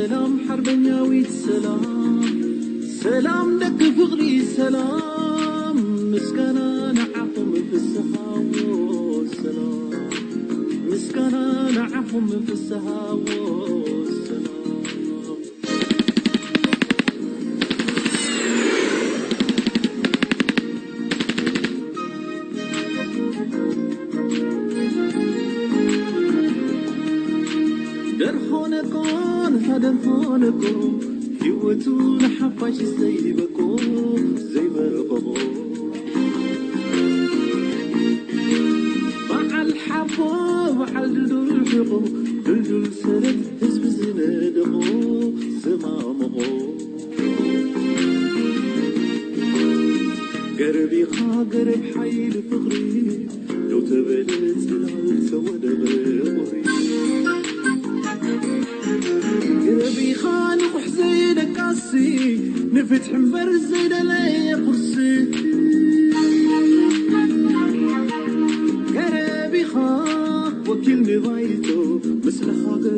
ሰላም ሓርበኛዊት ሰላም፣ ሰላም ደቂ ፍቕሪ ሰላም፣ ምስጋና ንዓኹም ፍስሃዎ ሰላም፣ ምስጋና ንዓኹም ፍስሃዎ ሰላም። ደርሆ ነቆ ንታ ደርሆ ነቆ፣ ህይወቱ ንሓፋሽ ዘይበቆ ዘይበቆ፣ በዓል ሓቦ በዓል ድልዱል ሕቆ፣ ድልዱል ሰረት ህዝቢ ዝነደቆ ዝማምቆ። ገረብ ኢኻ ገረብ ሓይሊ ፍቕሪ፣ ደው ተበለ ጽላል ተወደበ ቁሪ። ገረብ ኢኻ ንቑሕ ዘይደቃሲ፣ ንፍትሒ እምበር ዘይደለየ ቁርሲ። ገረብ ኢኻ ወኪል ንባይቶ፣ ምስሊ ሃገር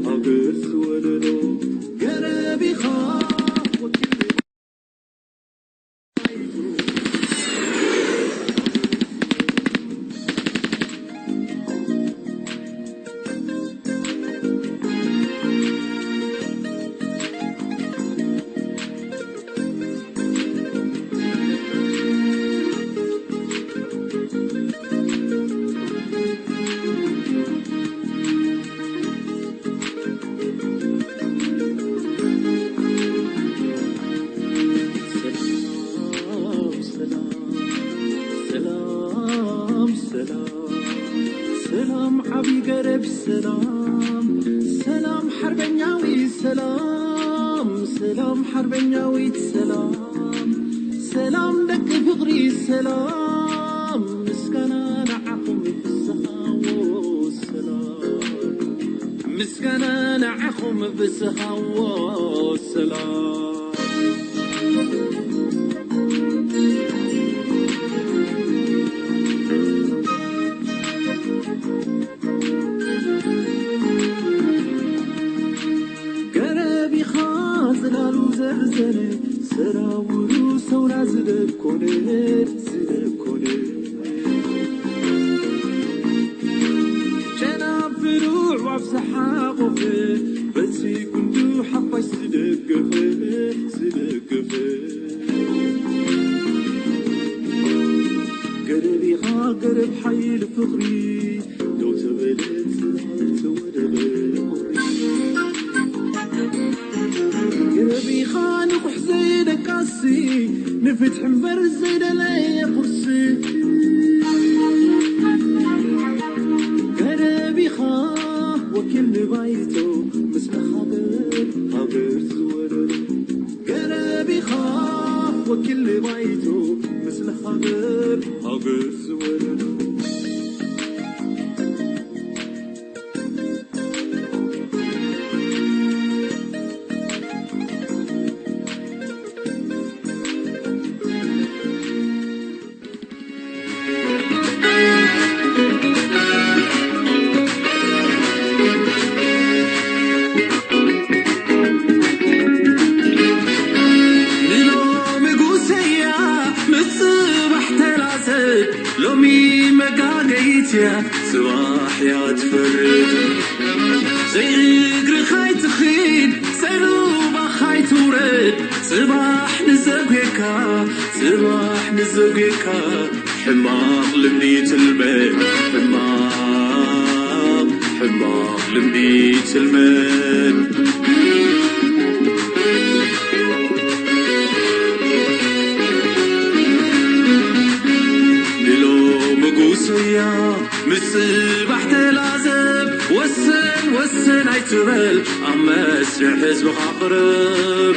ሃገር ዝወለዶ። ገረብ ኢኻ ወኪል ሰላም፣ ሰላም፣ ሰላም፣ ሰላም፣ ዓቢ ገረብ ሰላም፣ ሰላም ሓርበኛዊ ሰላም፣ ሰላም ሓርበኛዊት ሰላም፣ ሰላም ደቂ ፍቕሪ ሰላም፣ ምስጋና ንዓኹም ፍስሃዎ ሰላም፣ ምስጋና ንዓኹም ፍስሃዎ ሰላም። ገረብ ኢኻ ዝላሉ ዘርዘነ፣ ሰራውሩ ሰውራ ዝደኮነ፣ ዝደኮነ። ጨናፍሩ ኣዕዋፍ ዝሓቖፈ፣ በቲ ጉንዱ ሓፋሽ ዝደገፈ፣ ዝደገፈ። ገረብ ኢኻ ገረብ ሓይሊ ፍቕሪ፣ ደው ተበለ ጽላል ተወደበ ቁሪ። ገረብ ኢኻ ንቑሕ ዘይደቃሲ፣ ንፍትሒ እምበር ዘይደለየ ቁርሲ። ገረብ ኢኻ ወኪል ንባይቶ፣ ምስ ሃገር ሃገር ዝወረረ። ገረብ ኢኻ ወኪል ንባይቶ፣ ምስ ሃገር ሃገር ዝወረረ። ንሎሚ ጉሰያ ምስ ጽባሕ ተላዘብ፣ ሎሚ መጋገይትያ ጽባሕ እያ ትፈርድ። ዘይእግርኻ ኣይትኺድ፣ ዘይሩባኻ ኣይትውረድ፣ ጽባሕ ንዘጉየካ፣ ጽባሕ ንዘጉየካ፣ ሕማቕ ልምዲ ትልመድ፣ ሕማቕ፣ ሕማቕ ልምዲ ትልመድ። ንሎሚ ጉስያ ምስ ጽባሕ ተላዘብ፣ ወሰን፣ ወሰን ኣይትበል፣ ኣብ መስርሕ ህዝብኻ ቅረብ።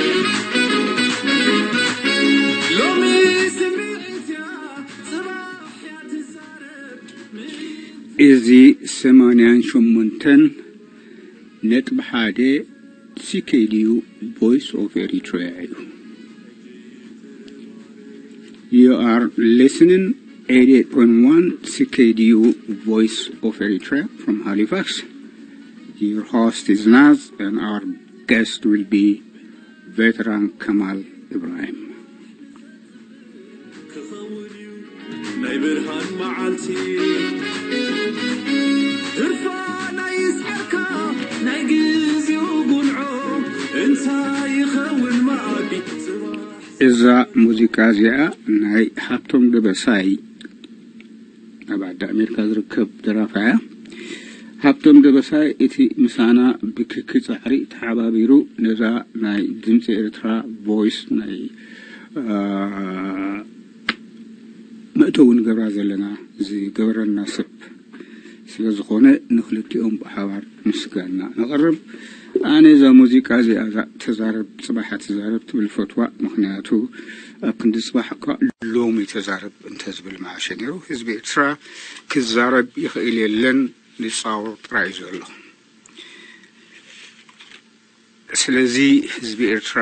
ሎሚ ስምዒት እያ፣ ጽባሕ እያ ትዛረብ። እዚ ሰማንያን ሸሞንተን ነጥቢ ሓደ C K D U Voice of Eritrea እዩ። You are listening eighty-eight point one C K D U Voice of Eritrea from Halifax. Your host is Naz, and our Guest will be veteran Kamal Ibrahim. ናይ ብርሃን መዓልቲ ድርፋ ናይ ይስዓርካ ናይ ግዜኡ ጉንዖ እንታይ ይኸውን መኣዲ እዛ ሙዚቃ እዚኣ ናይ ሃብቶም ደበሳይ ኣብ ዓዲ ኣሜሪካ ዝርከብ ደራፋያ ሃብቶም ደበሳይ እቲ ምሳና ብክኪ ፃዕሪ ተሓባቢሩ ነዛ ናይ ድምፂ ኤርትራ ቮይስ ናይ መእተዊ ንገብራ ዘለና ዝገበረና ሰብ ስለ ዝኾነ ንክልቲኦም ብሓባር ምስጋና ነቕርብ። ኣነ እዛ ሙዚቃ እዚኣ እዛ ተዛረብ ፅባሕ ትዛረብ ትብል ፈትዋ፣ ምክንያቱ ኣብ ክንዲ ፅባሕ እኳ ሎሚ ተዛረብ እንተዝብል መዓሸ ነይሩ። ህዝቢ ኤርትራ ክዛረብ ይኽእል የለን ንፃወር ጥራይ ዘሎ። ስለዚ ህዝቢ ኤርትራ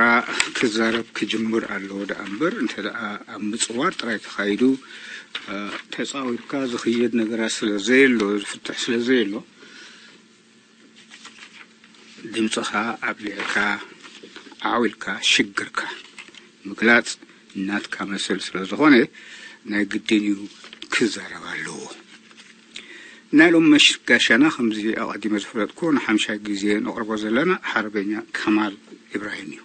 ክዛረብ ክጅምር ኣለዎ ደኣ እምበር እንተ ደኣ ኣብ ምጽዋር ጥራይ ተኻይዱ ተጻዊርካ ዝኽየድ ነገራት ስለ ዘየሎ ዝፍትሕ ስለ ዘየሎ ድምፅኻ ኣብሊዕካ ዓው ኢልካ ሽግርካ ምግላፅ ናትካ መሰል ስለ ዝኾነ ናይ ግድን እዩ ክዛረብ ኣለዎ። ናይ ሎም መሽጋሻና ከምዚ ኣቐዲመ ዝፈለጥኩ ንሓምሻይ ግዜ ነቕርቦ ዘለና ሓርበኛ ከማል ኢብራሂም እዩ።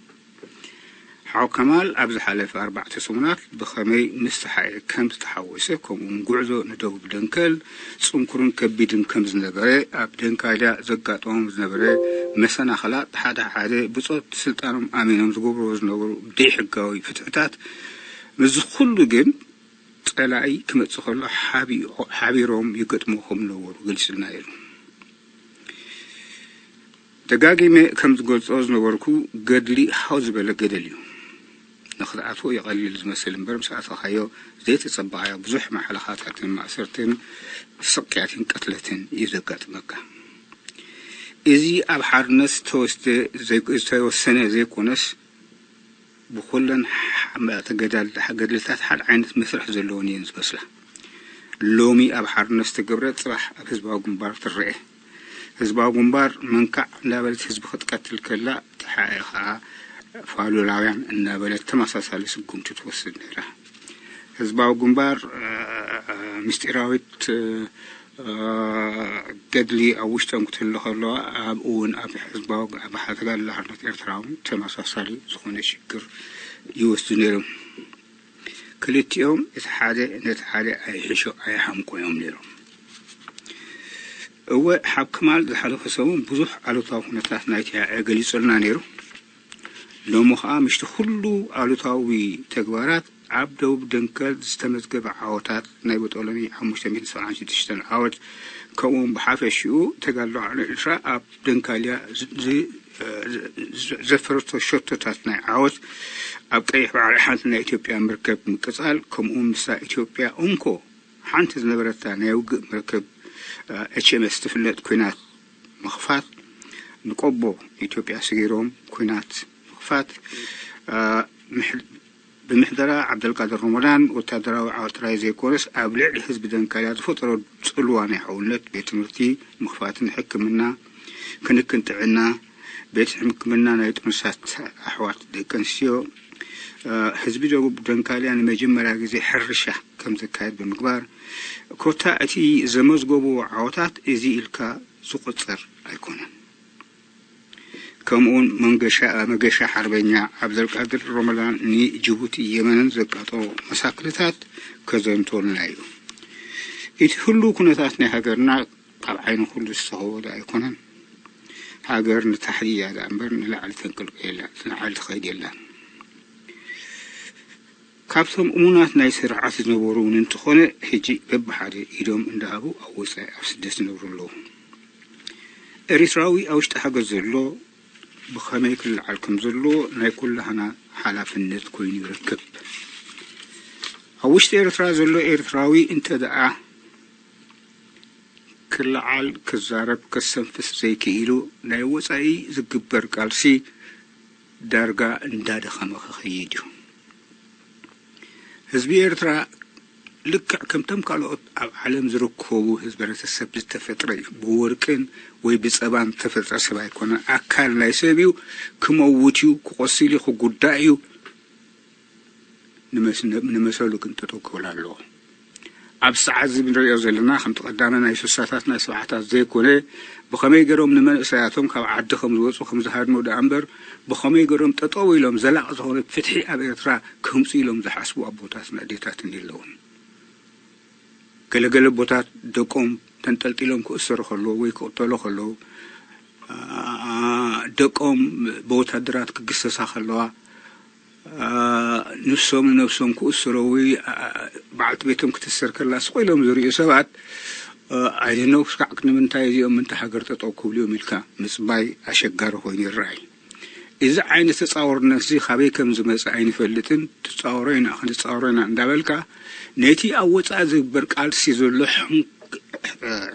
ሓው ከማል ኣብ ዝሓለፈ ኣርባዕተ ሰሙናት ብኸመይ ምስ ተሓኤ ከም ዝተሓወሰ ከምኡውን ጉዕዞ ንደቡብ ደንከል ጽንኩርን ከቢድን ከም ዝነበረ ኣብ ደንካልያ ዘጋጠሞም ዝነበረ መሰናኸላት ሓደ ሓደ ብጾት ስልጣኖም ኣሚኖም ዝገብርዎ ዝነበሩ ደይሕጋዊ ፍትሕታት ምስዚ ኩሉ ግን ጸላኢ ክመጽእ ከሎ ሓቢሮም ይገጥሙ ከም ዝነበሩ ገሊጽልና ነይሩ። ደጋጊመ ከም ዝገልጾ ዝነበርኩ ገድሊ ሃው ዝበለ ገደል እዩ። ንክትኣትዎ ይቐልል ዝመስል እምበር ምስ ኣተኻዮ ዘይተጸበኻዮ ብዙሕ ማሕለኻታትን ማእሰርትን ስቅያትን ቅትለትን እዩ ዘጋጥመካ። እዚ ኣብ ሓርነት ዝተወስደ ዝተወሰነ ዘይኮነስ ብኩለን ገድልታት ሓደ ዓይነት መስርሕ ዘለወን እየን ዝመስላ። ሎሚ ኣብ ሓርነት ዝተገብረ ጽባሕ ኣብ ህዝባዊ ግንባር ትረኤ። ህዝባዊ ግንባር መንካዕ እንዳበለት ህዝቢ ክትቀትል ከላ ተሓኤ ከዓ ፋሉላውያን እንዳበለት ተመሳሳሊ ስጉምቲ ትወስድ ነይራ። ህዝባዊ ግንባር ምስጢራዊት ገድሊ ኣብ ውሽጦም ክትህሉ ከለዋ ኣብኡ እውን ኣብ ህዝባዊ ኣብ ተጋድሎ ሓርነት ኤርትራ እውን ተመሳሳሊ ዝኾነ ሽግር ይወስዱ ነይሮም። ክልቲኦም እቲ ሓደ ነቲ ሓደ ኣይሕሾ ኣይሓምቆ እዮም ነይሮም። እወ ሓብ ክማል ዝሓለፈ ሰሙን ብዙሕ ኣሉታዊ ኩነታት ናይቲ ገሊጹልና ነይሩ። ሎሚ ኸኣ ምሽቲ ኩሉ ኣሉታዊ ተግባራት ኣብ ደቡብ ደንከል ዝተመዝገበ ዓወታት ናይ በጦሎኒ ሓሙሽተ ሚእትን ሰብዓን ሽዱሽተን ዓወት ከምኡውን ብሓፈሽኡ ተጋድሎ ዓሎ ኤርትራ ኣብ ደንካልያ ዘፈረቶ ሸቶታት ናይ ዓወት ኣብ ቀይሕ ባሕሪ ሓንቲ ናይ ኢትዮጵያ መርከብ ምቅጻል ከምኡውን ምስታ ኢትዮጵያ እንኮ ሓንቲ ዝነበረታ ናይ ውግእ መርከብ ኤች ኤም ኤስ ትፍለጥ ኩናት ምኽፋት ንቆቦ ኢትዮጵያ ስጊሮም ኩናት ምኽፋት ብምሕደራ ዓብደልቃድር ሮሞዳን ወታደራዊ ዓወት ጥራይ ዘይኮነስ ኣብ ልዕሊ ህዝቢ ደንካልያ ዝፈጠሮ ጽልዋ ናይ ሕውነት ቤት ትምህርቲ ምኽፋትን ሕክምና ክንክን ጥዕና ቤት ሕክምና ናይ ጥኑሳት ኣሕዋት ደቂ ኣንስትዮ ህዝቢ ደቡብ ደንካልያ ንመጀመርያ ግዜ ሕርሻ ከም ዘካየድ ብምግባር ኮታ እቲ ዘመዝገቡ ዓወታት እዚ ኢልካ ዝቆጸር ኣይኮነን። ከምኡውን መንገሻ መገሻ ሓርበኛ ዓብደልቃድር ሮመዳን ንጅቡቲ የመንን ዘቃጠሎ መሳክልታት ከዘንቶልና እዩ። እቲ ህሉ ኩነታት ናይ ሃገርና ካብ ዓይኒ ኩሉ ዝተኸወለ ኣይኮነን። ሃገር ንታሕቲ እያ ደኣ እምበር ንላዕሊ ተንቀልቀ የላ ንላዕሊ ትኸይድ የላን። ካብቶም እሙናት ናይ ስርዓት ዝነበሩ እውን እንተኾነ ሕጂ በብሓደ ኢዶም እንዳሃቡ ኣብ ወፃኢ ኣብ ስደት ዝነብሩ ኣለዉ። ኤሪትራዊ ኣብ ውሽጢ ሃገር ዘሎ ብኸመይ ክለዓል ከም ዘለዎ ናይ ኩላህና ሓላፍነት ኮይኑ ይርከብ። ኣብ ውሽጢ ኤርትራ ዘሎ ኤርትራዊ እንተ ደኣ ክለዓል ክዛረብ ከሰንፍስ ዘይክኢሉ ናይ ወፃኢ ዝግበር ቃልሲ ዳርጋ እንዳደኸመ ክኸይድ እዩ። ህዝቢ ኤርትራ ልክዕ ከምቶም ካልኦት ኣብ ዓለም ዝርከቡ ህዝበረተሰብ ዝተፈጥረ እዩ። ብወርቅን ወይ ብጸባን ዝተፈጥረ ሰብ ኣይኮነን። ኣካል ናይ ሰብ እዩ። ክመውት እዩ፣ ክቆስል እዩ፣ ክጉዳእ እዩ። ንመስ-፣ ንመሰሉ ግን ጠጠው ክብል ኣለዎ። ኣብ ሰዓት እዚ ንሪኦ ዘለና ከምቲ ቀዳመ ናይ ስሳታት ናይ ሰብዓታት ዘይኮነ፣ ብኸመይ ገይሮም ንመንእሰያቶም ካብ ዓዲ ከም ዝወፁ ከም ዝሃድሙ ደኣ እምበር፣ ብኸመይ ገይሮም ጠጠው ኢሎም ዘላቕ ዝኾነ ፍትሒ ኣብ ኤርትራ ከምፁ ኢሎም ዝሓስቡ ኣቦታትን ኣዴታትን የለውን። ገለገለ ኣቦታት ደቆም ተንጠልጢሎም ክእሰሩ ከለዉ ወይ ክቕተሉ ከለዉ፣ ኣ-፣ ደቆም ብወታደራት ክግሰሳ ከለዋ፣ ኣ፣ ንሶም ንነብሶም ክእሰሩ ወይ፣ ኣ፣ በዓልቲ ቤቶም ክትእሰር ከላ ስቕ ኢሎም ዝርእዩ ሰባት፣ ኣ፣ ኣይደነው ክስካዕ ንምንታይ እዚኦም ምንታ ሃገር ጠጠው ክብሉ እዮም ኢልካ ምጽባይ ኣሸጋሪ ኮይኑ ይረኣይ። እዚ ዓይነት ተጻወርነት እዚ ካበይ ከም ዝመጽእ ኣይንፈልጥን፣ ትጻወሮ ኢና፣ ክንጻወሮ ኢና እንዳበልካ ነቲ ኣብ ወጻኢ ዝግበር ቃልሲ ዘሎ ሕን-፣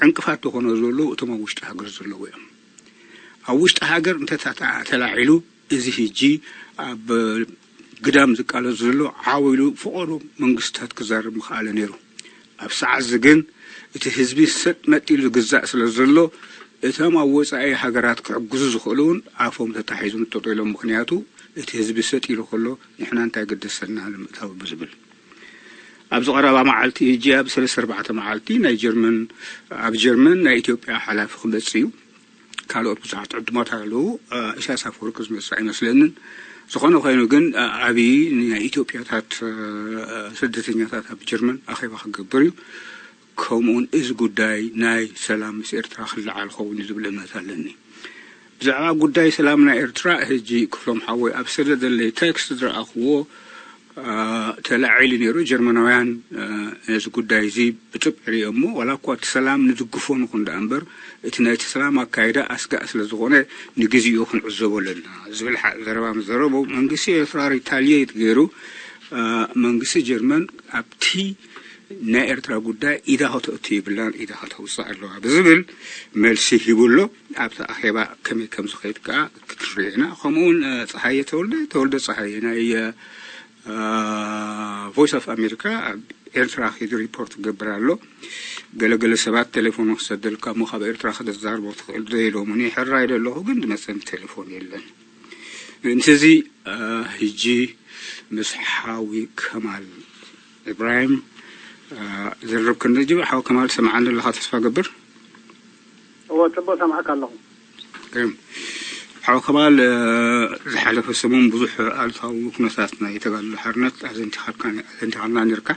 ዕንቅፋት ዝኾኖ ዘለዉ እቶም ኣብ ውሽጢ ሃገር ዘለዉ እዮም። ኣብ ውሽጢ ሃገር እንተ ተታ-፣ ተላዒሉ፣ እዚ ሕጂ ኣብ ግዳም ዝቃለስ ዘሎ ዓው ኢሉ ፈቐዶ መንግስታት ክዛረብ ምኽኣለ ነይሩ። ኣብ ሰዓት እዚ ግን እቲ ህዝቢ ሰጥ መጥ ኢሉ ዝግዛእ ስለ ዘሎ፣ እቶም ኣብ ወጻኢ ሃገራት ክሕግዙ ዝኽእሉ እውን ኣፎም ተታሒዞም ጠጠው ኢሎም። ምኽንያቱ እቲ ህዝቢ ሰጥ ኢሉ ከሎ ንሕና እንታይ ገደሰና ንምእታው ብዝብል። ኣብዚ ቀረባ መዓልቲ ሕጂ ኣብ ሰለስተ ኣርባዕተ መዓልቲ ናይ ጀርመን፣ ኣብ ጀርመን ናይ ኢትዮጵያ ሓላፊ ክመጽእ እዩ። ካልኦት ብዙሓት ዕድማት ኣለዉ። እ፣ ኢሳያስ ኣፈወርቂ ዝመጽእ ኣይመስለንን። ዝኾነ ኮይኑ ግን፣ እ፣ ኣብዪ ናይ ኢትዮጵያታት፣ እ፣ ስደተኛታት ኣብ ጀርመን ኣኼባ ክገብር እዩ። ከምኡውን እዚ ጉዳይ ናይ ሰላም ምስ ኤርትራ ክለዓል ክኸውን እዩ ዝብል እምነት ኣለኒ። ብዛዕባ ጉዳይ ሰላም ናይ ኤርትራ ሕጂ ክፍሎም ሓወይ ኣብ ሰደደለይ ቴክስት ዝረኣኽዎ፣ እ፣ ተላዒሉ ነይሩ። ጀርመናውያን፣ እ፣ ነዚ ጉዳይ እዚ ብጥብቂ ሪኦሞ፣ ዋላ እኳ እቲ ሰላም ንድግፎ ንኹን ደኣ እምበር፣ እቲ ናይቲ ሰላም ኣካይዳ ኣስጋእ ስለ ዝኾነ ንግዜኡ ክንዕዘቦ ኣለና ዝብል ሓ-፣ ዘረባ ምስ ዘረቡ፣ መንግስቲ ኤርትራ ሪታልየት ገይሩ፣ እ፣ መንግስቲ ጀርመን ኣብቲ ናይ ኤርትራ ጉዳይ ኢዳ ከተእቱ የብላን፣ ኢዳ ከተውፅእ ኣለዋ ብዝብል መልሲ ሂቡ ኣሎ። ኣብቲ ኣኼባ ከመይ ከም ዝኸይድ ከኣ ክትሪኦ ኢና። ከምኡውን፣ እ፣ ጸሃየ ተወልደ፣ ተወልደ ጸሃየ ናይ፣ እ፣ እ፣ ቮይስ ኦፍ ኣሜሪካ ኣብ ኤርትራ ከይዱ ሪፖርት ክገብር ኣሎ። ገለገለ ሰባት ቴሌፎን ክሰደልካ እሞ ካብ ኤርትራ ከተዛርቦ ትኽእል ዶ ኢሎምኒ። ሕራይ ዶ ኣለኹ ግን ዝመጸኒ ቴሌፎን የለን። ምእንቲ እዚ፣ እ፣ ሕጂ ምስ ሓዊ ከማል ኢብራሂም፣ እ፣ ዝርርብ ክንጅምር። ሓው ከማል ትሰምዓኒ ኣለኻ ተስፋ ገብር? እወ፣ ጽቡቕ ሰምዓካ ኣለኹ። ግርም። ሓው ከማል፣ እ፣ ዝሓለፈ ሰሙን ብዙሕ ኣሉታዊ ኩነታት ናይ ተጋድሎ ሓርነት ኣዘንቲኻልካ-፣ ኣዘንቲኻልና ነርካ።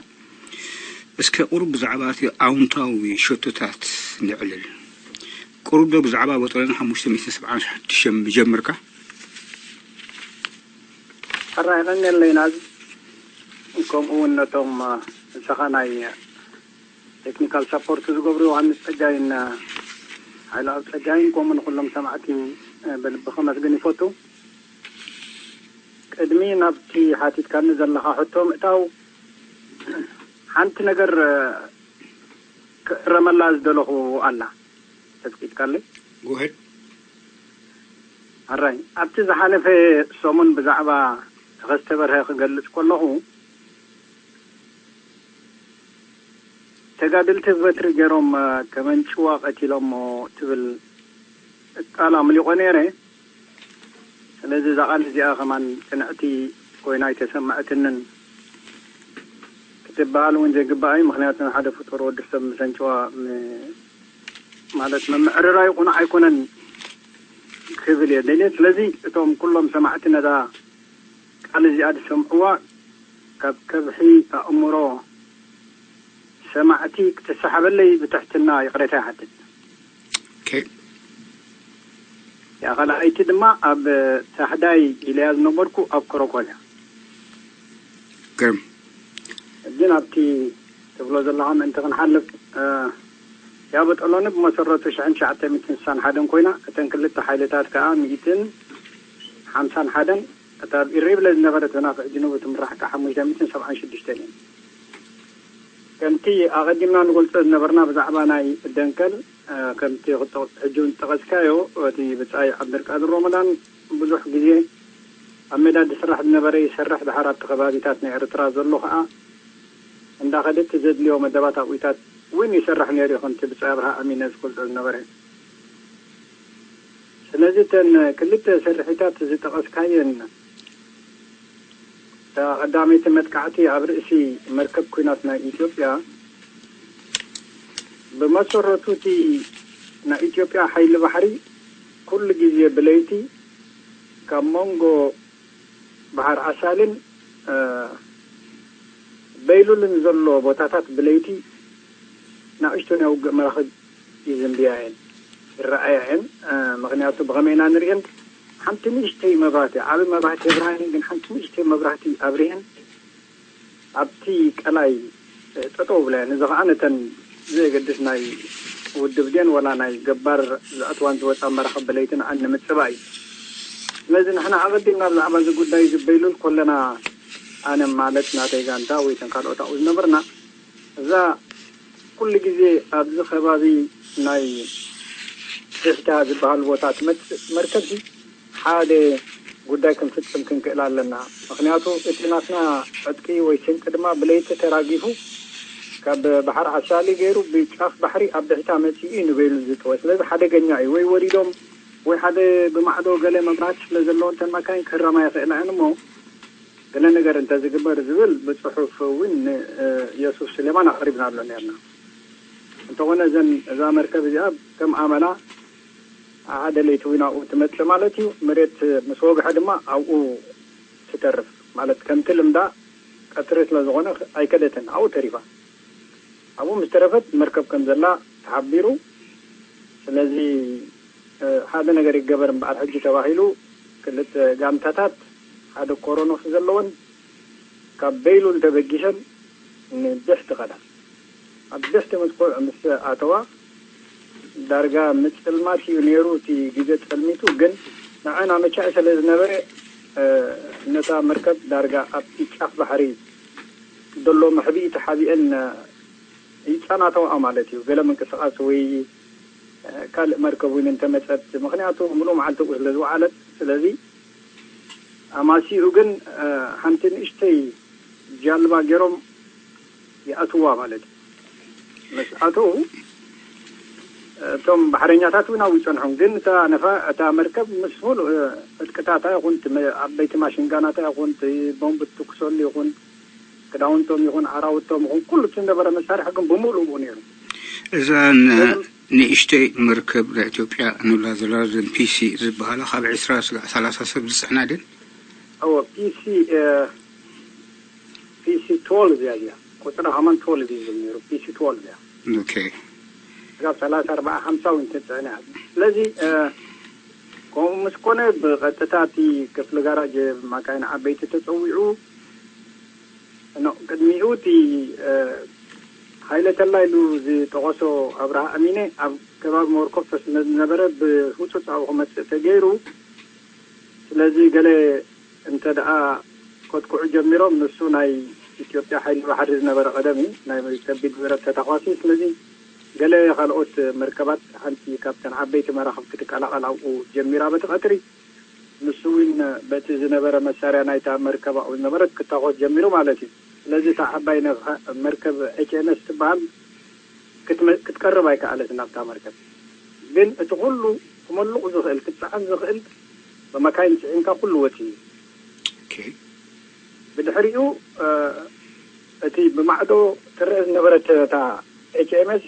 እስከ ቁሩብ ብዛዕባ እቲ ኣውንታዊ ሸቶታት ንዕልል። ቁሩብ ዶ ብዛዕባ በጦሎኒ ሓሙሽተ ሚእቲ ሰብዓን ሽዱሽተን ምጀምርካ? ሕራይ፣ የቐንየለይ ናዝ። ከምኡ እውን ነቶም፣ እ፣ ንስኻ ናይ ቴክኒካል ሳፖርት ዝገብሩ ዮሃንስ ጸጋይን፣ እ፣ ሓይለኣብ ጸጋይን ከምኡ ንኹሎም ሰማዕቲ፣ እ፣ ብልቢ ከመስግን ይፈቱ። ቅድሚ ናብቲ ሓቲትካኒ ዘለኻ ሕቶ ምእታው፣ ሓንቲ ነገር፣ እ፣ ክእረመላ ዝደለኹ ኣላ። ተፍቂድካለይ? ጎሄድ። ኣራይ፣ ኣብቲ ዝሓለፈ ሰሙን ብዛዕባ ተኸስተ በርሀ ክገልጽ ከለኹ፣ ተጋደልቲ ብበትሪ ገይሮም፣ እ፣ ከመንጭዋ ቀቲሎሞ ትብል ቃል ኣምሊቖ ነይረ። ስለዚ እዛ ቃል እዚኣ ከማን ቅንዕቲ ኮይና ኣይተሰማዕትንን ክትበሃል እውን ዘይግባእ እዩ። ምኽንያቱ ንሓደ ፍጡር ወዲ ሰብ ምስ ኣንጭዋ ም-፣ ማለት ምምዕርራዩ ቁኑዕ ኣይኮነን ክብል እየ ደልየ። ስለዚ እቶም ኩሎም ሰማዕቲ ነዛ ቃል እዚኣ ዝሰምዕዋ ካብ ከብሒ ኣእምሮ ሰማዕቲ ክትሰሓበለይ ብትሕትና ይቕሬታ ይሓትት። ኦኬ። እያ ካልኣይቲ ድማ ኣብ ታሕዳይ ኢለያ ዝነበርኩ ኣብ ኮረኮል እያ። ግርም። ሕጂ ናብቲ ትብሎ ዘለኻ ምእንቲ ክንሓልፍ፣ እ፣ ያበጠሎኒ ብመሰረቱ ሽሕን ትሽዓተ ሚእትን ስሳን ሓደን ኮይና፣ እተን ክልተ ሓይልታት ከኣ ሚእትን ሓምሳን ሓደን፣ እታ ኣብ ኢሬብለ ዝነበረት ዘናፍዕ ጅኑብ ትምራሕ ከኣ ሓሙሽተ ሚእትን ሰብዓን ሽዱሽተን እየን። ከምቲ ኣቐዲምና ንገልጾ ዝነበርና ብዛዕባ ናይ ደንከል፣ እ፣ ከምቲ ክጠ-፣ ሕጂ እውን ዝጠቐስካዮ፣ እቲ ብጻይ ዓብደልቃድር ሮመዳን ብዙሕ ግዜ ኣብ ሜዳ ዝስራሕ ዝነበረ ይሰርሕ፣ ድሓር ኣብቲ ከባቢታት ናይ ኤርትራ ዘሎ ከኣ እንዳኸደ እቲ ዘድልዮ መደባት ኣብኡታት እውን ይሰርሕ ነይሩ እዩ፣ ከምቲ ብጻይ ኣብርሃ ኣሚነ ዝፈልጦ ዝነበረ። ስለዚ እተን ክልተ ስርሒታት ዝጠቐስካየን፣ እታ ቀዳመይቲ መጥቃዕቲ ኣብ ርእሲ መርከብ ኲናት ናይ ኢትዮጵያ፣ ብመሰረቱ እቲ ናይ ኢትዮጵያ ሓይሊ ባሕሪ ኩሉ ግዜ ብለይቲ ካብ መንጎ ባሕር ዓሳልን፣ እ፣ በይሉልን ዘሎ ቦታታት ብለይቲ ንኣሽቱ ናይ ውግእ መራኽብ ይዝንብያ እየን፣ ይረኣያ እየን። እ፣ ምኽንያቱ ብኸመይ ኢና ንርእየን? ሓንቲ ንእሽተይ መብራህቲ፣ ዓቢ መብራህቲ የብርሃን፣ ግን ሓንቲ ንእሽተይ መብራህቲ ኣብሪሀን ኣብቲ ቀላይ፣ እ፣ ጠጠው ብላ እየን። እዚ ኸዓ ነተን ዘየገድስ ናይ ውድብ ድየን ወላ ናይ ገባር ዝኣትዋን ዝወፃ መራኽብ ብለይቲ ንኣን ንምፅባይ እዩ። ስለዚ ንሕና ኣቐዲምና ብዛዕባ እዚ ጉዳይ እዚ በይሉል ኮለና፣ ኣነ ማለት ናተይ ጋንታ ወይ ተን ካልኦት ኣብኡ ዝነበርና፣ እዛ ኩሉ ግዜ ኣብዚ ከባቢ ናይ ፊሽታ ዝበሃል ቦታ ትመጽእ መርከብሲ ሓደ ጉዳይ ክንፍጽም ክንክእል ኣለና። ምኽንያቱ እቲ ናትና ዕጥቂ ወይ ስንቂ ድማ ብለይቲ ተራጊፉ ካብ ባሕሪ ዓሳሊ ገይሩ ብጫፍ ባሕሪ ኣብ ብሕታ መጺኡ እዩ ንበይሉ ዝጥወ። ስለዚ ሓደገኛ እዩ። ወይ ወሪዶም ወይ ሓደ ብማዕዶ ገለ መብራህቲ ስለ ዘለዎን ተን መካይን ክህረማ ይኽእላ እየን እሞ ገለ ነገር እንተዝግበር ዝብል ብጽሑፍ እውን ንየሱፍ ስሌማን ኣቕሪብናሉ ነርና። እንተኾነ እዘን እዛ መርከብ እዚኣ ከም ኣመላ ሓደ ለይቲ እውን ኣብኡ ትመጽእ ማለት እዩ። መሬት ምስ ወግሐ ድማ ኣብኡ ትተርፍ ማለት ከምቲ ልምዳ ቀትሪ ስለ ዝኾነ ኣይከደትን ኣብኡ ተሪፋ። ኣብኡ ምስ ተረፈት መርከብ ከም ዘላ ተሓቢሩ። ስለዚ ሓደ ነገር ይገበር እምበኣር ሕጂ ተባሂሉ ክልተ ጋንታታት ሓደ ኮሮኖፍ ዘለወን ካብ በይሉል ተበጊሰን ንብሕቲ ኸዳ። ኣብ ብሕቲ ምስ ኮ- ምስ ኣተዋ ዳርጋ ምጽልማት እዩ ነይሩ እቲ ግዜ ጸልሚቱ፣ ግን ንዐን ኣመቻኢ ስለ ዝነበረ ነታ መርከብ ዳርጋ ኣብቲ ጫፍ ባሕሪ ዘሎ መሕብኢ ተሓቢአን ይጻናተውኣ ማለት እዩ። ገለ ምንቅስቃስ ወይ ካልእ መርከብ እውን እንተመጸት፣ ምኽንያቱ ምሉእ መዓልቲ ኣብኡ ስለ ዝወዓለት፣ ስለዚ ኣማሲኡ ግን ሓንቲ ንእሽተይ ጃልባ ገይሮም ይኣትዋ ማለት እዩ። ምስ ኣተው እቶም ባሕረኛታት እውን ኣብኡ ይጸንሖም፣ ግን እታ ነፋ እታ መርከብ ምስ ሙሉእ ዕጥቅታታ ይኹን ዓበይቲ ማሽንጋናታ ይኹን ቦምብ ትኩሰሉ ይኹን ክዳውንቶም ይኹን ኣራውቶም ይኹን ኩሉ እቲ ዝነበረ መሳርሒ ግን ብምሉእ ብኡ ነይሩ። እዛ ንእሽተይ መርከብ ናይ ኢትዮጵያ ንብላ ዘለና ዘን ፒሲ ዝበሃላ ካብ ዕስራ ስጋዕ ሰላሳ ሰብ ዝፅዕና ድን? እወ፣ ፒሲ ፒሲ ትወልቭ እያ እዚኣ። ቁፅራ ከማን ትወልቭ እዩ ዝብል ነይሩ። ፒሲ ትወልቭ እያ። ኦኬ። ስጋብ ሰላሳ ኣርባዓ ሓምሳ እውን ትፅዕን እያ። ስለዚ ከምኡ ምስ ኮነ ብቐጥታ እቲ ክፍሊ ጋራጅ ማካይን ዓበይቲ ተፀዊዑ ቅድሚኡ እቲ ሃይለ ተላ ኢሉ ዝጠቐሶ ኣብርሃ ኣሚነ ኣብ ከባቢ መርኮፈ ስለ ዝነበረ ብህፁፅ ኣብኡ ክመፅእ ተገይሩ። ስለዚ ገለ እንተ ደኣ ከጥቅዑ ጀሚሮም፣ ንሱ ናይ ኢትዮጵያ ሓይሊ ባሕሪ ዝነበረ ቀደም እዩ፣ ናይ ከቢድ ብረት ተታኳሲ። ስለዚ ገለ ካልኦት መርከባት ሓንቲ ካብተን ዓበይቲ መራኽብ ክትቀላቐል ኣብኡ ጀሚራ በቲ ቀትሪ። ንሱ እውን በቲ ዝነበረ መሳርያ ናይታ መርከብ ኣብኡ ዝነበረት ክታኾስ ጀሚሩ ማለት እዩ። ስለዚ እታ ዓባይ መርከብ ኤች ኤም ኤስ ትበሃል ክትቀርብ ኣይከኣለትን ናብታ መርከብ። ግን እቲ ኩሉ ክመልቑ ዝኽእል ክፀዓን ዝኽእል ብመካይን ፅዒንካ ኩሉ ወፂኡ እዩ። ብድሕሪኡ እቲ ብማዕዶ ትረአ ዝነበረት እታ ኤች ኤም ኤስ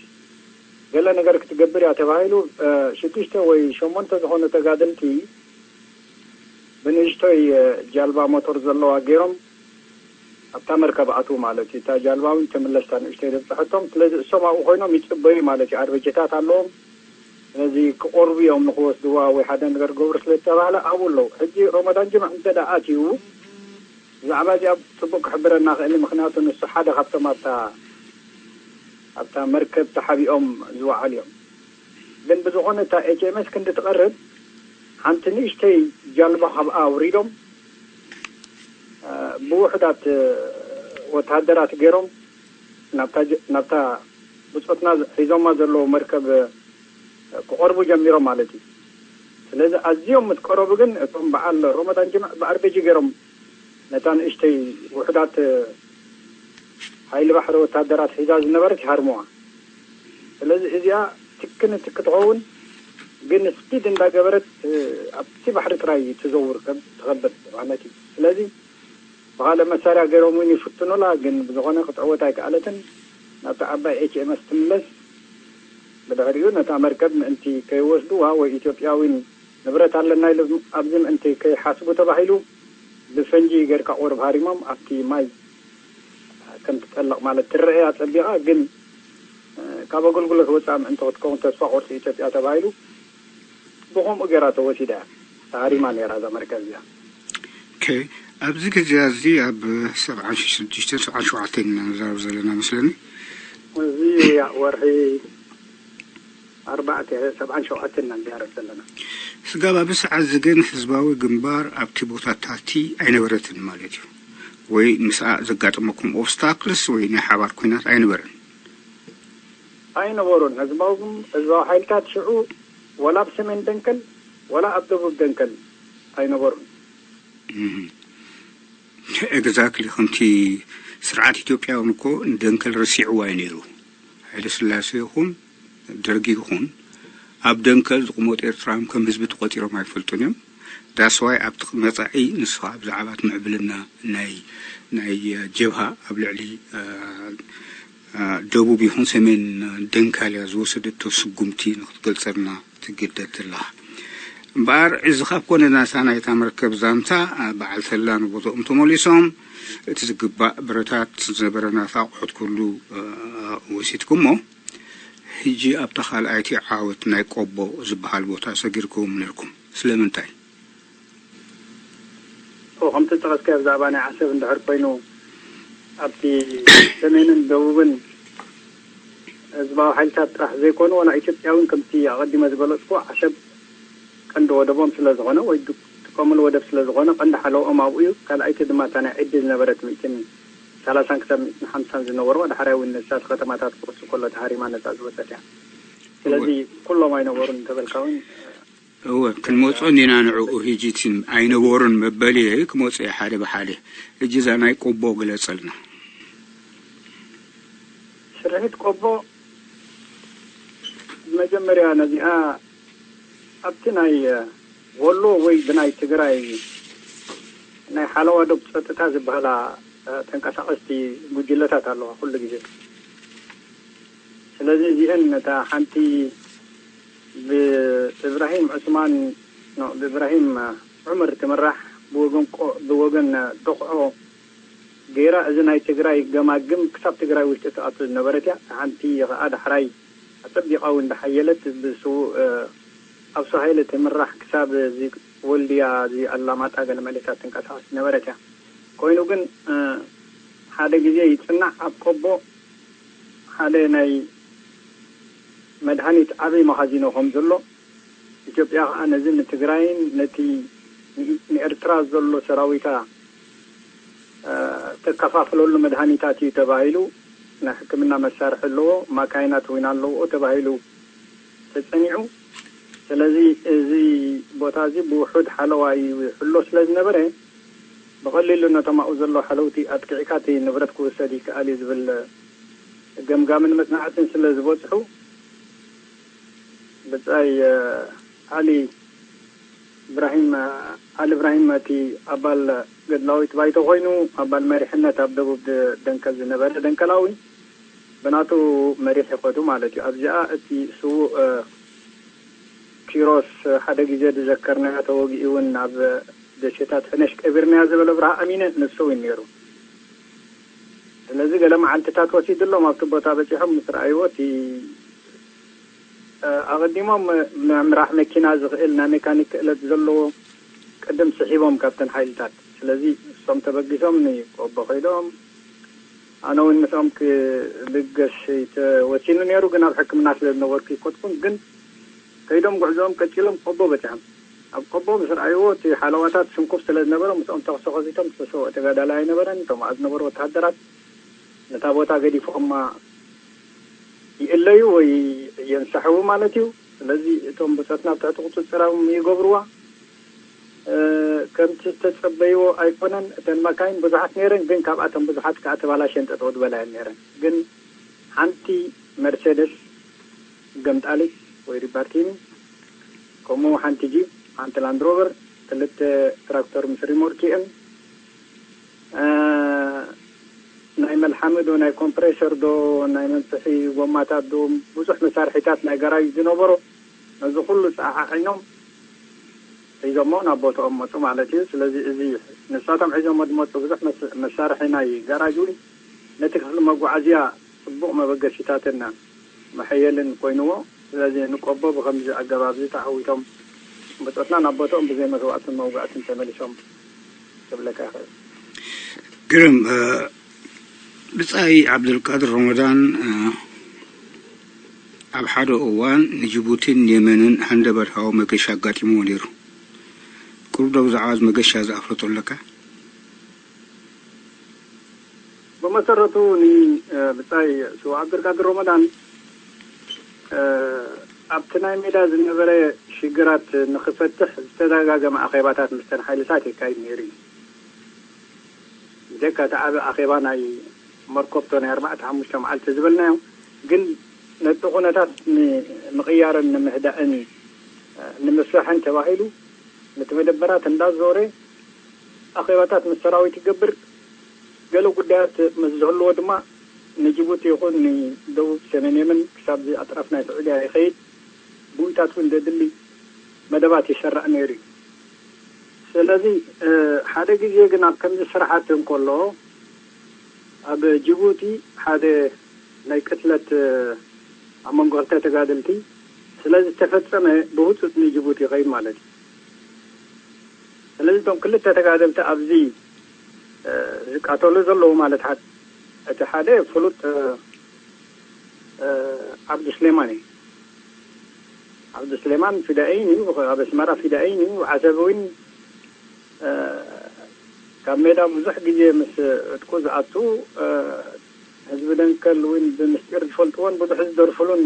ገለ ነገር ክትገብር እያ ተባሂሉ ሽዱሽተ ወይ ሸሞንተ ዝኾኑ ተጋደልቲ ብንእሽቶይ ጃልባ ሞቶር ዘለዋ ገይሮም ኣብታ መርከብ ኣትዉ ማለት እዩ። እታ ጃልባ እውን ተምለስታ ንእሽተይ ዘብፅሐቶም። ስለዚ እሶም ኣብኡ ኮይኖም ይፅበዩ ማለት እዩ። ኣርበጀታት ኣለዎም። ስለዚ ክቆርቡ እዮም ንክወስድዋ ወይ ሓደ ነገር ገብሩ ስለ ዝተባህለ ኣብኡ ኣለዉ። ሕጂ ሮመዳን ጅምዕ እንተ ደኣ ኣትዩ ብዛዕባ እዚኣ ፅቡቅ ክሕብረና ክእል። ምክንያቱ ንሱ ሓደ ካብቶም ኣብታ ኣብታ መርከብ ተሓቢኦም ዝወዓሉ እዮም። ግን ብዝኾነ እታ ኤች ኤም ኤስ ክንዲ ትቐርብ ሓንቲ ንእሽተይ ጃልባ ካብኣ ኣውሪዶም ብውሕዳት ወተሃደራት ገይሮም ናብታ ናብታ ብፆትና ሒዞማ ዘለዉ መርከብ ክቐርቡ ጀሚሮም ማለት እዩ። ስለዚ ኣዝዮም ምስ ቀረቡ ግን እቶም በዓል ሮመዳን ጅምዕ ብኣርቤጂ ገይሮም ነታ ንእሽተይ ውሕዳት ሓይሊ ባሕሪ ወታደራት ሒዛ ዝነበረት ይሃርምዋ። ስለዚ እዚኣ ትክን ትክ ትኸውን፣ ግን ስፒድ እንዳገበረት ኣብቲ ባሕሪ ጥራይ ትዘውር ትኸብር ማለት እዩ። ስለዚ ብኻልእ መሳርያ ገይሮም እውን ይፍትኑላ፣ ግን ብዝኾነ ክትዕወት ኣይከኣለትን። ናብቲ ዓባይ ኤች ኤም ኤስ ትምለስ። ብድሕሪኡ ነታ መርከብ ምእንቲ ከይወስድዋ ወይ ኢትዮጵያዊን ንብረት ኣለና ኢሉ ኣብዚ ምእንቲ ከይሓስቡ ተባሂሉ ብፈንጂ ጌርካ ቁሩብ ሃሪሞም ኣብቲ ማይ ከም ትጠልቕ ማለት ትረአ እያ ጸቢቓ፣ ግን ካብ ኣገልግሎት ወጻእ ምእንቲ ክትከውን ተስፋ ቆርጺ ኢትዮጵያ ተባሂሉ ብኸምኡ ጌራ ተወሲዳ እያ። ተሃሪማ ነይራ እዛ መርከብ እዚኣ። ኦኬ፣ ኣብዚ ግዜ እዚ ኣብ ሰብዓን ሽዱሽተን ሰብዓን ሸውዓተን ኢና ንዛረብ ዘለና መስለኒ። እዚ ያ ወርሒ ኣርባዕተ ሰብዓን ሸውዓተን ኢና ንዛረብ ዘለና። ስጋብ ኣብዚ ሰዓት እዚ ግን ህዝባዊ ግንባር ኣብቲ ቦታታቲ ኣይነበረትን ማለት እዩ ወይ? ምስኣ ዘጋጠመኩም ኦብስታክልስ ወይ ናይ ሓባር ኩናት ኣይነበረን? ኣይነበሩን። ህዝባዊ ህዝባዊ ሓይልታት ሽዑ ወላ ኣብ ሰሜን ደንከል ወላ ኣብ ደቡብ ደንከል ኣይነበሩን። ኤግዛክትሊ። ከምቲ ስርዓት ኢትዮጵያ እውን እኮ ንደንከል ረሲዕዋ እዩ ነይሩ። ሃይለ ስላሴ ይኹን ደርጊ ይኹን ኣብ ደንከል ዝቕመጡ ኤርትራውያን ከም ህዝቢ ተቖጺሮም ኣይፈልጡን እዮም። ዳስዋይ ኣብቲ መጻኢ ንስኻ ብዛዕባ እቲ ምዕብልና ናይ ናይ ጀብሃ ኣብ ልዕሊ ደቡብ ይኹን ሰሜን ደንካልያ ዝወሰደቶ ስጉምቲ ንክትገልጸልና ትግደድ ኣለኻ። እምበኣር እዚ ካብ ኮነ ናሳ ናይታ መርከብ ዛንታ በዓል ተላ ንቦትኦም ተመሊሶም እቲ ዝግባእ ብረታት ዝነበረ ናታ ኣቑሑት ኩሉ ወሲድኩሞ። ሕጂ ኣብታ ካልኣይቲ ዓወት ናይ ቆቦ ዝበሃል ቦታ ሰጊርኩም ነርኩም። ስለምንታይ? ከምቲ ዝጠቐስካዮ ብዛዕባ ናይ ዓሰብ እንድሕር ኮይኑ ኣብቲ ሰሜንን ደቡብን ህዝባዊ ሓይልታት ጥራሕ ዘይኮኑ ዋላ ኢትዮጵያውን ከምቲ ኣቐዲመ ዝገለፅኩ ዓሰብ ቀንዲ ወደቦም ስለ ዝኾነ ወይ ዝጥቀምሉ ወደብ ስለ ዝኾነ ቀንዲ ሓለውኦም ኣብኡ እዩ። ካልኣይቲ ድማ እታ ናይ ዕዲ ዝነበረት ሚእትን ሰላሳን ክሳብ ሚእትን ሓምሳን ዝነበሩ ዳሕራይ እውን ንሳት ከተማታት ክወስድ ከሎ ተሃሪማ ነፃ ዝወፀት እያ። ስለዚ ኩሎም ኣይነበሩን እንተበልካ እውን እወ ክንመጾ እንዲና ንዕኡ። ሕጂ እቲ ኣይነበሩን መበሊ ክመጾ እየ ሓደ ብሓደ። ሕጂ እዛ ናይ ቆቦ ግለጸልና። ስርሒት ቆቦ መጀመርያ ነዚኣ ኣብቲ ናይ ወሎ ወይ ብናይ ትግራይ ናይ ሓለዋ ዶብ ፀጥታ ዝበሃላ ተንቀሳቐስቲ ጉጅለታት ኣለዋ ኩሉ ግዜ። ስለዚ እዚአን ነታ ሓንቲ ብእብራሂም ዑስማን ብእብራሂም ዑመር ትምራሕ ብወገን ብወገን ደኽዖ ገይራ እዚ ናይ ትግራይ ገማግም ክሳብ ትግራይ ውሽጢ ትኣቱ ዝነበረት እያ። ሓንቲ ከዓ ዳሕራይ ኣፀቢቓ እውን እንዳሓየለት ብስውእ ኣብ ሱሃይለ ትምራሕ ክሳብ እዚ ወልድያ እዚ ኣላማጣ ገለ መሌታት ትንቀሳቐስ ዝነበረት እያ። ኮይኑ ግን ሓደ ግዜ ይፅናዕ ኣብ ቆቦ ሓደ ናይ መድሃኒት ዓብይ መኻዚኖ ከም ዘሎ ኢትዮጵያ ከዓ ነዚ ንትግራይን ነቲ ንኤርትራ ዘሎ ሰራዊታ ተከፋፍለሉ መድሃኒታት እዩ ተባሂሉ ናይ ሕክምና መሳርሒ ኣለዎ ማካይናት እውን ኣለዎ ተባሂሉ ተፀኒዑ። ስለዚ እዚ ቦታ እዚ ብውሑድ ሓለዋ ይሕሎ ስለ ዝነበረ ብቐሊሉ ነቶም ኣብኡ ዘሎ ሓለውቲ ኣጥቂዕካ እቲ ንብረት ክውሰድ ይከኣል እዩ ዝብል ገምጋምን መፅናዕትን ስለ ዝበፅሑ ብፃይ ዓሊ እብራሂም ዓሊ እብራሂም እቲ ኣባል ገድላዊት ባይቶ ኮይኑ ኣባል መሪሕነት ኣብ ደቡብ ደንከል ዝነበረ ደንከላዊ ብናቱ መሪሕ ይኸዱ ማለት እዩ። ኣብዚኣ እቲ ስዉእ ኪሮስ ሓደ ግዜ ዝዘከርናዮ ተወጊኡ እውን ናብ ደሴታት ሕነሽ ቀቢርናዮ ዝበለ ብርሃ ኣሚነ ንሱ እውን ነይሩ። ስለዚ ገለ መዓልትታት ወሲድሎም ኣብቲ ቦታ በፂሖም ምስ ረኣይዎ እቲ ኣቐዲሞም ምምራሕ መኪና ዝኽእል ናይ ሜካኒክ ክእለት ዘለዎ ቅድም ስሒቦም ካብተን ሓይልታት። ስለዚ እሶም ተበጊሶም ንቆቦ ከይዶም ኣነ እውን ምስኦም ክብገስ ተወሲኑ ነይሩ፣ ግን ኣብ ሕክምና ስለ ዝነበርኩ ይኮትኩን። ግን ከይዶም ጉዕዞኦም ቀፂሎም ቆቦ በፂሖም። ኣብ ቆቦ ምስ ረኣይዎ እቲ ሓለዋታት ስንኩፍ ስለ ዝነበረ ምስኦም ተኽሲ ከፊቶም ዝተሰውአ ተጋዳላይ ኣይነበረን። እቶም ኣብኣ ዝነበሩ ወተሃደራት ነታ ቦታ ገዲፎማ ይእለዩ ወይ የንሳሕቡ ማለት እዩ። ስለዚ እቶም ብጾትና ኣብ ትሕቲ ቁፅፅሮም ይገብርዋ። ከምቲ ዝተጸበይዎ ኣይኮነን። እተን መካይን ብዙሓት ነይረን፣ ግን ካብኣተን ብዙሓት ከኣ ተባላሸን ጠጠው ዝበላ እየን ነይረን። ግን ሓንቲ መርሴደስ ገምጣሊት ወይ ሪባርቲኒ፣ ከምኡ ሓንቲ ጂፕ፣ ሓንቲ ላንድሮቨር፣ ክልተ ትራክተር ምስ ሪሞርክ እየን። ናይ መልሓሚ ዶ ናይ ኮምፕሬሰር ዶ ናይ መንፍሒ ጎማታት ዶ ብዙሕ መሳርሒታት ናይ ጋራጅ ዝነበሮ፣ ነዚ ኩሉ ጸዓዒኖም ሒዞሞ ናብ ቦታኦም መጹ ማለት እዩ። ስለዚ እዚ ንሳቶም ሒዞሞ ዝመጹ ብዙሕ መስ- መሳርሒ ናይ ጋራጅ እውን ነቲ ክፍሊ መጓዓዝያ ጽቡቕ መበገሲታትን መሐየልን ኮይንዎ። ስለዚ ንቆቦ ብኸምዚ ኣገባብ እዚ ተዓዊቶም ብጾትና ናብ ቦታኦም ብዘይ መስዋእትን መውጋእትን ተመሊሶም ክብለካ ይኽእል። ግርም ብጻይ ዓብደልቃድር ረመዳን ኣብ ሓደ እዋን ንጅቡቲን የመንን ሃንደበታዊ መገሻ ኣጋጢምዎ ነይሩ። ቁሩብ ዶ ብዛዕባ እዚ መገሻ እዚ ኣፍለጦ ኣለካ? ብመሰረቱ ንብጻይ ስው ዓብደልቃድር ረመዳን ኣብቲ ናይ ሜዳ ዝነበረ ሽግራት ንክፈትሕ ዝተደጋገመ ኣኼባታት ምስተን ሓይልታት የካይድ ነይሩ እዩ። ብጀካ እቲ ዓቢ ኣኼባ ናይ መርኮብቶ ናይ ኣርባዕተ ሓሙሽተ መዓልቲ ዝበልናዮ ግን ነቲ ኩነታት ንምቕያርን ንምህዳእን ንምፍታሕን ተባሂሉ ነቲ መደበራት እንዳዞረ ኣኼባታት ምስ ሰራዊት ይገብር። ገለ ጉዳያት ምስ ዝህልዎ ድማ ንጅቡቲ ይኹን ንደቡብ ሰሜን የመን ክሳብ ኣጥራፍ ናይ ስዑድያ ይኸይድ። ብኡይታት እውን ዘድሊ መደባት ይሰራዕ ነይሩ እዩ። ስለዚ ሓደ ግዜ ግን ኣብ ከምዚ ስራሓት እንከሎ ኣብ ጅቡቲ ሓደ ናይ ቅትለት ኣብ መንጎ ክልተ ተጋደልቲ ስለ ዝተፈጸመ ብህጹጽ ንጅቡቲ ይኸይድ ማለት እዩ። ስለዚ እቶም ክልተ ተጋደልቲ ኣብዚ ዝቃተሉ ዘለዉ ማለት ሓደ እቲ ሓደ ፍሉጥ ዓብዱ ስሌማን እዩ። ዓብዱ ስሌማን ፊዳኢን እዩ። ኣብ ኣስመራ ፊዳኢን እዩ። ዓሰብ እውን ካብ ሜዳ ብዙሕ ግዜ ምስ ዕጥቁ ዝኣቱ ህዝቢ ደንከል እውን ብምስጢር ዝፈልጥዎን ብዙሕ ዝደርፍሉን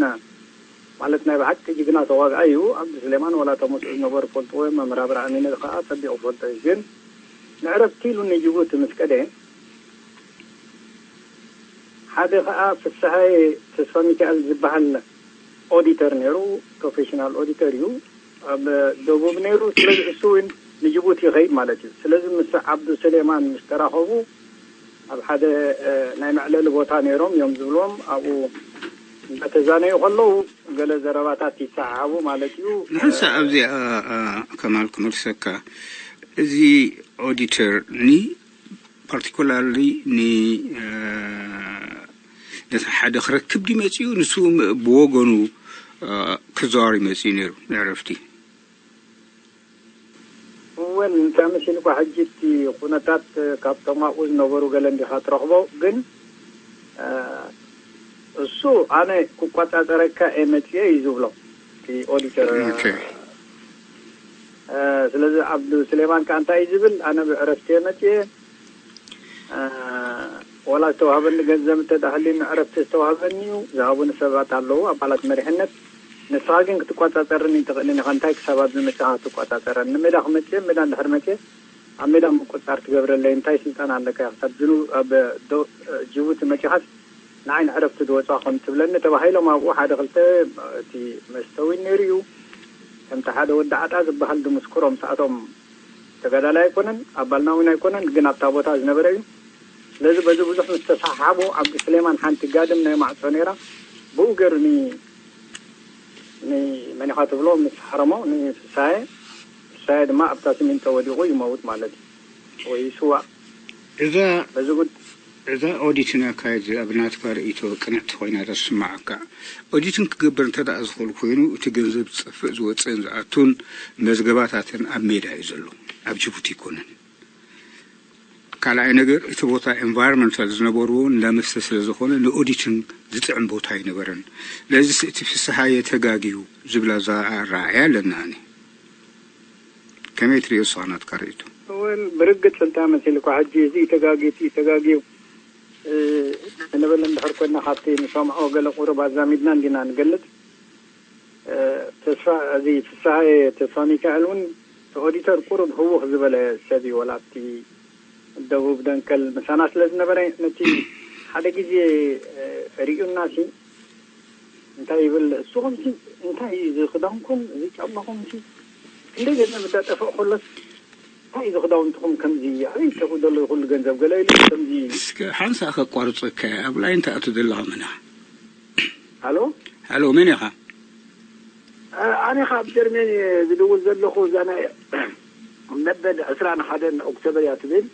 ማለት ናይ ብሓቂ ጅግና ተዋግኣይ እዩ። ዓብዱ ስሌማን ዋላ እቶም ምስኡ ዝነበሩ ፈልጥዎ እዮም። መምህር ኣብርሃም ይነ ከዓ ጸቢቑ ፈልጦ እዩ። ግን ንዕረፍቲ ኢሉ ንጅቡቲ ምስ ከደ ሓደ ከዓ ፍስሃየ ተስፋ ሚካኤል ዝበሃል ኦዲተር ነይሩ፣ ፕሮፌሽናል ኦዲተር እዩ ኣብ ደቡብ ነይሩ። ስለዚ እሱ እውን ንጅቡቲ ይኸይድ ማለት እዩ። ስለዚ ምስ ዓብዱ ሰሌማን ምስ ተራኸቡ ኣብ ሓደ ናይ መዕለሊ ቦታ ነይሮም እዮም ዝብልዎም ኣብኡ እንዳተዛነዩ ከለዉ ገለ ዘረባታት ይሰሓሓቡ ማለት እዩ። ንሕንሳ ኣብዚኣ ከማል ክመልሰካ እዚ ኦዲተር ኒ ፓርቲኩላርሊ ን ነቲ ሓደ ክረክብ ድዩ መጺኡ ንሱ ብወገኑ ክዘዋወር እዩ መጺኡ ነይሩ ንዕረፍቲ። እወን እንታይ መሲልኳ ሕጂ እቲ ኩነታት ካብቶም ኣብኡ ዝነበሩ ገለ እንዲኻ ትረኽቦ ግን እሱ ኣነ ክቆጻጸረካ እየ መጽየ እዩ ዝብሎ እቲ ኦዲተር። ስለዚ ዓብዱ ስሌማን ከኣ እንታይ እዩ ዝብል ኣነ ብዕረፍቲ እየ መጽየ ወላ ዝተዋህበኒ ገንዘብ እንተዳህሊ ንዕረፍቲ ዝተዋህበኒ እዩ። ዝሃቡኒ ሰባት ኣለዉ ኣባላት መሪሕነት። ንስኻ ግን ክትቆጻጸርኒ ኣይትኽእልን ኢኻ። እንታይ ክሳብ ኣብዚ መጺኻ ክትቆጻጸረኒ? ንሜዳ ክመጽእ እየ፣ ሜዳ እንድሕር መጽእ ኣብ ሜዳ ምቁጽጻር ትገብረለይ እንታይ ስልጣን ኣለካ? ክሳብ ዝኑ ኣብ ዶ- ጅቡቲ መጺኻስ ንዓይ ንዕረፍቲ ዝወጽኣ ከም ትብለኒ ተባሂሎም ኣብኡ ሓደ ክልተ እቲ መስተ ዊን ነይሩ እዩ። ከምቲ ሓደ ወዲ ዓጣ ዝበሃል ድምስክሮ ምስኣቶም ተጋዳላይ ኣይኮነን፣ ኣባልና እውን ኣይኮነን፣ ግን ኣብታ ቦታ ዝነበረ እዩ። ስለዚ በዚ ብዙሕ ምስ ተሰሓሓቡ ዓብዲ ስሌማን ሓንቲ ጋድም ናይ ማዕጾ ነይራ ብኡ ገይሩ ኒ ኒ መን ኢኻ ትብሎ ምስ ሓረሞ ንፍሳየ ፍሳየ ድማ ኣብታ ሲሚንቶ ወዲቑ ይመውት ማለት እዩ ወይ ይስዋእ። እዛ በዚ ጉድ እዛ ኦዲትን ኣካየድ ኣብ ናትካ ርእይቶ ቅንዕቲ ኮይና ተስማዓካ። ኦዲትን ክገብር እንተ ደኣ ዝኽእል ኮይኑ እቲ ገንዘብ ዝጠፍእ ዝወፅእን ዝኣቱን መዝገባታትን ኣብ ሜዳ እዩ ዘሎ፣ ኣብ ጅቡቲ ኣይኮነን። ካልኣይ ነገር እቲ ቦታ ኤንቫይሮንመንታል ዝነበርዎ እንዳ መስተ ስለ ዝኾነ ንኦዲትን ዝጥዕም ቦታ ኣይነበረን። ለዚስ እቲ ፍስሃየ ተጋግዩ ዝብል ኣረኣእያ ኣለኒ ኣነ። ከመይ ትርእዮ ንስኻ ናትካ ርእይቶ? ወል ብርግጽ እንታይ መሲልኳ ሕጂ እዚ ተጋግዩ እቲ ተጋግዩ ክንብል እንድሕር ኮይና ካብቲ ንሰምዖ ገለ ቁሩብ ኣዛሚድና እንዲና ንገልጽ። ተስፋ እዚ ፍስሃየ ተስፋ ሚካኤል እውን እቲ ኦዲተር ቁሩብ ህውኽ ዝበለ ሰብ እዩ፣ ወላ ኣብቲ ደቡብ ደንከል ምሳና ስለ ዝነበረ፣ ነቲ ሓደ ግዜ እ፣ ርእዩና ሲ እንታይ ይብል እሱ፣ ከምሲ እንታይ እዩ እዚ ክዳንኩም፣ እዚ ጫማኹም ሲ ክንደይ ገንዘብ እንዳጠፍእ ከሎስ እንታይ እዩ እዚ ክዳውንትኹም ከምዚ፣ ኣበይ ተኽኡ ዘሎ ኩሉ ገንዘብ ገለ ኢሉ ከምዚ። እስከ ሓንሳእ ከቋርጸካ ኣብ ላይን ትኣቱ ዘለኻ መን ኢኻ? ሃሎ። ሃሎ፣ መን ኢኻ? ኣነ ካብ ጀርመን እየ ዝድውል ዘለኹ። እዛ ናይ መበል ዕስራን ሓደን ኦክቶበር እያ ትብል፣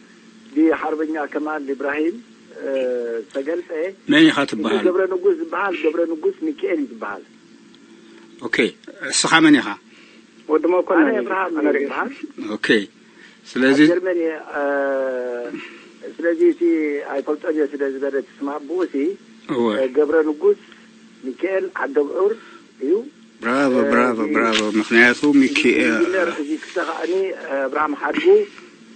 ብሓርበኛ ከማል ኢብራሂም ዝተገልጸ። መን ኢኻ ትበሃል? ገብረ ንጉስ ዝበሃል፣ ገብረ ንጉስ ሚካኤል እዩ ዝበሃል። ኦኬ፣ እስኻ መን ኢኻ? ወዲ መኮነን ኣነ እዩ። እብርሃም ኣነ እየ ርእሱ። ዝበሃል። ኦኬ፣ ስለዚ ኣብ ጀርመን እየ። ስለዚ እቲ ኣይፈልጦን እየ ስለ ዝበለ እቲ ስም ኣቦኡ ሲ እወ። ገብረ ንጉስ ሚካኤል ዓደብዑር እዩ። ብራቮ፣ እ፣ ብራቮ፣ እዚ ብራቮ። ምኽንያቱ ሚኪ-፣ እ፣ ኢንጂነር እዚ ክስተ ከኣኒ፣ እ፣ ኣብርሃም ሓድጉ፣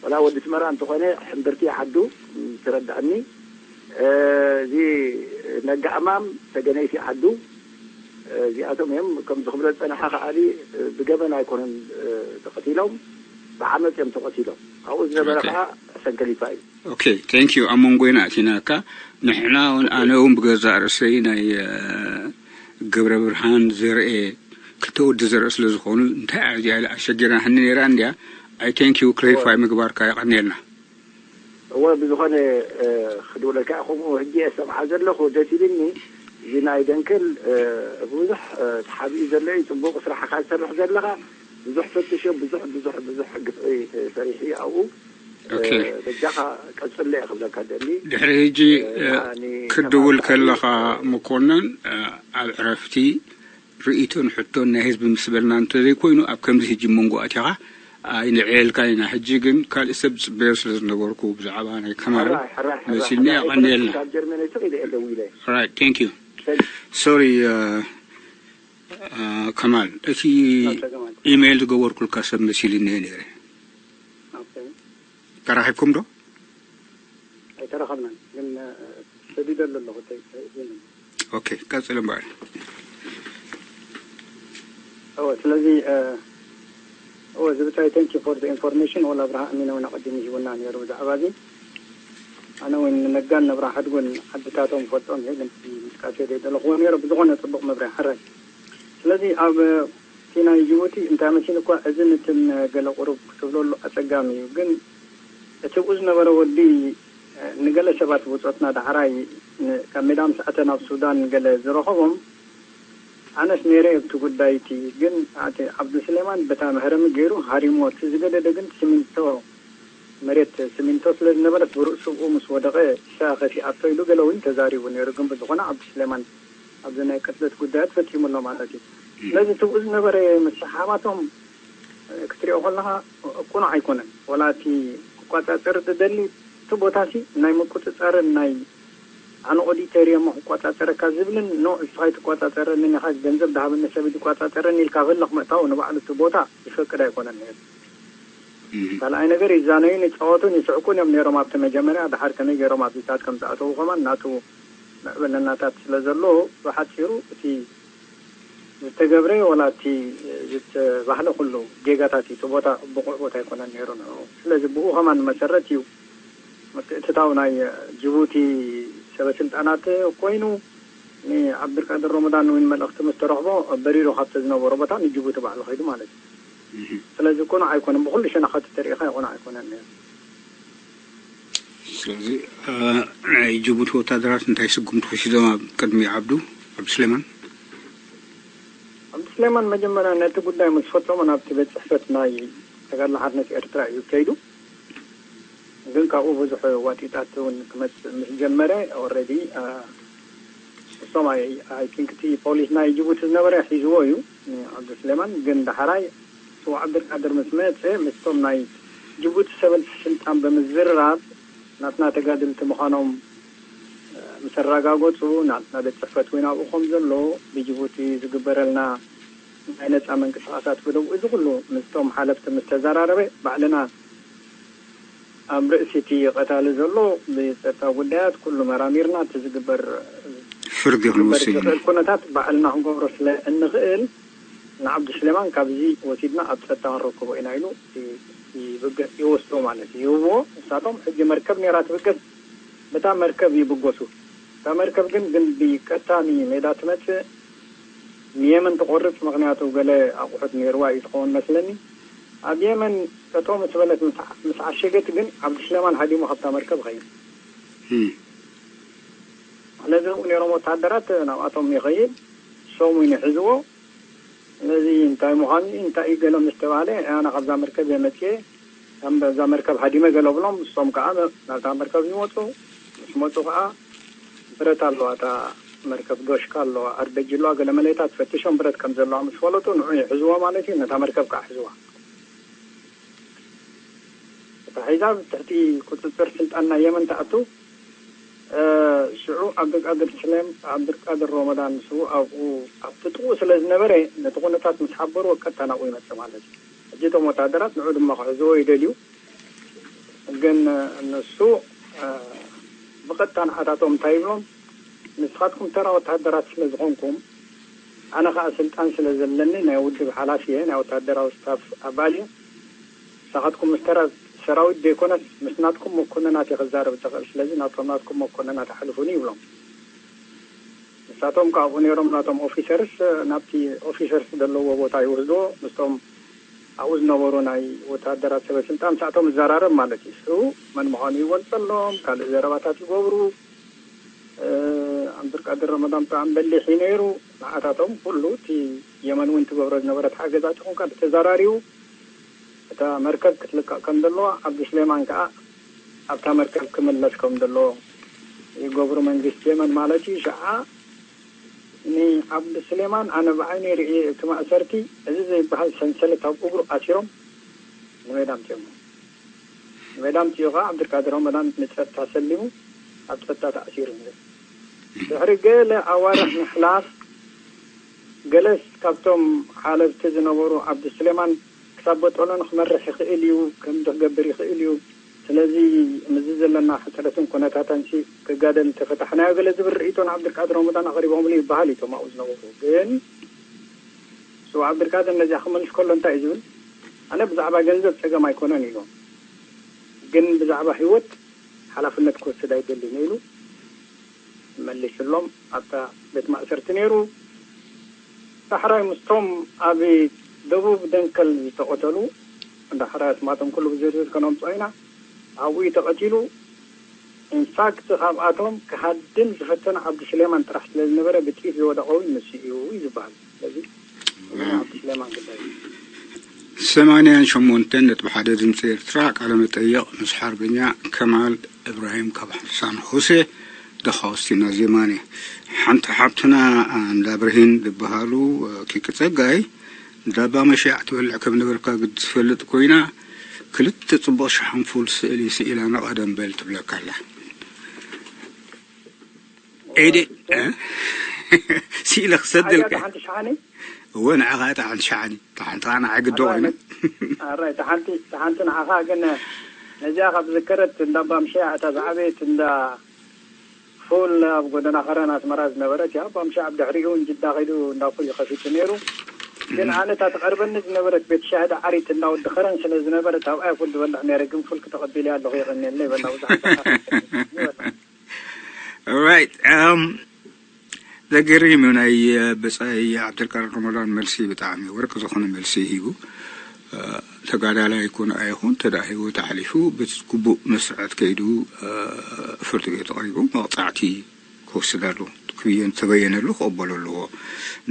ወላ ወዲ ስመራ እንተኾነ ሕምብርቲ ዓዱ፣ ም፣ ትረዳእኒ። እ፣ እዚ ነጋ እማም ሰገነይቲ ዓዱ፣ እ፣ እዚኣቶም እዮም። ከም ዝኽብረ ዝጸንሐ ከኣኒ፣ እ፣ ብገበን ኣይኮኑን፣ እ፣ ተቐቲሎም፣ ብዓመጽ እዮም ተቐቲሎም። ኣብኡ ዝነበረ ኦኬ። ከኣ ሕሰን ከሊፋ እዩ። ኦኬ፣ ቴንክ ዩ። ኣብ መንጎና ኣቲናካ። ንሕና እውን፣ ኣነ እውን ብገዛእ ርእሰይ ናይ፣ እ፣ ገብረ ብርሃን ዘርኤ፣ ክልተ ወዲ ዘርኤ ስለ ዝኾኑ፣ እንታይ እያ እዚኣ ኢለ ኣሸጊርና ህኒ ነይራ እንድያ። ኣይ ቴንክ ዩ፣ ክላሪፋይ ምግባርካ የቐንየልና። እወ፣ ብዝኾነ፣ እ፣ ክድውለካ እየ። ከምኡ ሕጂ እየ ሰምዓ ዘለኹ፣ ደስ ኢልኒ። እዚ ናይ ደንክል፣ እ፣ ብዙሕ፣ እ፣ ተሓቢኡ ዘሎ እዩ። ጽቡቕ ስራሕኻ ትሰርሕ ዘለኻ። ብዙሕ ፈትሾ፣ ብዙሕ፣ ብዙሕ፣ ብዙሕ ግፍዒ ሰሪሑ እዩ ኣብኡ። ኦኬ። እ፣ በጃኻ ቀጽሎ እየ ክብለካ ደሊ። ድሕሪ ሕጂ፣ እ፣ እ፣ ኣኒ ክድውል ከማል ከለኻ፣ እ፣ መኮነን፣ እ፣ ኣብ ዕረፍቲ ርእይቶን ሕቶን ናይ ህዝቢ ምስ በልና እንተዘይኮይኑ፣ ኣብ ከምዚ ሕጂ መንጎ ኣቲኻ፣ ኣይንዕየልካን ኢና። ሕጂ ግን ካልእ ሰብ ዝጽበዮ ስለ ዝነበርኩ፣ ብዛዕባ ናይ ከማል ሕራይ፣ ሕራይ፣ ሕራይ፣ መሲልኒ ሕራይ የቐንየልና። ካብ ጀርመን ስቕ ኢለ እየ ደዊለ። ራይት፣ ቴንክ ዩ። ቴንክ ዩ። ሶሪ፣ እ፣ እ፣ ከማል፣ እቲ ኦኬ፣ ከማል። ኢሜይል ዝገበርኩልካ ሰብ መሲልኒ እየ ነይረ። ኦኬ። ተራኺብኩም ዶ? ኣይተራኸብናን፣ ግን፣ እ፣ ሰዲደሉ ኣለኹ፣ ተይ-፣ ተይ-፣ ኦኬ፣ ቀጽል እምበኣር። እወ፣ ስለዚ፣ እ፣ እወ፣ ዝብታይ፣ ቴንክ ዩ ፎር ዘ ኢንፎርሜሽን። ወላ ኣብርሃ ኣሚነ እውን ኣቐዲሙ ሂቡና ነይሩ ብዛዕባ እዚ። ኣነ እውን ንነጋን ንኣብርሃ ሓድጉን ዓድታቶም ፈልጦም እየ፣ ግን ምጥቃስ እየ ዘይደለኹዎ ነይረ። ብዝኾነ ጽቡቕ መብርሂ፣ ሕራይ። ስለዚ ኣብ እቲ ናይ ጅቡቲ እንታይ መሲሉ እኳ፣ እዝን እትን ገለ ቁሩብ ክትብለሉ ኣጸጋሚ እዩ፣ ግን እቲ ብኡ ዝነበረ ወዲ፣ እ፣ ንገለ ሰባት ብጾትና ዳሕራይ ን-፣ ካብ ሜዳ ምስ ኣተ ናብ ሱዳን ገለ ዝረኸቦም፣ ኣነስ ነይረ ኣብቲ ጉዳይ እቲ፣ ግን ኣቲ ዓብዱ ስሌማን በታ መህረሚ ገይሩ ሃሪሞ፣ እቲ ዝገደደ ግን ሲሚንቶ፣ መሬት ሲሚንቶ ስለ ዝነበረት ብርእሱ ብኡ ምስ ወደቐ እሳ ከፊኣቶ ኢሉ ገለ እውን ተዛሪቡ ነይሩ። ግን ብዝኾነ ዓብዱ ስሌማን ኣብዚ ናይ ቅትለት ጉዳያት ፈጺሙ ኣሎ ማለት እዩ። ስለዚ እቲ ብኡ ዝነበረ ምስሓባቶም ክትሪኦ ከለኻ ቅኑዕ ኣይኮነን። ወላ እቲ ክቆጻጸር ዝደሊ እቲ ቦታሲ ናይ ምቁጽጻርን ናይ ኣነ ኦዲተር እየ እሞ ክቆጻጸረካ ዝብልን ኖ እስኻ ኣይትቆጻጸረንን ኢኻ፣ ገንዘብ ዝሃበኒ ሰብ እዩ ዝቆጻጸረኒ ኢልካ ክልኽ ምእታው ንባዕሉ እቲ ቦታ ይፈቅድ ኣይኮነን ነይሩ። እህ። ካልኣይ ነገር ይዛነዩን ይጻወቱን ይስሕቁን እዮም ነይሮም ኣብቲ መጀመርያ። ድሓር ከመይ ገይሮም ኣብዚታት ከም ዝኣተዉ ከማን ናቱ ምዕብልናታት ስለ ዘሎ ብሓጺሩ እቲ ዝተገብረ ወላ እቲ ዝተባህለ ኩሉ ጌጋታት እዩ። እቲ ቦታ ብቑዕ ቦታ ኣይኮነን ነይሩ ንዕኡ። ስለዚ ብኡ ከማን መሰረት እዩ ምትእትታው ናይ ጅቡቲ ሰበ ስልጣናት ኮይኑ ንዓብዱልቃድር ረመዳን እውን መልእኽቲ ምስ ተረኽቦ በሪሩ ካብቲ ዝነበሮ ቦታ ንጅቡቲ ባዕሉ ከይዱ ማለት እዩ። እህ። ስለዚ ቅኑዕ ኣይኮነን፣ ብኹሉ ሸነኻት ተሪኢኻ ቅኑዕ ኣይኮነን ነይሩ። ስለዚ፣ እ፣ ናይ ጅቡቲ ወታደራት እንታይ ስጉምቲ ወሲዶም ኣብ ቅድሚ ዓብዱ፣ ዓብዱ ስሌማን? ዓብዱ ስሌማን መጀመርያ ነቲ ጉዳይ ምስ ፈጸሙ ናብቲ ቤት ጽሕፈት ናይ ተጋድሎ ሓርነት ኤርትራ እዩ ከይዱ። ግን ካብኡ ብዙሕ ዋጢጣት እውን ክመጽእ ምስ ጀመረ፣ ኦልሬዲ፣ እ፣ እሶም ኣይ፣ ኣይ ቲንክ እቲ ፖሊስ ናይ ጅቡቲ ዝነበረ ሒዝዎ እዩ፣ ንዓብዱ ስሌማን። ግን ዳሕራይ ስዉእ ዓብደልቃድር ምስ መጸ፣ ምስቶም ናይ ጅቡቲ ሰበል ስልጣን ብምዝርራብ፣ ናትና ተጋደልቲ ምዃኖም፣ እ፣ ምስ ኣረጋገጹ፣ ናትና ቤት ጽሕፈት እውን ኣብኡ ከም ዘሎ፣ ብጅቡቲ ዝግበረልና ናይ ነጻ ምንቅስቓሳት ብደው፣ እዚ ኩሉ ምስቶም ሓለፍቲ ምስ ተዘራረበ፣ ባዕልና ኣብ ርእሲ እቲ ቀታሊ ዘሎ ብጸጥታ ጉዳያት ኩሉ መራሚርና፣ እቲ ዝግበር፣ ፍርዲ ዝግበር ክንወስድ ኢና። ዝኽእል ኩነታት ባዕልና ክንገብሮ ስለ እንኽእል፣ ንዓብዲ ስሌማን ካብዚ ወሲድና ኣብ ጸጥታ ክንረክቦ ኢና ኢሉ ይብገ ይወስዶ ማለት እዩ፣ ይህብዎ። ንሳቶም ሕጂ መርከብ ነይራ ትብገስ፣ በታ መርከብ ይብገሱ። እታ መርከብ ግን ግን ብቀጥታ ንሜዳ ትመጽእ፣ ንየመን ትቆርጽ። ምክንያቱ ገለ ኣቑሑት ነይርዋ እዩ ዝኸውን መስለኒ። ኣብ የመን ጠጠው ምስ በለት ምስ ዓ- ምስ ዓሸገት ግን ዓብዲ ስሌማን ሃዲሙ ካብታ መርከብ ይኸይድ። ስለዚ ኣብኡ ነይሮም ወታደራት ናብኣቶም ይኸይድ፣ ሶም ይሕዝዎ። ስለዚ እንታይ ምዃኑ እዩ እንታይ እዩ ገለ ምስ ተባሃለ ኣነ ካብዛ መርከብ እየ መፅየ፣ ካብ እዛ መርከብ ሃዲመ ገለ ብሎም። ንሶም ከዓ ናብታ መርከብ ይመፁ። ምስ መፁ ከዓ ብረት ኣለዋ እታ መርከብ፣ ዶሽካ ኣለዋ፣ ኣርበጂ ኣለዋ፣ ገለ መለታት ፈትሾም ብረት ከም ዘለዋ ምስ ፈለጡ ንዑ ይሕዝዎ ማለት እዩ። ነታ መርከብ ከዓ ሕዝዋ። እታ ሒዛ ትሕቲ ቁፅፅር ስልጣን ናይ የመን ትኣቱ። ሽዑ ዓብዱልቃድር ስሌም ዓብዱልቃድር ሮመዳን ንሱ ኣብኡ ኣብቲ ጥቕኡ ስለ ዝነበረ ነቲ ኩነታት ምስ ሓበርዎ ቀጥታ ናብኡ ይመፅእ ማለት እዩ። ሕጂ እቶም ወታደራት ንዑ ድማ ክሕዝዎ ይደልዩ። ግን ንሱ ብቐጥታ ንዓታቶም እንታይ ይብሎም? ንስኻትኩም ተራ ወታደራት ስለ ዝኾንኩም፣ ኣነ ኸዓ ስልጣን ስለ ዘለኒ ናይ ውድብ ሓላፊ እየ፣ ናይ ወታደራዊ ስታፍ ኣባል እየ። ንስኻትኩም ምስ ተራ ሰራዊት ዘይኮነስ ምስ ናትኩም መኮንናት እየ ክዛረብ ዝኽእል። ስለዚ ናቶም ናትኩም መኮንናት ኣሕልፉኒ ይብሎም። ንሳቶም ካብኡ ነይሮም ናቶም ኦፊሰርስ ናብቲ ኦፊሰርስ ዘለዎ ቦታ ይወስድዎ። ምስቶም ኣብኡ ዝነበሩ ናይ ወታደራት ሰበ ስልጣን ምስኣቶም ይዘራረብ ማለት እዩ። እሱ መን ምዃኑ ይገልጸሎም፣ ካልእ ዘረባታት ይገብሩ። ዓብዱልቃድር ረመዳን ብጣዕሚ በሊሕ እዩ ነይሩ። ንዓታቶም ኩሉ እቲ የመን እውን ትገብሮ ዝነበረት ሓገዛት ይኹን ካልእ ተዘራሪቡ እታ መርከብ ክትልቀቕ ከም ዘለዋ ዓብዱ ስሌማን ከዓ ኣብታ መርከብ ክምለስ ከም ዘለዎ ይገብሩ መንግስቲ የመን ማለት እዩ። ሸዓ ንዓብዱ ስሌማን ኣነ ብዓይነይ ርእየ እቲ ማእሰርቲ እዚ ዘይበሃል ሰንሰለት ኣብ እግሩ ኣሲሮም ንሜዳ ኣምፅኦሞ። ንሜዳ ኣምፅኡ ከዓ ዓብዱልቃድር ረመዳን ንፀጥታ ሰሊሙ ኣብ ፀጥታ ተኣሲሩ ነይሩ። ድሕሪ ገለ ኣዋርሕ ምሕላፍ ገለስ ካብቶም ሓለፍቲ ዝነበሩ ዓብዱ ስሌማን ክሳብ በጦሎን ክመርሕ ይኽእል እዩ፣ ከምዚ ክገብር ይኽእል እዩ። ስለዚ ምስዚ ዘለና ሕፅረትን ኩነታታንሲ ክጋደል እንተፈታሕናዮ ገለ ዝብል ርእይቶ ንዓብዱልቃድር ረመዳን ኣቕሪቦምሉ ይበሃል እዩ እቶም ኣብኡ ዝነበሩ። ግን ስው ዓብዱልቃድር ነዚኣ ክመልስ ከሎ እንታይ እዩ ዝብል? ኣነ ብዛዕባ ገንዘብ ፀገም ኣይኮነን ኢሉ፣ ግን ብዛዕባ ህይወት ሓላፍነት ክወስድ ኣይደልን ኢሉ መሊስሎም ኣብታ ቤት ማእሰርቲ ነይሩ። ዳሕራይ ምስቶም ኣብ ደቡብ ደንከል ዝተቐተሉ ዳሕራይ ኣስማቶም ኩሉ ብዝርዝር ከነምፅኦ ኢና። ኣብኡ እዩ ተቐቲሉ። ኢንፋክት ካብኣቶም ክሃድን ዝፈተነ ዓብዱ ስሌማን ጥራሕ ስለ ዝነበረ ብጥይት ዝወደቐ እውን ንሱ እዩ እዩ ዝበሃል። ስለዚ እዚ ናይ ዓብዱ ስሌማን ጉዳይ እዩ። ሰማንያን ሸሞንተን ነጥቢ ሓደ ድምፂ ኤርትራ፣ ቃለ መጠይቕ ምስ ሓርበኛ ከማል እብራሂም ካብ ሓሳን ሆሴ ደኻውስቲና ዜማኔ። ሓንቲ ሓብትና እንዳ ብርሂን ዝበሃሉ ኪቂ ጸጋይ ዳባ መሸያዕ ትበልዕ ከም ነበርካ ግዲ ትፈልጥ ኮይና፣ ክልተ ጽቡቕ ሸሓን ፉል ስእሊ ስኢላ ንቐደም በል ትብለካ ኣላ። ኤዲ፣ እ? ስኢለ ክሰደልካ። ሓንቲ ሸሓኒ? እወ፣ ንዓኻ እታ ሓንቲ ሸሓኒ። እታ ሓንቲ ኸዓ ንዓይ ግዲ ኮይና። ኣራይ፣ እታ ሓንቲ፣ እታ ሓንቲ ንዓኻ ግን ነዚኣ ካብ ዝከረት እንዳ ባምሸያ እታ ዝዓበየት እንዳ ፉል ኣብ ጎደና ከረን ኣስመራ ዝነበረት እያ። ባምሸያ ኣብ ድሕሪኡ እውን ጅዳ ከይዱ እንዳ ፉል ይኸፊቱ ነይሩ። ግን ኣነ እታ ትቐርበኒ ዝነበረት ቤት ሻሂ ዳዓሪት እንዳ ወዲ ከረን ስለ ዝነበረት ኣብኣ ፉል ዝበልዕ ነይረ። ግን ፉል ክተቐቢል ኣለኹ የቐንየልና ይበላ ብዙሓት ይበላ። ራይት። እም፣ ዘገርም እዩ ናይ ብጻይ ዓብደልቃድር ረመዳን መልሲ፣ ብጣዕሚ ወርቂ ዝኾነ መልሲ ሂቡ። እ፣ ተጋዳላይ ይኩን ኣይኹን፣ እንተ ደኣ ህይወቱ ኣሕሊፉ፣ ብግቡእ መስርዓት ከይዱ፣ እ፣ ፍርዲ ቤት ኣቕሪቡ መቕጻዕቲ ክወስድ ኣለዎ። ክብየን፣ ተበየነሉ ክቕበሎ ኣለዎ።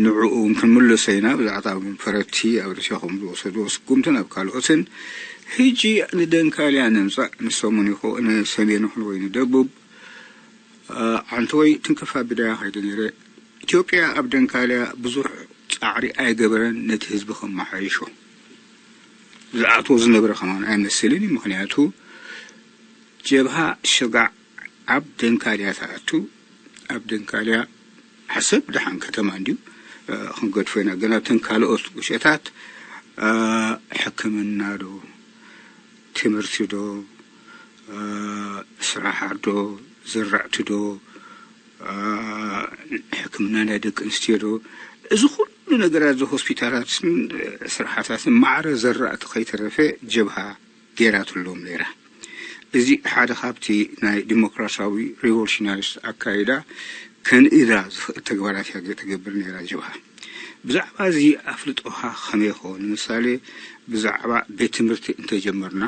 ንዕኡ እውን ክንምልሶ ኢና፣ ብዛዕባ ፈረድቲ ኣብ ሩስያ ከም ዝወሰድዎ ስጉምትን ኣብ ካልኦትን። ሕጂ ንደንካልያ ንምጻእ፣ ንሰሙን ይኹ-፣ ንሰሜን ይኹን ወይ ንደቡብ፣ እ፣ ዓንተወይ ትንክፍ ኣቢለያ ከይደ ነይረ። ኢትዮጵያ ኣብ ደንካልያ ብዙሕ ጻዕሪ ኣይገበረን ነቲ ህዝቢ ከመሓይሾ። ዝኣትዎ ዝነበረ ከማን ኣይመስልን እዩ። ምኽንያቱ ጀብሃ ሽጋዕ ኣብ ደንካልያ ትኣቱ፣ ኣብ ደንካልያ ዓሰብ ደሓን ከተማ እንድዩ፣ እ፣ ክንገድፎ ኢና። ግን ኣብተን ካልኦት ውሸታት፣ እ፣ ሕክምና ዶ፣ ትምህርቲ ዶ፣ እ፣ ስራሕ ዶ፣ ዝራእቲ ዶ፣ እ፣ ሕክምና ናይ ደቂ ኣንስትዮ ዶ፣ እዚ ኩሉ ነገራት፣ እዚ ሆስፒታላትን ስርሓታትን ማዕረ ዘራእቲ ከይተረፈ ጀብሃ ገይራትሎም ነይራ። እዚ ሓደ ካብቲ ናይ ዲሞክራሲያዊ ሪቮሉሽናሪስት ኣካይዳ ከንእዳ ዝኽእል ተግባራት እያ ትገብር ነይራ ጀብሃ። ብዛዕባ እዚ ኣፍልጦኻ ከመይ ይኸውን? ንምሳሌ ብዛዕባ ቤት ትምህርቲ እንተጀመርና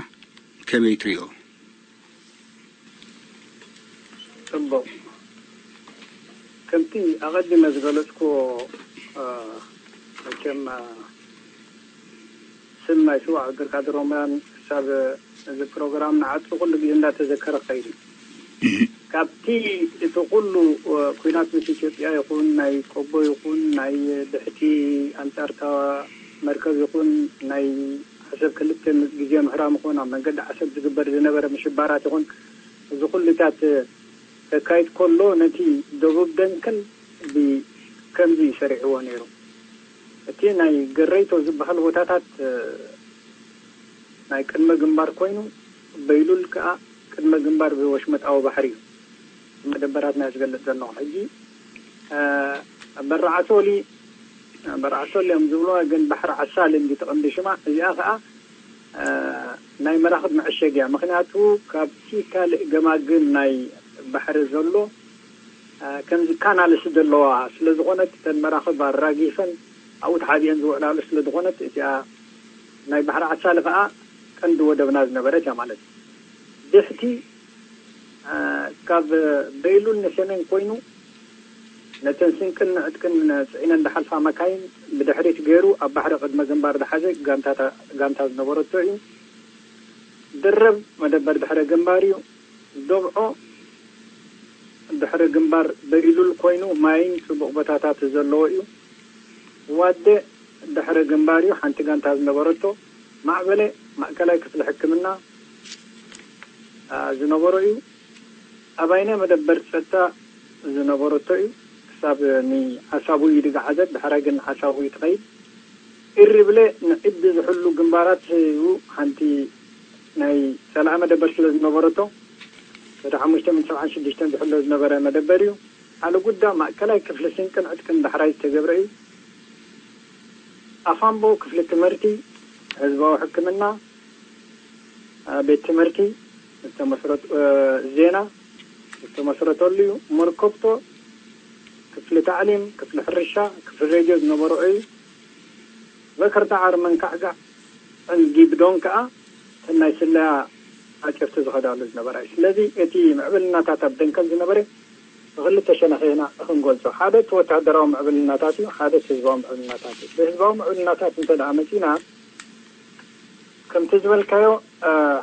ከመይ ትሪኦ? ፅቡቕ። ከምቲ ኣቐዲመ ዝገለፅኩዎ፣ መቸም ስም ናይ ስዋዕ ዓብዱልቃድር ኦምራን ክሳብ እዚ ፕሮግራም ንዓፁ ኩሉ ግዜ እንዳተዘከረ ከይዱ። ካብቲ እቲ ኩሉ ኩናት ምስ ኢትዮጵያ ይኹን፣ ናይ ቆቦ ይኹን፣ ናይ ድሕቲ ኣንጻርታ መርከብ ይኹን፣ ናይ ዓሰብ ክልተ ግዜ ምህራም ይኹን፣ ኣብ መንገዲ ዓሰብ ዝግበር ዝነበረ ምሽባራት ይኹን፣ እዚ ኩሉታት ከካይድ ከሎ ነቲ ደቡብ ደንከል ብከምዚ ሰሪዕዎ ነይሩ። እቲ ናይ ገረይቶ ዝበሃል ቦታታት ናይ ቅድመ ግንባር ኮይኑ፣ በይሉል ከኣ ቅድመ ግንባር ብወሽመጣዊ ባሕሪ እዩ። መደበራትና ዝገልጽ ዘለኹ ሕጂ በረዓሶሊ በረዓሶሊ እዮም ዝብልዋ፣ ግን ባሕሪ ዓሳሊ እንዲ ትቕንዲ ሽማ። እዚኣ ከኣ ናይ መራኽብ መዐሸጊያ፣ ምኽንያቱ ካብቲ ካልእ ገማግም ናይ ባሕሪ ዘሎ ከምዚ ካናልስ ዘለዋ ስለ ዝኾነት፣ እተን መራኽብ ኣራጊፈን ኣብኡ ተሓቢአን ዝውዕላሉ ስለ ዝኾነት፣ እቲኣ ናይ ባሕሪ ዓሳሊ ከኣ ቀንዲ ወደብና ዝነበረት እያ ማለት እዩ። ድሕቲ ካብ በይሉል ንሰሜን ኮይኑ ነተን ስንቅን ዕጥቅን ጽዒነን ዝሓልፋ መካይን ብድሕሪት ገይሩ ኣብ ባሕሪ ቅድመ ግንባር ዝሓዘ ጋንታ ዝነበረቶ እዩ። ድርብ መደበር ድሕረ ግንባር እዩ። ዶብዖ ድሕረ ግንባር በይሉል ኮይኑ ማይን ጽቡቕ ቦታታት ዘለዎ እዩ። ዋደ ድሕረ ግንባር እዩ፣ ሓንቲ ጋንታ ዝነበረቶ። ማዕበለ ማእከላይ ክፍሊ ሕክምና ዝነበሮ እዩ። ኣባይነ መደበር ጸጥታ ዝነበረቶ እዩ። ክሳብ ንዓሳቡይ ድገዓዘት፣ ድሕራይ ግን ንዓሳቡይ ትኸይድ። ኢሪ ብለ ንዕዲ ዝሕሉ ግንባራት እዩ። ሓንቲ ናይ ጸላኢ መደበር ስለ ዝነበረቶ፣ ወደ ሓሙሽተ ሚእቲ ሰብዓን ሽዱሽተን ዝሕሎ ዝነበረ መደበር እዩ። ኣልጉዳ ማእከላይ ክፍሊ ስንቅን ዕጥቅን ዳሕራይ ዝተገብረ እዩ። ኣፋምቦ ክፍሊ ትምህርቲ፣ ህዝባዊ ሕክምና፣ ቤት ትምህርቲ ዝተመስረቱ፣ ዜና ዝተመስረተሉ እዩ። መርከብቶ ክፍሊ ታዕሊም፣ ክፍሊ ሕርሻ፣ ክፍሊ ሬድዮ ዝነበሮ እዩ። በከርታ ዓርመን ካዕጋዕ ዕንጊብዶን ከኣ እተን ናይ ስለያ ኣጨፍቲ ዝኸዳሉ ዝነበራ እዩ። ስለዚ እቲ ምዕብልናታት ኣብ ደንከል ዝነበረ ብክልተ ሸነኽ ኢና ክንገልጾ። ሓደ እቲ ወተሃደራዊ ምዕብልናታት እዩ፣ ሓደ እቲ ህዝባዊ ምዕብልናታት እዩ። ብህዝባዊ ምዕብልናታት እንተ ደኣ መጺና፣ ከምቲ ዝበልካዮ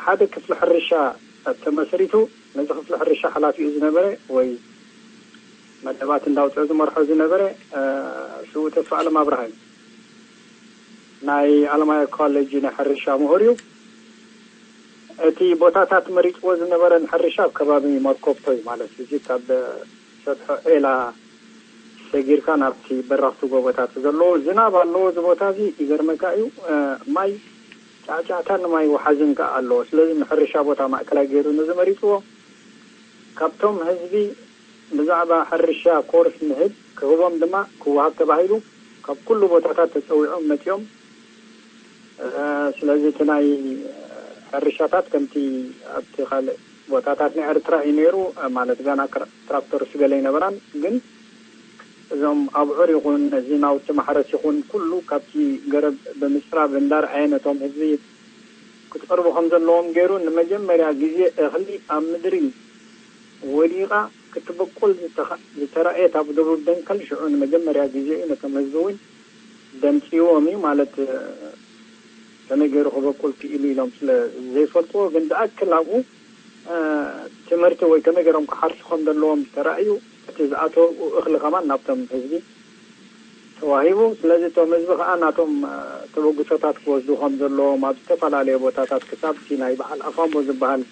ሓደ ክፍሊ ሕርሻ ተመስሪቱ፣ ነዚ ክፍሊ ሕርሻ ሓላፊኡ ዝነበረ ወይ መደባት እንዳውፅኦ ዝመርሖ ዝነበረ ስዉእ ተስፋ ኣለም ኣብርሃ እዩ። ናይ ኣለማያ ኮሌጅ ናይ ሕርሻ ምሁር እዩ። እቲ ቦታታት መሪፅዎ ዝነበረ ንሕርሻ ኣብ ከባቢ መርኮብቶ እዩ ማለት እዩ። እዚ ካብ ሰብሖ ዒላ ሰጊርካ ናብቲ በረኽቲ ጎቦታት ዘለዎ ዝናብ ኣለዎ። እዚ ቦታ እዚ ይገርመካ እዩ፣ ማይ ጫዕጫዕታን ማይ ወሓዝን ከኣ ኣለዎ። ስለዚ ንሕርሻ ቦታ ማእከላይ ገይሩ ነዚ መሪፅዎ። ካብቶም ህዝቢ ብዛዕባ ሕርሻ ኮርስ ንህብ ክህቦም ድማ ክወሃብ ተባሂሉ ካብ ኩሉ ቦታታት ተፀዊዖም መፂኦም። ስለዚ እቲ ናይ ሕርሻታት ከምቲ ኣብቲ ካልእ ቦታታት ናይ ኤርትራ እዩ ነይሩ፣ ማለት ጋና ትራክተርስ ገለ ይነበራን፣ ግን እዞም ኣብዑር ይኹን እዚ ናውቲ ማሕረስ ይኹን ኩሉ ካብቲ ገረብ ብምፅራብ እንዳርኣየ ነቶም ህዝቢ ክትቀርቡ ከም ዘለዎም ገይሩ ንመጀመርያ ግዜ እኽሊ ኣብ ምድሪ ወዲቓ ክትበቁል ዝተራእየት ኣብ ደቡብ ደንከል ሽዑ ንመጀመርያ ግዜ እዩ። ነቶም ህዝቢ እውን ደምፅዎም እዩ ማለት ከመይ ገይሩ ክበቁል ክኢሉ ኢሎም ስለ ዘይፈልጥዎ፣ ግን ዝኣክል ኣብኡ ትምህርቲ ወይ ከመይ ገይሮም ክሓርሱ ከም ዘለዎም ተራእዩ፣ እቲ ዝኣተው እኽሊ ከማን ናብቶም ህዝቢ ተዋሂቡ። ስለዚ እቶም ህዝቢ ከዓ ናቶም ተበግሶታት ክወስዱ ከም ዘለዎም ኣብ ዝተፈላለየ ቦታታት ክሳብ እቲ ናይ በዓል ኣፋምቦ ዝበሃል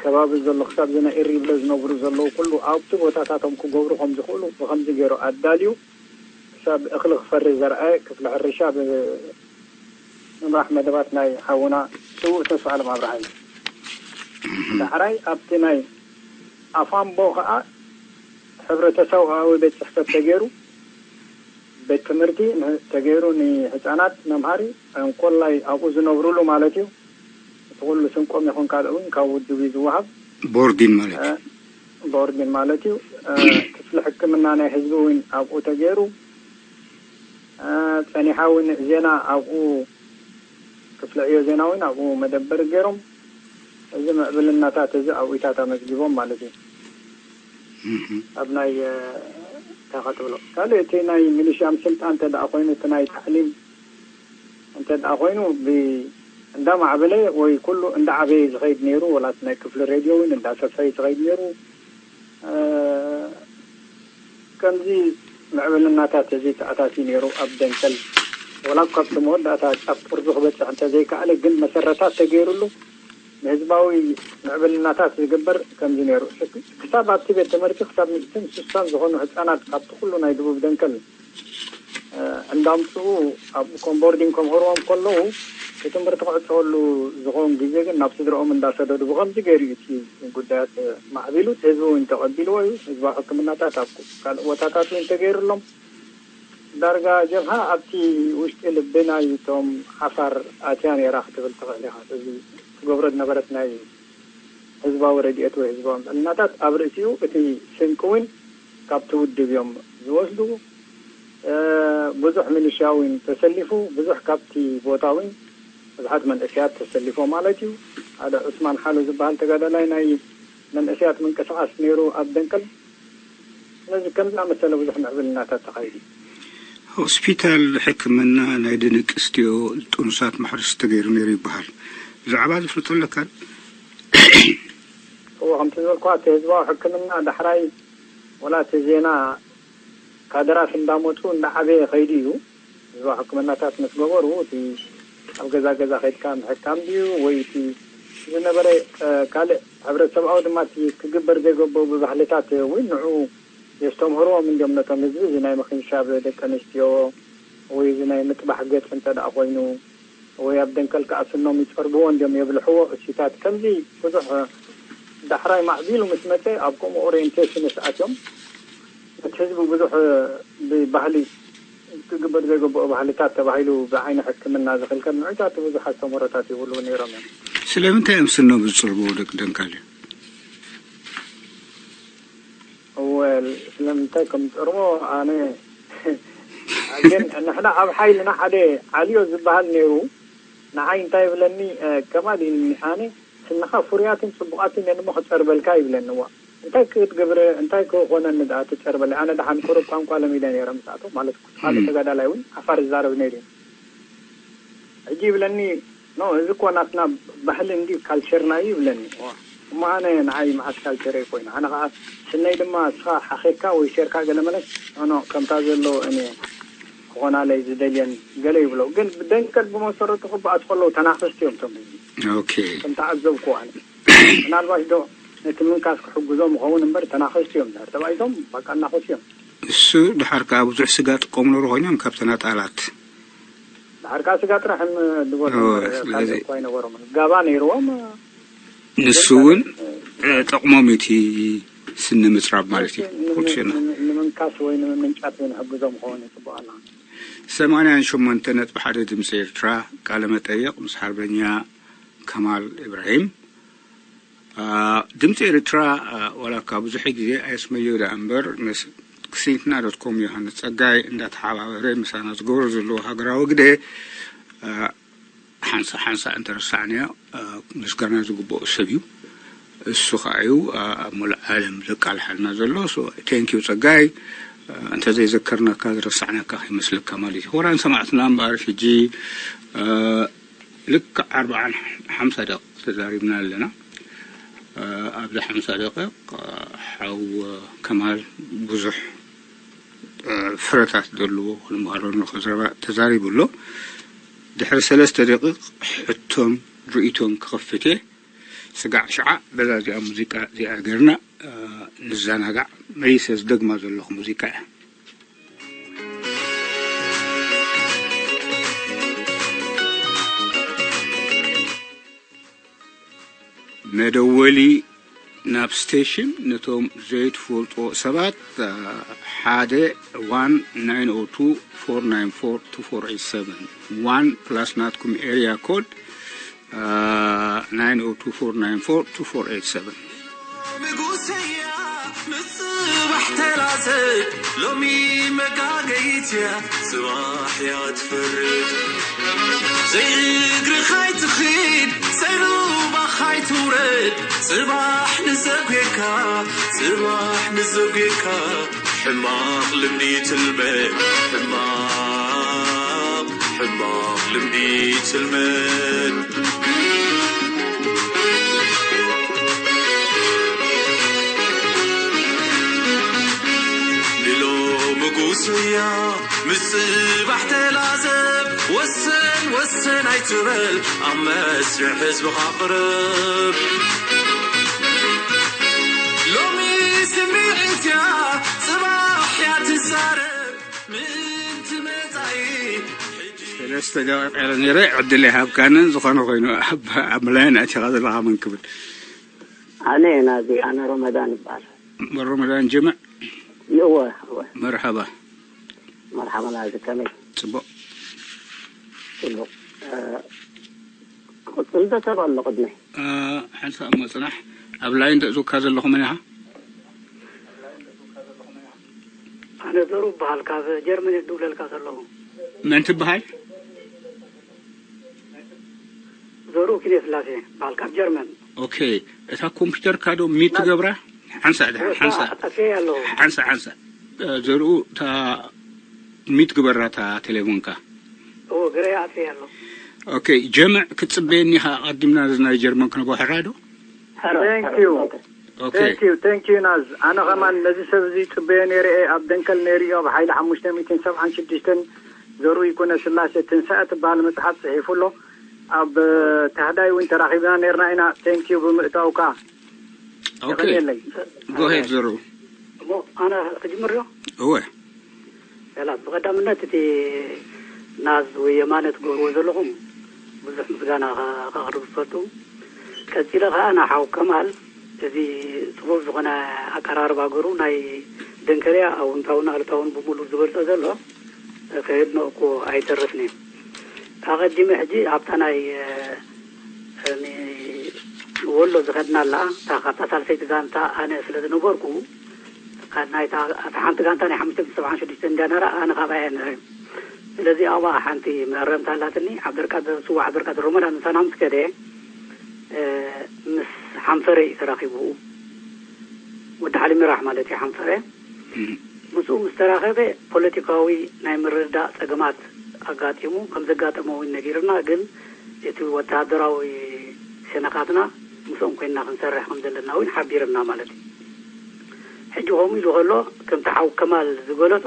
ከባቢ ዘሎ ክሳብ እዚ ናይ ኢሪብለ ዝነብሩ ዘለዉ ኩሉ ኣብቲ ቦታታቶም ክገብሩ ከም ዝኽእሉ ብከምዚ ገይሩ ኣዳልዩ ክሳብ እኽሊ ክፈሪ ዘርኣየ ክፍሊ ሕርሻ ብምምራሕ መደባት ናይ ሓውና ስዉእ ተስፋ ኣለም ኣብርሃ እዩ። ዳሕራይ ኣብቲ ናይ ኣፋምቦ ከዓ ሕብረተሰባዊ ቤት ፅሕፈት ተገይሩ ቤት ትምህርቲ ን- ተገይሩ ንህፃናት መምሃሪ እንኮላይ ኣብኡ ዝነብሩሉ ማለት እዩ። እቲ ኩሉ ስንቆም ይኹን ካልእ እውን ካብ ውድብ እዩ ዝወሃብ። ቦርዲን ማለት እዩ። ቦርዲን ማለት እዩ። ክፍሊ ሕክምና ናይ ህዝቢ እውን ኣብኡ ተገይሩ። ጸኒሓ እውን ዜና ኣብኡ፣ ክፍሊ ዕዮ ዜና እውን ኣብኡ መደበር ገይሮም። እዚ ምዕብልናታት እዚ ኣብኡታት ኣመዝጊቦም ማለት እዩ። ኣብ ናይ እንታይ ክትብሎ ካልእ እቲ ናይ ሚሊሽያ ምስልጣን እንተ ደኣ ኮይኑ፣ እቲ ናይ ታዕሊም እንተ ደኣ ኮይኑ፣ ብ- እንዳማዕበለ ወይ ኩሉ እንዳዓበየ ዝኸይድ ነይሩ። ወላ እቲ ናይ ክፍሊ ሬድዮ እውን እንዳሰፍሐ እዩ ዝኸይድ ነይሩ። ከምዚ ምዕብልናታት እዚ ተኣታትዩ ነይሩ ኣብ ደንከል። ወላ ካብቲ መወዳእታ ጫፍ ጥርዙ ክበፅሕ እንተዘይከኣለ፣ ግን መሰረታት ተገይሩሉ ንህዝባዊ ምዕብልናታት ዝግበር ከምዚ ነይሩ። ክሳብ ኣብቲ ቤት ትምህርቲ ክሳብ ሚእትን ስሳን ዝኾኑ ህፃናት ካብቲ ኩሉ ናይ ደቡብ ደንከል እንዳምፅኡ ኣብ ኮምቦርዲን ከምህርዎም ከለዉ፣ እቲ ትምህርቲ ክዕፀወሉ ዝኸውን ግዜ ግን ናብ ስድረኦም እንዳሰደዱ ብኸምዚ ገይሩ እዩ እቲ ጉዳያት ማዕቢሉ። እቲ ህዝቢ እውን ተቐቢልዎ እዩ። ህዝባዊ ሕክምናታት ኣብ ካልእ ቦታታት እውን ተገይሩሎም። ዳርጋ ጀብሃ ኣብቲ ውሽጢ ልቢ ናይቶም ዓፋር ኣትያ ነይራ ክትብል ትኽእል ኢኻ። እዚ ትገብሮ ዝነበረት ናይ ህዝባዊ ረድኤት ወይ ህዝባዊ ምዕልናታት ኣብ ርእሲኡ እቲ ስንቂ እውን ካብቲ ውድብ እዮም ዝወስዱ። ብዙሕ ሚሊሽያ እውን ተሰሊፉ፣ ብዙሕ ካብቲ ቦታ እውን ብዙሓት መንእሰያት ተሰሊፎ ማለት እዩ። ሓደ ዑስማን ሓሉ ዝበሃል ተጋዳላይ ናይ መንእሰያት ምንቅስቃስ ነይሩ ኣብ ደንቀል። ስለዚ ከም ዝኣመሰለ ብዙሕ ምዕብልናታት ተኻይዱ። ሆስፒታል ሕክምና ናይ ደንቅስትዮ ጥኑሳት ማሕረስ ተገይሩ ነይሩ ይበሃል። ብዛዕባ ዝፍልጦ ኣለካ? እዎ ከምቲ ዝበልኩ እቲ ህዝባዊ ሕክምና ዳሕራይ ወላ እቲ ዜና ካድራት እንዳመፁ እንዳዓበየ ከይዱ እዩ። ህዝባዊ ሕክምናታት ምስ ገበሩ እቲ ኣብ ገዛ ገዛ ከይድካ ምሕካም ድዩ ወይ እቲ ዝነበረ ካልእ ሕብረተሰብኣዊ ድማ እቲ ክግበር ዘይገበሩ ብባህልታት እውን ንዑ የስተምህርዎም እንዲዮም ነቶም ህዝቢ። እዚ ናይ ምኽንሻብ ደቂ ኣንስትዮ ወይ እዚ ናይ ምጥባሕ ገፅ እንተ ደኣ ኮይኑ ወይ ኣብ ደንከል ከዓ ስኖም ይፀርብዎ እንዲዮም የብልሕዎ። እሲታት ከምዚ ብዙሕ ዳሕራይ ማዕቢሉ ምስ መፀ ኣብ ከምኡ ኦሪየንቴሽንስ ኣትዮም እቲ ህዝቢ ብዙሕ ብባህሊ ክግበር ዘይግብኦ ባህልታት ተባሂሉ ብዓይኒ ሕክምና ዝኽልከል ንዑታት ብዙሕ ኣስተምህሮታት ይብሉ ነይሮም እዮም። ስለምንታይ እዮም ስኖም ዝፅርብዎ ደቂ ደንከል? ወል ስለምንታይ ከም ዝፅርቦ ኣነ ግን ንሕና ኣብ ሓይልና ሓደ ዓልዮ ዝበሃል ነይሩ። ንዓይ እንታይ ይብለኒ ከማል ኢልኒ ኣነ ስንኻ ፍሩያትን ፅቡቓትን እየን እሞ ክፀርበልካ ይብለኒ። ዋ እንታይ ክትገብረ እንታይ ክኾነኒ ደኣ ትፀርበለይ? ኣነ ደሓን ቁሩብ ቋንቋ ለሚደ ነይረ ምስኣቶም ማለት ካልእ ተጋዳላይ እውን ዓፋር ዝዛረብ ነይሩ እዩ። ሕጂ ይብለኒ ኖ እዚ እኮ ናትና ባህሊ እንዲ ካልቸርና እዩ ይብለኒ። እሞ ኣነ ንዓይ መዓስ ካልቸረይ ኮይኑ ኣነ ከዓ ስነይ ድማ እስኻ ሓኺርካ ወይ ሴርካ ገለ መለስ ኖ ከምታ ዘሎ እኔ ክኾናለይ ዝደልየን ገለ ይብሎ። ግን ብደንቀል ብመሰረቱ ክበኣሱ ከለዉ ተናኸስቲ እዮም እቶም ህዝቢ። ኦኬ ከም ተዓዘብኩ ኣነ ምናልባሽ ዶ ነቲ ምንካስ ክሕግዞም ይኸውን እምበር ተናኸስቲ እዮም። ድሕር ተባኢሶም በቃ እናኸሱ እዮም። እሱ ድሓር ከዓ ብዙሕ ስጋ ጥቆም ነሩ ኮይኖም ካብ ተናጣላት ድሓር ከዓ ስጋ ጥራሕ እዮም ዝበሉ እምበር ካልእ እኳ ኣይነበሮምን። ጋባ ነይርዎም። ንሱ እውን ጠቕሞም እቲ ስኒ ምፅራብ ማለት እዩ። ፕሮፌሽናል ንምንካስ ወይ ንምምንጫት ንሕግዞም ክኸውን ይፅቡቕ ኣለና። ሰማንያን ሸሞንተ ነጥቢ ሓደ ድምፂ ኤርትራ ቃለ መጠይቕ ምስ ሓርበኛ ከማል ኢብራሂም። ድምፂ ኤርትራ ዋላ እኳ ብዙሕ ግዜ ኣየስመዮ ደኣ እምበር ምስ ክሲንትና ዶት ኮም ዮሃንስ ፀጋይ እንዳተሓባበረ ምሳና ዝገብሮ ዘለዎ ሃገራዊ ግደ ሓንሳ ሓንሳ እንተረሳዕናዮ ምስጋና ዝግብኦ ሰብ እዩ። እሱ ከዓ እዩ ኣብ ሙሉእ ዓለም ዘቃልሓልና ዘሎ። ቴንኪዩ ፀጋይ። እንተዘይዘከርናካ ዝረሳዕናካ ከይመስለካ ማለት እዩ። ክቡራን ሰማዕትና እምበኣር ሕጂ ልክዕ ኣርብዓን ሓምሳ ደቂቕ ተዛሪብና ኣለና። ኣብዚ ሓምሳ ደቂቕ ሓው ከማል ብዙሕ ፍረታት ዘለዎ ክንምሃረሉ ንኽእል ዘረባ ተዛሪቡ ኣሎ። ድሕሪ ሰለስተ ደቂቕ ሕቶን ርእይቶን ክኸፍት እየ። ስጋዕ ሸዓ በዛ እዚኣ ሙዚቃ እዚኣ ገርና ንዘናጋዕ። መሊሰ ዝደግማ ዘለኹ ሙዚቃ እያ። መደወሊ ናብ ስቴሽን ነቶም ዘይትፈልጦ ሰባት ሓደ one nine o two four nine four two four eight seven one plus ናትኩም ኤርያ ኮድ nine o two four nine four two four eight seven። ንጉሰያ ንጽባሕ ተላዘብ ሎሚ መጋገይትያ ጽባሕ እያ ትፈርድ። ዘይእግርኻ ኣይትኺድ ዘይሩባኻ ኣይትውረድ ጽባሕ ንዘጉየካ ጽባሕ ንዘጉየካ ሕማቕ ልምዲ ትልመድ ሕማቕ ሕማቕ ልምዲ ትልመድ። ንሎሚ ጉስያ ምስ ጽባሕ ተላዘብ ወሰን ወሰን ኣይትበል ኣብ መስርሕ ህዝብኻ ቅረብ። ሎሚ ስምዒት እያ ጽባሕ እያ ትዛረብ ምእንቲ መጻኢ። ሰለስተ ደቂቕ ኢለ ነይረ። ዕድል ኣይሃብካንን። ዝኾነ ኮይኑ ኣብ ኣብ ላይን ኣቲኻ ዘለኻ መን ክብል? ኣነ ናዚ ኣነ ሮመዳን ይባል። ሮመዳን ጅምዕ። ይወ ይወ። መርሓባ። መርሓባ ናዚ ከመይ? ጽቡቕ። ጽቡቕ። እ፣ ክቕጽል ዘተብ ኣሎ ቅድመይ። ሓንሳእ እሞ ጽናሕ። ኣብ ላይን ተእዝካ ዘለኹ መን ኢኻ? ኣነ ዘሩ እበሃል፣ ካብ ጀርመን እየ ዝድውለልካ ዘለኹ። መን ትበሃል? ዘሩ ኪነ ስላሴ በሃል፣ ካብ ጀርመን። ኦኬ። እታ ኮምፒውተርካ ዶ ሚት ትገብራ? ሓንሳእ ድሓን፣ ሓንሳእ። ኣጠፍኤ ኣለኹ። ሓንሳእ፣ ሓንሳእ። እ፣ ዘርኡ እታ ሚት ግበራ እታ ቴሌፎንካ። እዎ፣ ግረይ ኣጥፍኤ ኣለኹ። ኦኬ፣ ጀምዕ ክትጽበየኒ ኢኻ። ኣቐዲምና እዚ ናይ ጀርመን ክነብሖ ሕራይ ዶ? ሕራይ፣ Thank ሕራይ፣ you። ኦኬ። ኦኬ። Thank you፣ thank you ናዝ። ኣነ ኸማን ነዚ ሰብ እዚ ጽበዮ ነይረ እየ። ኣብ ደንከል ነይሩ እዩ። ኣብ ሓይሊ ሓሙሽተ ሚእትን ሰብዓን ሽዱሽተን ዘርኡ ይኩነ ስላሴ ትንሳኤ ትበሃል መጽሓፍ ጽሒፉ ኣሎ። ኣብ፣ እ፣ ታህዳይ እውን ተራኺብና ነይርና ኢና። Thank you ብምእታውካ። ኦኬ። የቐንየለይ። Go ahead ዘርኡ። እሞ ኣነ ክጅምር ዶ? እወ። ያላ፣ ብቐዳምነት እቲ ናዝ ወይ የማነ ትገብርዎ ዘለኹም ብዙሕ ምስጋና ከ-፣ ከቕርብ ዝፈቱ። ቀጺለ ከኣ ንሓው ከማል እዚ ጽፉፍ ዝኾነ ኣቀራርባ ገሩ ናይ ደንከልያ ኣውንታውን ኣሉታውን ብምሉእ ዝገልጾ ዘሎ ከየድነቕኩ ኣይተርፍን እየ። ኣቐዲመ ሕጂ ኣብታ ናይ፣ እ፣ ኒ-፣ ወሎ ዝኸድና ኣላ፣ እታ ካብታ ሳልሰይቲ ጋንታ ኣነ ስለ ዝነበርኩ፣ ካብ ናይታ፣ እታ ሓንቲ ጋንታ ናይ ሓሙሽተ ሚእትን ሰብዓን ሽዱሽተን እንድያ ነራ፣ ኣነ ካብኣ እየ ነረ። ስለዚ ኣብኣ ሓንቲ መእረምታ ኣላትኒ። ዓብደልቃድር፣ ስዋ ዓብደልቃድር ሮመዳን ምሳና ምስ ከደ፣ እ፣ ምስ ሓንፈረ እዩ ተራኺቡ። ወዲ ሓሊሚራሕ ማለት እዩ ሓንፈረ። እም። ምስኡ ምስ ተራኸበ ፖለቲካዊ ናይ ምርድዳእ ጸገማት ኣጋጢሙ፣ ከም ዘጋጠሞ እውን ነጊርና፣ ግን እቲ ወተሃደራዊ ሸነኻትና ምስኦም ኮይንና ክንሰርሕ ከም ዘለና እውን ሓቢርና ማለት እዩ። ሕጂ ከምኡ ኢሉ ከሎ፣ ከምቲ ሓው ከማል ዝገለጾ፣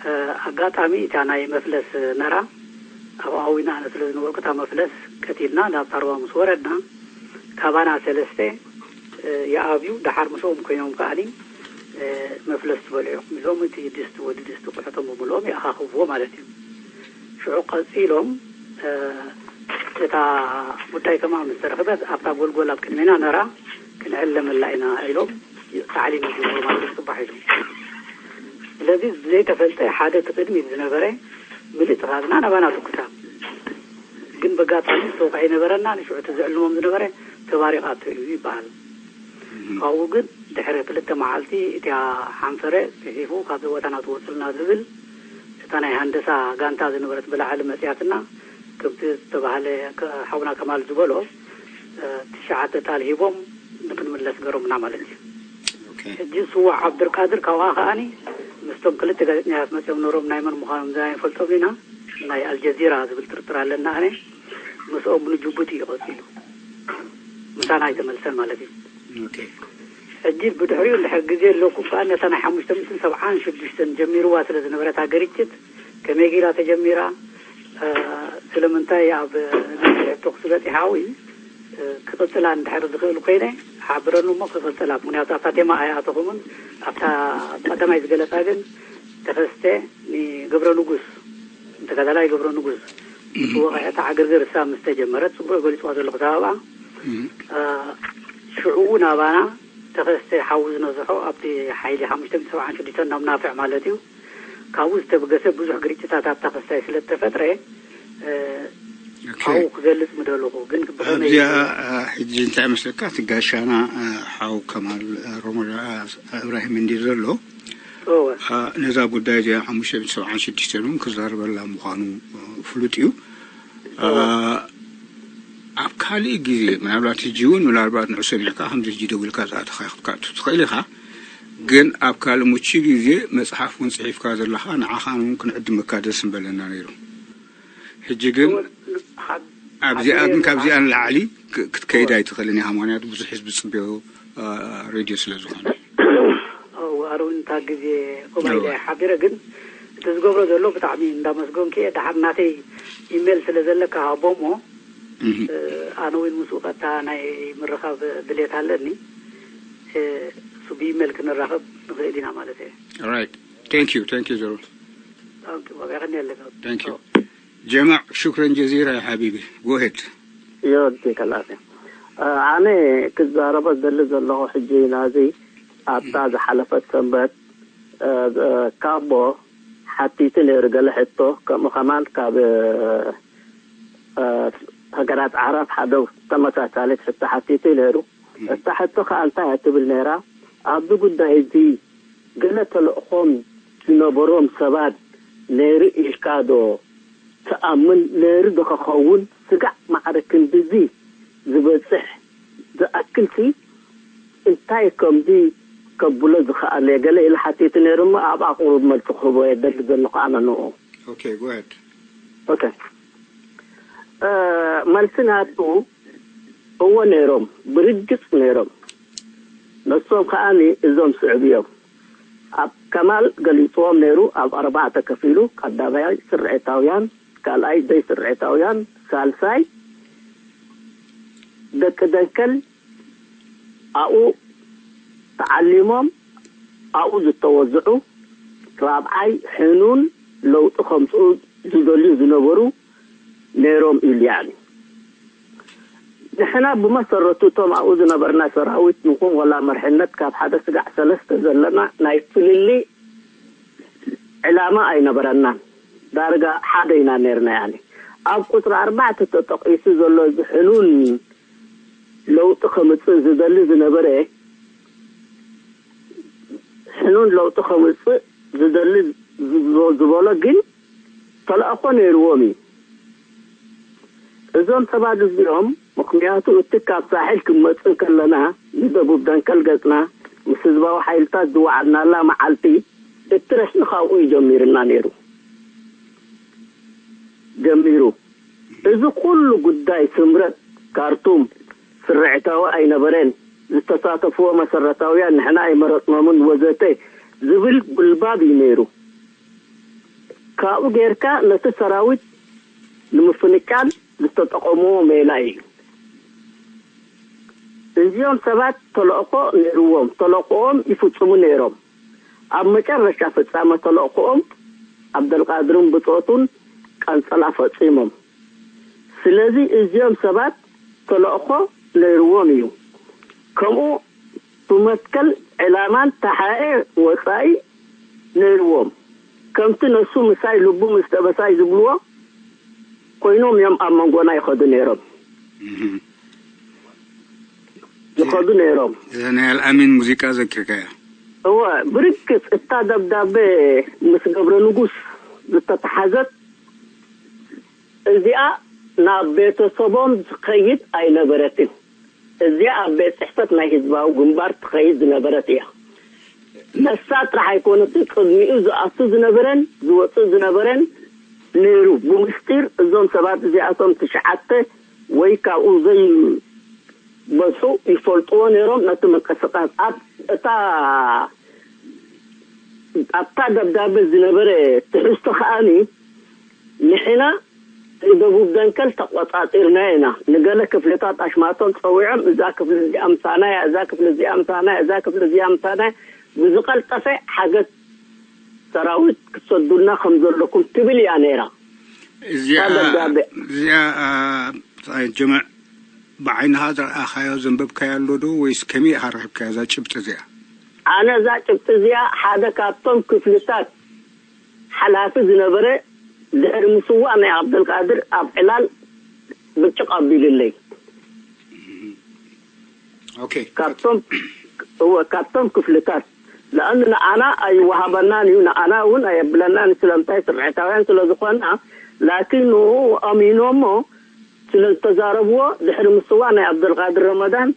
እ፣ ኣጋጣሚ እታ ናይ መፍለስ ነራ ኣብኣ ኣዊና ኣነ ስለ ዝነበርኩ፣ እታ መፍለስ ቀቲልና ናብ ታርባ ምስ ወረድና፣ ካባና ሰለስተ፣ እ፣ ይኣብዩ፣ ደሓር ምስኦም ኮይኖም ከኣኒ፣ እ፣ መፍለስ ትበልዑ ኢኹም ኢሎም፣ እቲ ድስቲ ወዲ ድስቲ ቁሕቶም ብምልኦም ይኣኻኽብዎ ማለት እዩ። ሽዑ ቀጺሎም፣ እ፣ እታ ጉዳይ ከማን ምስ ተረኽበት፣ ኣብታ ጎልጎል ኣብ ቅድሜና ነራ ክንዕለመላ ኢና ኢሎም ታዕሊም ይጅምሩ ማለት እዩ፣ ጽባሕ ኢሉ። ስለዚ ብዘይተፈልጠ ሓደ እቲ ቅድሚት ዝነበረ ምልእ እቲ ካዝና ናባና ትኩሳ። ግን በጋጣሚ ዝተወቕዐ ይነበረና፣ ንሽዑ እቲ ዝዕልሞም ዝነበረ ተባሪቓቶ እዩ ይበሃል። እም። ካብኡ ግን ድሕሪ ክልተ መዓልቲ እቲኣ ሓንፈረ ጽሒፉ ካብዚ ቦታ ናትወጽልና ዝብል እታ ናይ ሃንደሳ ጋንታ ዝነበረት ብላዕሊ መጽያትና፣ ከምቲ ዝተባህለ ከ-፣ ሓውና ከማል ዝበሎ፣ እ፣ ትሽዓተ ጣል ሂቦም ንክንምለስ ገሮምና ማለት እዩ። ኦኬ። ሕጂ ስዋዕ ዓብዱልቃድር ካብኣ ከኣኒ ምስቶም ክልተ ጋዜጠኛታት መጽዮም ነሮም፣ ናይ መን ምዃኖም ዘይንፈልጦም ኢና፣ ናይ ኣልጀዚራ ዝብል ጥርጥር ኣለና ኣነ። ምስኦም ንጅቡቲ እዩ ቀጺሉ። ምሳና ኣይተመልሰን ማለት እዩ። ኦኬ። ሕጂ ብድሕሪኡ እንድሕር ግዜ ኣለኩም ከኣ ነታ ናይ ሓሙሽተ ሚእትን ሰብዓን ሽዱሽተን ጀሚርዋ ስለ ዝነበረት ሃገር ግጭት ከመይ ገይራ ተጀሚራ፣ እ፣ ስለምንታይ ኣብ ነቲ ሕቶ ክስበጽ ይሓዊ፣ እ፣ ክቕጽላ እንድሕር ዝኽእል ኮይነ ሓብረኒ እሞ ክቕጽላ። ምኽንያቱ ኣብታ ቴማ ኣይኣተኹምን። ኣብታ ቀዳማይ ዝገለጻ ግን ተኸስተ ንገብረ ንጉስ፣ ተጋዳላይ ገብረ ንጉስ ምስ እም። ወቕዐ እታ ዕግርግር እሳ ምስ ተጀመረት፣ ጽቡቕ ገሊጽዋ ዘለኹ ተባብኣ። እም። እ፣ ሽዑ እውን ኣባና ተኸስተ ሓዊ ዝነዝሖ ኣብቲ ሓይሊ ሓሙሽተ ሚእቲ ሰብዓን ሽዱሽተን ናብ ናፍዕ ማለት እዩ። ካብኡ ዝተበገሰ ብዙሕ ግርጭታት ኣብታ ክስታይ ስለ እተፈጥረ፣ እ፣ ኦኬ። ሓው ክገልጽ ምደለኹ፣ ግን ብኸመይ ኣብዚኣ፣ እ፣ ሕጂ እንታይ መስለካ፣ እቲ ጋሻና፣ እ፣ ሓው ከማል፣ እ፣ ሮሞዳ፣ እ፣ እብራሂም እንዲ ዘሎ፣ እወ። እ፣ ነዛ ጉዳይ እዚኣ ሓሙሽተ ሚእቲ ሰብዓን ሽዱሽተን እውን ክዛረበላ ምዃኑ፣ እ፣ ፍሉጥ እዩ። እ፣ እወ። ኣብ ካልእ ግዜ፣ ምናልባት ሕጂ እውን፣ ምናልባት ንዑ ሰሚዕካ፣ ከምዚ ሕጂ ደዊልካ ዝኣተኻ ክትካቱ ትኽእል ኢኻ። ግን ኣብ ካልእ ምቹ ግዜ መጽሓፍ እውን ጽሒፍካ ዘለኻ፣ ንዓኻ እውን ክንዕድመካ ደስ ምበለና ነይሩ። ሕጂ ግን እወ፣ ሓ-፣ ኣብዚኣ ሓቂ ግን ካብዚኣ ንላዕሊ ክ-፣ ክትከይድ እወ። ኣይትኽእልን ኢኻ፣ ምኽንያቱ ብዙሕ ህዝቢ ዝጽበዮ፣ እ፣ ሬድዮ ስለ ዝኾነ። እወ፣ ኣነ እውን እታ ግዜ ከምኣ ኢለ እወ። ሓቢረ፣ ግን እቲ ዝገብሮ ዘሎ ብጣዕሚ እንዳመስገንኩ እየ። ደሓር ናተይ ኢሜል ስለ ዘለካ ሃቦ እሞ፣ እህ። እ፣ ኣነ እውን ምስኡ ቀጥታ ናይ ምርኻብ ድሌት ኣለኒ። እ፣ እሱ ብኢሜል ክንራኸብ ንኽእል ኢና ማለት እየ። Alright. Thank you, thank you, ዘሩ። ኦኬ፣ ባባ፣ የቐንየለና። Thank you. ጀማዕ፣ ሹክረን ጀዚራ ያ ሓቢቢ። Go ahead. ዮቲ ከላሲ። እ፣ ኣነ ክዛረቦ ዝደሊ ዘለኹ ሕጂ ናዚ ኣብታ ዝሓለፈት ሰንበት፣ እ፣ ካቦ ሓቲቱ ነይሩ ገለ ሕቶ፣ ከምኡ ከማን ካብ፣ እ፣ ሃገራት ዓረብ ሓደ ተመሳሳሊት ሕቶ ሓቲቱ ነይሩ። እታ ሕቶ ከኣ እንታይ እያ ትብል ነይራ? ኣብዚ ጉዳይ እዚ ገለ ተልእኾም ዝነበሮም ሰባት ነይሩ ኢልካ ዶ ትኣምን? ነይሩ ዶ ክኸውን? ስጋዕ ማዕረ ክንድዚ ዝበጽሕ ዝኣክልሲ እንታይ ከምዚ ከብሎ ዝኸኣለ? ገለ ኢሉ ሓቲቱ ነይሩ እሞ ኣብኣ ቁሩብ መልሲ ክህቦ እየ ደሊ ዘለኹ ኣነ ንኡ። ኦኬ፣ go ahead. ኦኬ። እ፣ መልሲ ናቱ እወ ነይሮም፣ ብርግጽ ነይሮም። ነሶም ከኣኒ እዞም ስዕብ እዮም። ኣብ ከማል ገሊጽዎም ነይሩ፣ ኣብ ኣርባዕተ ከፊሉ፣ ቀዳማይ ስርዒታውያን፣ ካልኣይ ዘይስርዒታውያን፣ ሳልሳይ ደቂ ደንከል ኣብኡ ተዓሊሞም ኣብኡ ዝተወዝዑ፣ ራብዓይ ሕኑን ለውጢ ከምጽኡ ዝደልዩ ዝነበሩ ነይሮም ኢሉ። ያኒ ንሕና ብመሰረቱ እቶም ኣብኡ ዝነበርና ሰራዊት ንኹን ወላ መርሕነት ካብ ሓደ ስጋዕ ሰለስተ ዘለና ናይ ፍልልይ ዕላማ ኣይነበረናን። ዳርጋ ሓደ ኢና ነይርና። ያኒ ኣብ ቁጽሪ ኣርባዕተ ተጠቒሱ ዘሎ እዚ ሕኑን ለውጢ ከምጽእ ዝደሊ ዝነበረ፣ ሕኑን ለውጢ ከምጽእ ዝደሊ ዝብ-፣ ዝበሎ ግን ተልእኾ ነይርዎም እዩ። እዞም ሰባት እዚኦም፣ ምኽንያቱ እቲ ካብ ሳሕል ክንመጽእ ከለና ንደቡብ ደንከል ገጽና ምስ ህዝባዊ ሓይልታት ዝወዓልናላ መዓልቲ እቲ ረስኒ ካብኡ እዩ ጀሚርና ነይሩ። ጀሚሩ። እዚ ኩሉ ጉዳይ ስምረት ካርቱም ስርዕታዊ ኣይነበረን፣ ዝተሳተፍዎ መሰረታውያን ንሕና ኣይመረጽኖምን ወዘተ ዝብል ጉልባብ እዩ ነይሩ። ካብኡ ጌርካ ነቲ ሰራዊት ንምፍንጫል ዝተጠቐምዎ ሜላ እዩ። እዚኦም ሰባት ተልእኾ ነይርዎም፣ ተልእኾኦም ይፍጽሙ ነይሮም። ኣብ መጨረሻ ፍጻመ ተልእኾኦም ዓብደልቃድርን ብጾቱን ቀንጸላ ፈጺሞም። ስለዚ እዚኦም ሰባት ተልእኾ ነይርዎም እዩ። ከምኡ ብመትከል ዕላማን ተሓኤ ወጻኢ ነይርዎም። ከምቲ ነሱ ምሳይ ልቡ ምስ ጠበሳይ ዝብልዎ ኮይኖም እዮም ኣብ መንጎና ይኸዱ ነይሮም። እህ። ይኸዱ ነይሮም። እዛ ናይ ኣልኣሚን ሙዚቃ ዘኪርካያ? እወ፣ ብርግጽ እታ ደብዳቤ ምስ ገብረ ንጉስ ዝተተሓዘት እዚኣ ናብ ቤተሰቦም ዝኸይድ ኣይነበረትን። እዚኣ ኣብ ቤት ጽሕፈት ናይ ህዝባዊ ግንባር ትኸይድ ዝነበረት እያ። ነሳ ጥራሕ ኣይኮነትን፣ ቅድሚኡ ዝኣቱ ዝነበረን ዝወጽእ ዝነበረን ነይሩ። ብምስጢር እዞም ሰባት እዚኣቶም ትሽዓተ ወይ ካብኡ ዘይበዝሑ ይፈልጥዎ ነይሮም ነቲ ምንቅስቃስ። ኣብ እታ፣ ኣብታ ደብዳቤ ዝነበረ ትሕዝቶ ከኣኒ ንሕና ንደቡብ ደንከል ተቆጻጺርና ኢና። ንገለ ክፍልታት ኣሽማቶም ጸዊዖም፣ እዛ ክፍሊ እዚኣ ምሳና እያ፣ እዛ ክፍሊ እዚኣ ምሳና እያ፣ እዛ ክፍሊ እዚኣ ምሳና እያ፣ ብዝቐልጠፈ ሓገዝ ሰራዊት ክትሰዱልና ከም ዘለኩም ትብል እያ ነይራ። እዚኣ፣ እታ ደብዳቤ። እዚኣ፣ አ፣ ጀማዕ ብዓይንኻ ዝረኣኻዮ ዘንበብካዮ ኣሎ ዶ ወይስ ከመይ ኢኻ ረኺብካያ እዛ ጭብጢ እዚኣ? ኣነ እዛ ጭብጢ እዚኣ ሓደ ካብቶም ክፍልታት ሓላፊ ዝነበረ ድሕሪ ምስዋእ ናይ ዓብደልቃድር ኣብ ዕላል ብጭቕ ኣቢሉለይ። ኦኬ። ካብቶም እወ፣ ካብቶም ክፍልታት ለኣኑ ንኣና ኣይወሃበናን እዩ፣ ንኣና እውን ኣየብለናን፣ ስለምንታይ ስርዕታውያን ስለ ዝኾና። ላኪን ንኡ ኣሚኖሞ ስለ ዝተዛረብዎ ድሕሪ ምስዋ ናይ ኣብደልቃድር ረመዳን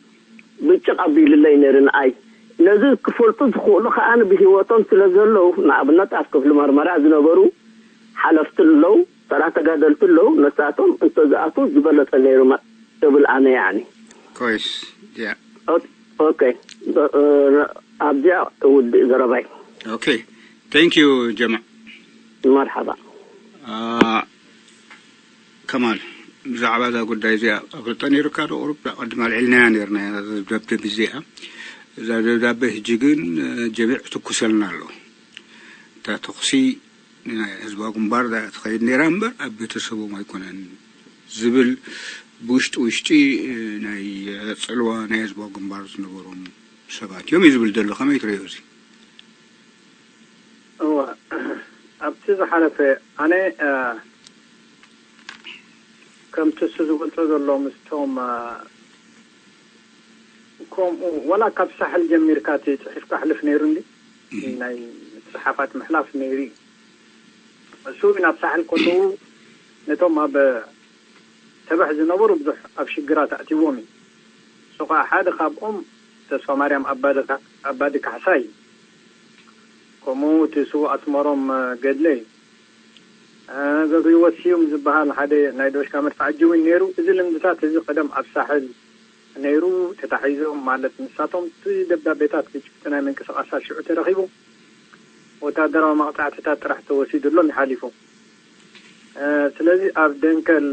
ብጭቕ ኣቢሉለይ ነይሩ ንኣይ። ነዚ ክፈልጡ ዝኽእሉ ከኣ ብህይወቶም ስለ ዘለዉ፣ ንኣብነት ኣብ ክፍሊ መርመራ ዝነበሩ ሓለፍቲ ኣለዉ፣ ተራ ተጋደልቲ ኣለዉ፣ ነሳቶም እንተዝኣትዉ ዝበለጸ ነይሩ እብል ኣነ ያኒ። ኮይስ ያ ኦኬ፣ ኣብዚኣ ውድእ ዘረባይ። ኦኬ። Thank you ጀማዕ። መርሓባ። ከማል፣ ብዛዕባ እዛ ጉዳይ እዚኣ ኣፍልጦ ነይሩካ ዶ? ቁሩብ ቅድም ኣልዒልናያ ነርና እዛ ደብዳቤ እዚኣ። እዛ ደብዳቤ ሕጂ ግን ጀሚዕ ትኩሰልና ኣሎ። እታ ተኹሲ ናይ ህዝባዊ ግንባር እያ ትኸይድ ነይራ እምበር ኣብ ቤተሰቦም ኣይኮነን ዝብል ብውሽጢ ውሽጢ ናይ ጽልዋ ናይ ህዝባዊ ግንባር ዝነበሮም ሰባት እዮም እዩ ዝብል ዘሎ። ከመይ ትርእዮ እዚ? እወ፣ ኣብቲ ዝሓለፈ ኣነ ከምቲ እሱ ዝገልጾ ዘሎ ምስቶም ከምኡ ወላ ካብ ሳሕል ጀሚርካ እቲ ጽሒፍካ ኣሕልፍ ነይሩ እንዲ ናይ ጽሓፋት ምሕላፍ ነይሩ እዩ። እሱ ናብ ሳሕል ከለዉ ነቶም ኣብ ተበሕ ዝነበሩ ብዙሕ ኣብ ሽግራት ኣእትዎም እዩ። እሱ ከዓ ሓደ ካብኦም ተስፋ ማርያም ኣባዲ ካሕሳ እዩ። ከምኡ እቲ ስዉእ ኣስመሮም ገድለ እዩ። ገብሪወት ስዩም ዝበሃል ሓደ ናይ ዶሽካ መድፍዓጂ እውን ነይሩ። እዚ ልምድታት እዚ ቀደም ኣብ ሳሕል ነይሩ ተታሒዞም ማለት ንሳቶም እቲ ደብዳቤታት ብጭብጢ ናይ ምንቅስቃሳት ሽዑ ተረኺቡ ወታደራዊ መቕጻዕትታት ጥራሕ ተወሲዱሎም ይሓሊፉ። ስለዚ ኣብ ደንከል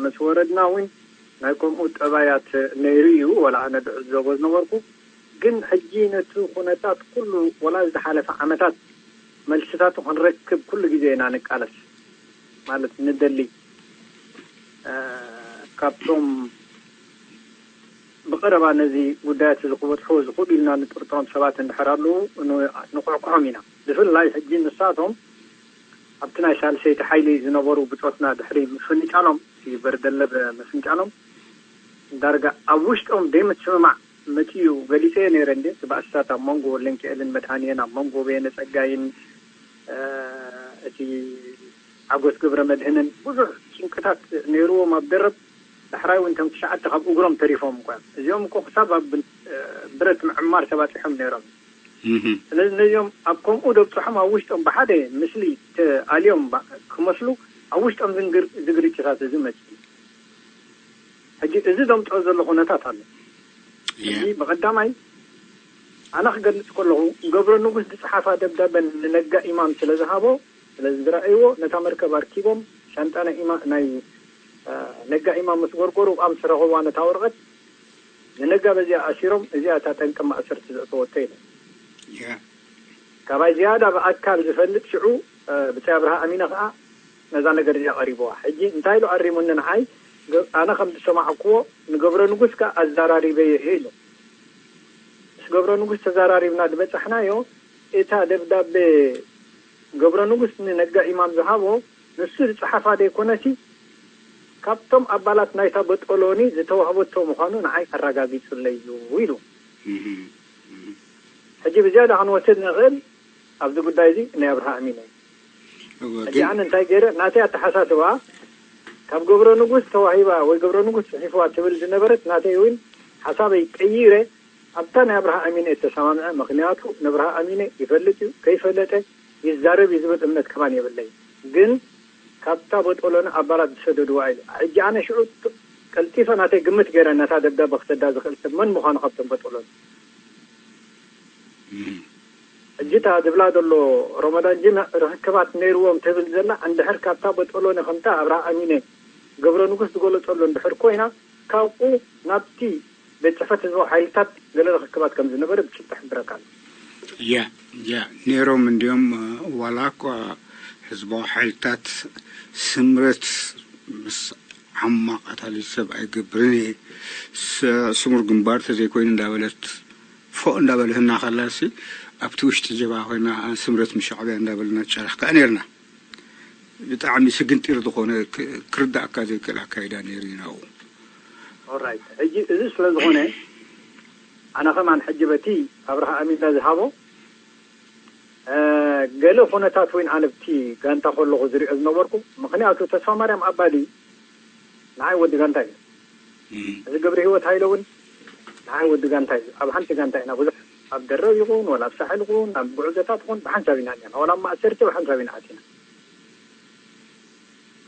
ምስ ወረድና እውን ናይ ከምኡ ጠባያት ነይሩ እዩ። ወላ ኣነ ዝዕዘቦ ዝነበርኩ ግን ሕጂ ነቲ ኩነታት ኩሉ ወላ ዝሓለፈ ዓመታት መልስታቱ ክንረክብ ኩሉ ግዜ ኢና ንቃለስ ማለት ንደሊ ካብቶም ብቐረባ ነዚ ጉዳያት እዚ ክበጽሑ ዝኽእሉ ኢልና ንጥርጥሮም ሰባት እንድሕር ኣለዉ ንኩዕኩሖም ኢና። ብፍላይ ሕጂ ንሳቶም ኣብቲ ናይ ሳልሰይቲ ሓይሊ ዝነበሩ ብጾትና ድሕሪ ምፍንጫሎም፣ እቲ በርደለብ ምፍንጫሎም ዳርጋ ኣብ ውሽጦም ደይምትስምማዕ መጺኡ ገሊጸዮ ነይረ እንዴ እቲ ባእስታት ኣብ መንጎ ወለንኪኤልን መድሃንየን ኣብ መንጎ በየነ ጸጋይን እቲ ሓጎስ ገብረ መድህንን ብዙሕ ጭንቅታት ነይርዎም ኣብ ደረብ ዳሕራይ እውን እቶም ትሽዓተ ካብ እግሮም ተሪፎም እኳ እዮም። እዚኦም እኮ ክሳብ ኣብ ብረት ምዕማር ተባፂሖም ነይሮም። ስለዚ ነዚኦም ኣብ ከምኡ ደብፅሖም ኣብ ውሽጦም ብሓደ ምስሊ ተኣልዮም ክመስሉ ኣብ ውሽጦም ዝግርጭታት እዚ መፅኡ። ሕጂ እዚ ዘምፅኦ ዘሎ ኩነታት ኣሎ። ሕጂ ብቐዳማይ ኣነ ክገልፅ ከለኹ ገብረ ንጉስ ዝፀሓፋ ደብዳበን ንነጋ ኢማም ስለ ዝሃቦ ስለዚ ዝረኣይዎ ነታ መርከብ ኣርኪቦም ሻንጣ ናይ ኢማ ናይ ነጋ ኢማም ምስ ጎርጎሩ ብኣም ስረኽዋ ነታ ወረቐት ንነጋ በዚኣ ኣሲሮም እዚኣ እታ ጠንቂ ማእሰርቲ ዘእተወቶ ኢለ። ካባይ ዝያዳ ብኣካል ዝፈልጥ ሽዑ ብጻይ ኣብርሃ ኣሚነ ከኣ ነዛ ነገር እዚኣ ቀሪብዋ። ሕጂ እንታይ ኢሉ ኣሪሙኒ ንዓይ ኣነ ከም ዝሰማዕክዎ ንገብረ ንጉስ ከኣ ኣዘራሪበዮ እየ ኢሉ። ምስ ገብረ ንጉስ ተዘራሪብና ዝበጻሕናዮ እታ ደብዳቤ ገብረ ንጉስ ንነጋ ኢማም ዝሃቦ ንሱ ዝጸሓፋ ደይኮነሲ ካብቶም ኣባላት ናይታ በጦሎኒ ዝተዋህበቶ ምዃኑ ንዓይ ኣረጋጊጹለይ እዩ ኢሉ። ሕጂ ብዝያዳ ክንወስድ ንኽእል ኣብዚ ጉዳይ እዚ ናይ ኣብርሃ ኣሚነ እዩ። ሕጂ ኣነ እንታይ ገይረ ናተይ ኣተሓሳስባ ካብ ገብረ ንጉስ ተዋሂባ ወይ ገብረ ንጉስ ጽሒፍዋ ትብል ዝነበረት ናተይ እውን ሓሳበይ ቀይረ ኣብታ ናይ ኣብርሃ ኣሚነ እየ ተሰማምዐ። ምኽንያቱ ንኣብርሃ ኣሚነ ይፈልጥ እዩ ከይፈለጠ ይዛረብ እዩ ዝብል እምነት ከማን የብለይ። ግን ካብታ በጦሎኒ ኣባላት ዝሰደድዋ ኢሉ። ሕጂ ኣነ ሽዑ ቀልጢፈ ናተይ ግምት ገይረ ነታ ደብዳበ ክሰዳ ዝኽእል ሰብ መን ምዃኑ ካብቶም በጦሎኒ። ሕጂ እታ ዝብላ ዘሎ ሮመዳን ጅምዕ ርኽክባት ነይርዎም ትብል ዘላ እንድሕር ካብታ በጦሎኒ ከምታ ኣብርሃ ኣሚነ ገብረ ንጉስ ዝገለጸሉ እንድሕር ኮይና ካብኡ ናብቲ ቤት ጽሕፈት ህዝባዊ ሓይልታት ገለ ርኽክባት ከም ዝነበረ ብጭብጢ ይሕብረካ ኣሎ። ያ ያ ነይሮም እንዲዮም ዋላ እኳ ህዝባዊ ሓይልታት ስምረት ምስ ዓማቕ ኣታሊ ሰብ ኣይገብርን እየ። ስ- ስሙር ግንባር ተዘይኮይኑ እንዳበለት ፎእ እንዳበለትና ከላሲ ኣብቲ ውሽጢ ጀባ ኮይና ስምረት ምሻዕብያ እንዳበልና ጨረሕካ ነርና። ብጣዕሚ ስግንጢር ዝኾነ ክ- ክርዳእካ ዘይክእል ኣካይዳ ነይሩ እዩ ናብኡ። ኦራይት፣ ሕጂ እዚ ስለ ዝኾነ ኣነ ከማን ሕጂ በቲ ኣብርሃ ኣሚንዳ ዝሃቦ ገለ ኩነታት ወይን ኣነብቲ ጋንታ ከለኹ ዝሪኦ ዝነበርኩ። ምክንያቱ ተስፋ ማርያም ኣባዲ ንዓይ ወዲ ጋንታ እዩ። እዚ ገብረ ህይወት ሃይለ እውን ንዓይ ወዲ ጋንታ እዩ። ኣብ ሓንቲ ጋንታ ኢና ብዙሕ ኣብ ደረብ ይኹን ወላ ኣብ ሳሕል ይኹን ኣብ ጉዕዞታት ይኹን ብሓንሳብ ኢና እኒና፣ ወላ ኣብ ማእሰርቲ ብሓንሳብ ኢና ኣቲና።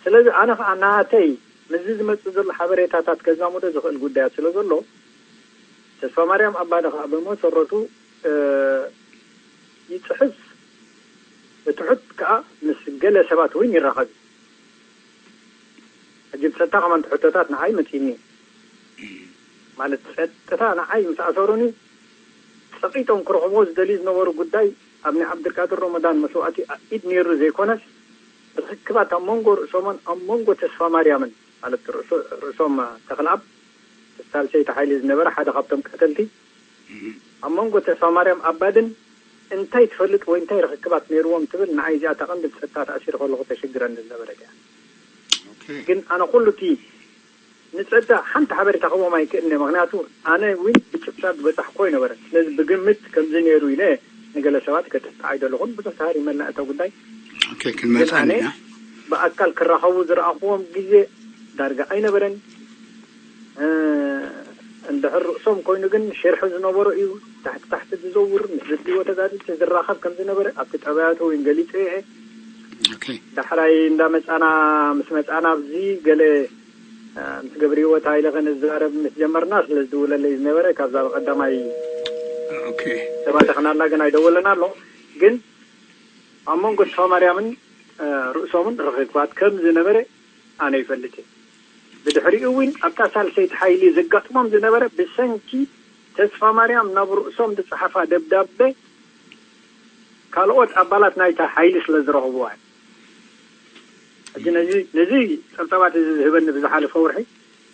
ስለዚ ኣነ ከዓ ናተይ ምስዚ ዝመፅእ ዘሎ ሓበሬታታት ከዛምዶ ዝኽእል ጉዳያት ስለ ዘሎ ተስፋ ማርያም ኣባዲ ከዓ ብመሰረቱ ይፅሕፍ፣ ብትሑት ከዓ ምስ ገለ ሰባት እውን ይራኸብ። ሕጂ ብፀጥታ ከማን ትሕቶታት ንዓይ መፂኒ ማለት ፀጥታ ንዓይ ምስ ኣሰሩኒ ፀቂጦም ክረኽብዎ ዝደልዩ ዝነበሩ ጉዳይ ኣብ ናይ ዓብድልቃድር ሮመዳን መስዋእቲ ኢድ ነይሩ ዘይኮነስ ርክክባት ኣብ መንጎ ርእሶምን ኣብ መንጎ ተስፋ ማርያምን ማለት ርእሶም ተክልኣብ ሳልሰይቲ ሓይሊ ዝነበረ ሓደ ካብቶም ቀተልቲ ኣብ መንጎ ተስፋ ማርያም ኣባድን እንታይ ትፈልጥ ወይ እንታይ ርክክባት ነይርዎም ትብል ንዓይ እዚኣ ተቐንዲ ብፀጥታ ተኣሲሩ ከለኹ ተሽግረኒ ዝነበረት እያ። ግን ኣነ ኩሉ እቲ ንፀጥታ ሓንቲ ሓበሬታ ክቦም ኣይክእልን እየ። ምክንያቱ ኣነ እውን ብጭብጣ ዝበፃሕኮ ይነበረ። ስለዚ ብግምት ከምዚ ነይሩ ኢለ ንገለ ሰባት ከጥፍዕ ኣይደለኹን። ብዙሕ ተሃሪመልና እታ ጉዳይ። ክንመፃ ብኣካል ክራኸቡ ዝረኣኽዎም ግዜ ዳርጋ ኣይነበረን። እንድሕር ርእሶም ኮይኑ ግን ሽርሒ ዝነበሮ እዩ። ታሕቲ ታሕቲ ዝዘውር ምስ ዝድልዎ ተጋድልቲ ዝራኸብ ከም ዝነበረ ኣብቲ ጠባያቱ እውን ገሊፀ እየ። ዳሕራይ እንዳመፃና ምስ መፃና ኣብዚ ገለ ምስ ገብረ ህይወት ሃይለ ክንዛረብ ምስ ጀመርና ስለ ዝድውለለይ ዝነበረ ካብዛ ብቀዳማይ ተባተኽናላ ግን ኣይደወለን ኣሎ። ግን ኣብ መንጎ ተስፋ ማርያምን ርእሶምን ርኽክባት ከም ዝነበረ ኣነ ይፈልጥ እየ። ብድሕሪኡ እውን ኣብታ ሳልሰይቲ ሓይሊ ዘጋጥሞም ዝነበረ ብሰንኪ ተስፋ ማርያም ናብ ርእሶም ዝፀሓፋ ደብዳቤ ካልኦት ኣባላት ናይታ ሓይሊ ስለ ዝረኽብዋ እዩ። ሕጂ ነዚ ነዚ ፀብፀባት እዚ ዝህበኒ ብዝሓለፈ ወርሒ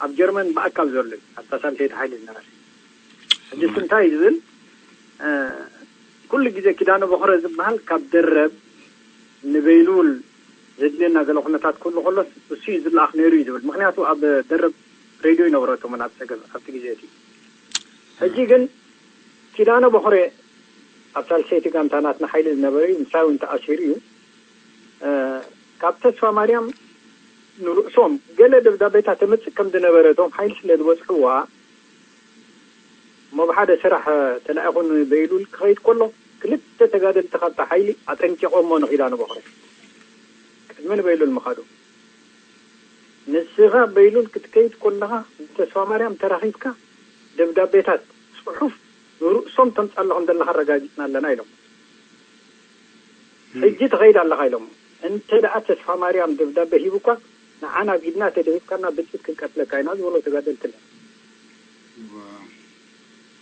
ኣብ ጀርመን ብኣካል ዘሎ እዩ ኣብታ ሳልሰይቲ ሓይሊ ዝነበረ። ሕጂ እንታይ ዝብል ኩሉ ግዜ ኪዳነ ቦኽረ ዝበሃል ካብ ደረብ ንበይሉል ዘድልየና ገለ ኩነታት ክህሉ ከሎስ እሱ እዩ ዝለኣኽ ነይሩ እዩ ዝብል። ምክንያቱ ኣብ ደረብ ሬድዮ ይነበረቶም ናብ ፀገብ ኣብቲ ግዜ እቲ። ሕጂ ግን ኪዳነ ቦኽረ ኣብ ሳልሰይቲ ጋንታ ናትና ሓይሊ ዝነበረ እዩ። ምሳይ እውን ተኣሲሩ እዩ። ካብ ተስፋ ማርያም ንርእሶም ገለ ደብዳቤታት ተመፅእ ከም ዝነበረ እቶም ሓይሊ ስለ ዝበፅሕዋ እሞ ብሓደ ስራሕ ተላኢኹ ንበይሉል ክኸይድ ከሎ ክልተ ተጋደልቲ ካብታ ሓይሊ ኣጠንቂቖሞ ንኺዳነ ቦኽረ ቅድሚ ንበይሉል ምኻዱ ንስኻ በይሉል ክትከይድ ከለኻ ብተስፋ ማርያም ተራኺብካ ደብዳቤታት ፅሑፍ ንርእሶም ተምፃሎም ዘለኻ ኣረጋጊፅና ኣለና ኢሎም። ሕጂ ትኸይድ ኣለኻ ኢሎም። እንተ ደኣ ተስፋ ማርያም ደብዳቤ ሂቡኳ ንዓና ቢድና ተደሂፍካና ብጥይት ክንቀትለካ ኢና ዝበሎ ተጋደልቲ ኣለና።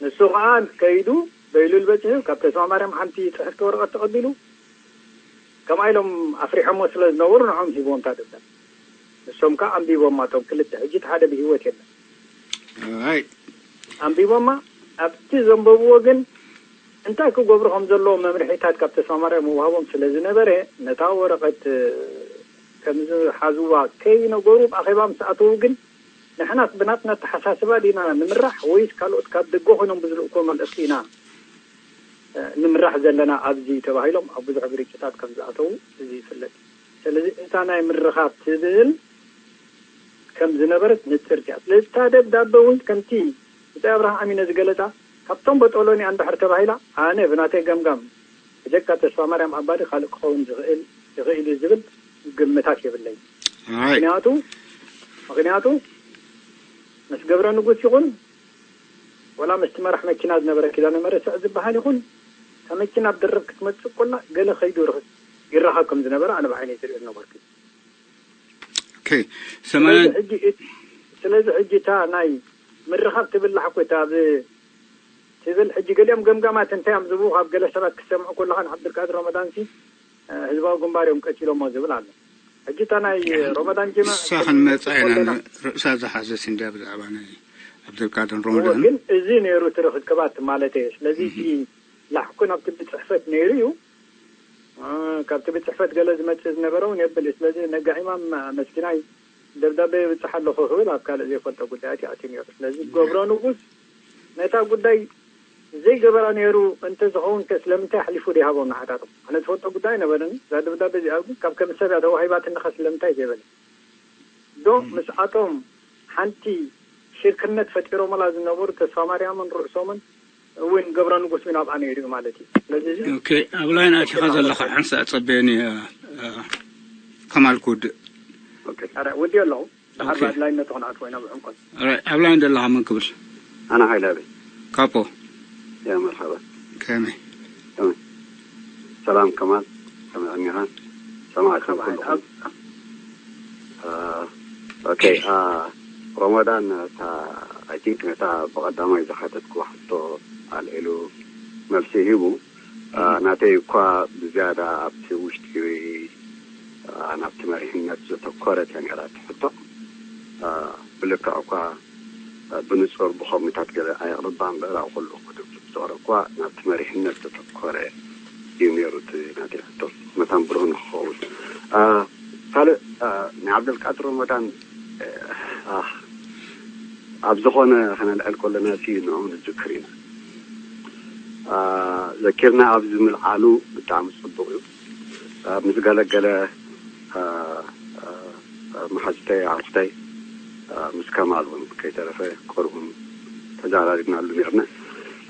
ንሱ ከዓ ከይዱ በይሉል በፂሑ ካብ ተስፋ ማርያም ሓንቲ ፅሕፍቲ ወረቐት ተቐቢሉ ከምኣ ኢሎም ኣፍሪሖሞ ስለ ዝነበሩ ንዖም ሂቦም እታ ደብዳቤ። ንሶም ከዓ ኣንቢቦማ እቶም ክልተ። ሕጂ እቲ ሓደ ብህይወት የለን። ኣንቢቦማ ኣብቲ ዘንበብዎ ግን እንታይ ክገብሩ ከም ዘለዎም መምርሒታት ካብ ተስፋ ማርያም ምውሃቦም ስለ ዝነበረ ነታ ወረቐት ከም ዝሓዝዋ ከይነገሩ ብኣኼባ ምስ ኣተዉ ግን ንሕናስ ብናትና ኣተሓሳስባ ዲና ንምራሕ ወይስ ካልኦት ካብ ደገ ኮይኖም ብዝልእኮ መልእኽቲ ኢና ንምራሕ ዘለና ኣብዚ ተባሂሎም ኣብ ብዙሕ ግርጭታት ከም ዝኣተዉ እዚ ይፍለጥ። ስለዚ እታ ናይ ምርኻብ ትብል ከም ዝነበረት ንፅርቲ እያ። ስለዚ እታ ደብዳበ እውን ከምቲ ብፃይ ኣብርሃ ኣሚነ ዝገለፃ ካብቶም በጦሎኒ ኣንድሕር ተባሂላ ኣነ ብናተይ ገምጋም ብጀካ ተስፋ ማርያም ኣባዲ ካልእ ክኸውን ዝኽእል ይኽእል እዩ ዝብል ግምታት የብለይ። ምክንያቱ ምክንያቱ ምስ ገብረ ንጉስ ይኹን ወላ ምስቲ መራሕ መኪና ዝነበረ ኪዳነ መረስዕ ዝበሃል ይኹን እታ መኪና ብድርብ ክትመፅእ ኮላ ገለ ከይዱ ይራኸብ ከም ዝነበረ ኣነ ብዓይነይ ዝሪኦ ዝነበርኩ። ሰማንያ ስለዚ ሕጂ እታ ናይ ምርኻብ ትብል ላሕኮ እታ ትብል ሕጂ ገሊኦም ገምጋማት እንታይ እዮም ዝብሉ ካብ ገለ ሰባት ክትሰምዑ ከለኻ ንዓብዱልቃድር ረመዳንሲ ህዝባዊ ግንባር እዮም ቀቲሎሞ ዝብል ኣሎ። ሕጂ እታ ናይ ሮመዳን ጅማ ንሳ ክንመጻ ኢና። ርእሳ ዝሓዘት እንድያ ብዛዕባ ናይ ዓብደልቃድርን ሮመዳን። ግን እዚ ነይሩ እቲ ርክክባት ማለት እየ። ስለዚ እቲ ላሕኩ ናብቲ ቤት ጽሕፈት ነይሩ እዩ። እ፣ ካብቲ ቤት ጽሕፈት ገለ ዝመጽእ ዝነበረ እውን የብል እዩ። ስለዚ ነጋ ኢማም መስኪናይ ደብዳቤ ይብጽሕ ኣለኹ ክብል ኣብ ካልእ ዘይፈልጦ ጉዳያት ይኣትዩ ነይሩ። ስለዚ ገብረ ንጉስ ነታ ጉዳይ ዘይገበራ ነይሩ እንተ ዝኸውን ከ ስለምንታይ ኣሕሊፉ ዘይሃቦ ንዓታቶም? ኣነ ዝፈልጦ ጉዳይ ኣይነበረን። እዛ ደብዳቤ እዚኣ ግን ካብ ከም ሰብ እያ ተዋሂባትኒ ከ ስለምንታይ ዘይበለ? ዶ ምስኣቶም ሓንቲ ሽርክነት ፈጢሮምላ ዝነበሩ ተስፋ ማርያምን ርእሶምን እውን ገብረ ንጉስ እውን ኣብኣ ነይሩ እዩ ማለት እዩ። ስለዚ እዚ ኦኬ፣ ኣብ ላይን ኣቲኻ ዘለኻ ሓንሳእ ጸበየኒ፣ እ፣ እ፣ ከማል ክውድእ። ኦኬ። ኣረ፣ ወዲ ኣለኹ። ደሓር ኦኬ። ብኣድላይነቱ ክንኣትዎ ኢና ብዕምቆት። ኣረ፣ ኣብ ላይን ዘለኻ መን ክብል? ኣነ ሓይለ ኣበይ። ካፖ። ያ መርሓባ። ከመይ? ከመይ? ሰላም ከማል፣ ከመይ ቀኒኻ? ሰማዕኩም ኩልኹም። ኣብ-፣ አ፣ ኦኬ፣ አ፣ ሮመዳን፣ እታ፣ I think ነታ ብቐዳማይ ዝሓተትኩዋ ሕቶ ኣልዒሉ መልሲ ሂቡ። አ፣ ናተይ እኳ ብዝያዳ ኣብቲ ውሽጢ፣ አ፣ ናብቲ መሪሕነት ዘተኮረት እያ ነይራ እታ ሕቶ። አ፣ ብልክዕ እኳ ብንጹር ብኸምኡታት ገለ ኣየቕርባ እምበር፣ ኣብ ኩሉ ክድብ ዝቕረ እኳ ናብቲ መሪሕነት ዘተኮረ እዩ ነይሩ እቲ ናተይ ሕቶ፣ መታን ብሩህ ንክኸውን። አ፣ ካልእ፣ አ፣ ናይ ዓብደልቃድር ረመዳን፣ አ፣ ኣብ ዝኾነ ከነልዕል ከለና እቲ ንዕኡ ንዝክር ኢና። አ፣ ዘኪርና ኣብዚ ምልዓሉ ብጣዕሚ ጽቡቕ እዩ። አ፣ ምስ ገለገለ፣ አ፣ አ፣ አ፣ መሓዙተይ፣ ኣዕሩኽተይ፣ አ፣ ምስ ከማል እውን ከይተረፈ ቁሩብ እውን ተዘራሪብናሉ ነርና።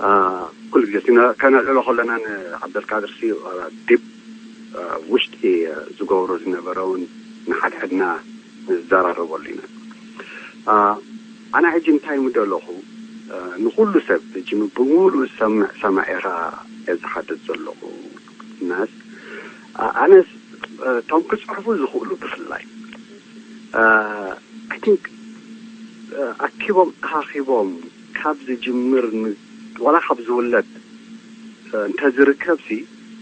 አ፣ ኩሉ ግዜ ሲና ከነልዕሎ ከለና ንዓብደልቃድር ሲ፣ አ፣ ዲብ፣ አ፣ ውሽጢ፣ አ፣ ዝገብሮ ዝነበረ እውን ንሓድሕድና ንዘራረበሉ ኢና። አ፣ ኣነ ሕጂ እንታይ ምደለኹ፣ አ፣ ንኹሉ ሰብ ሕጂ ብምሉእ ዝሰምዕ ሰማዒኻ እየ ዝሓትት ዘለኹ። እናስ፣ አ-፣ ኣነስ፣ እ፣ እቶም ክጽሕፉ ዝኽእሉ ብፍላይ፣ እ፣ I think፣ እ፣ ኣኪቦም ተኻኺቦም ካብ ዝጅምር ን-፣ ዋላ ካብ ዝውለድ፣ እ፣ እንተዝርከብሲ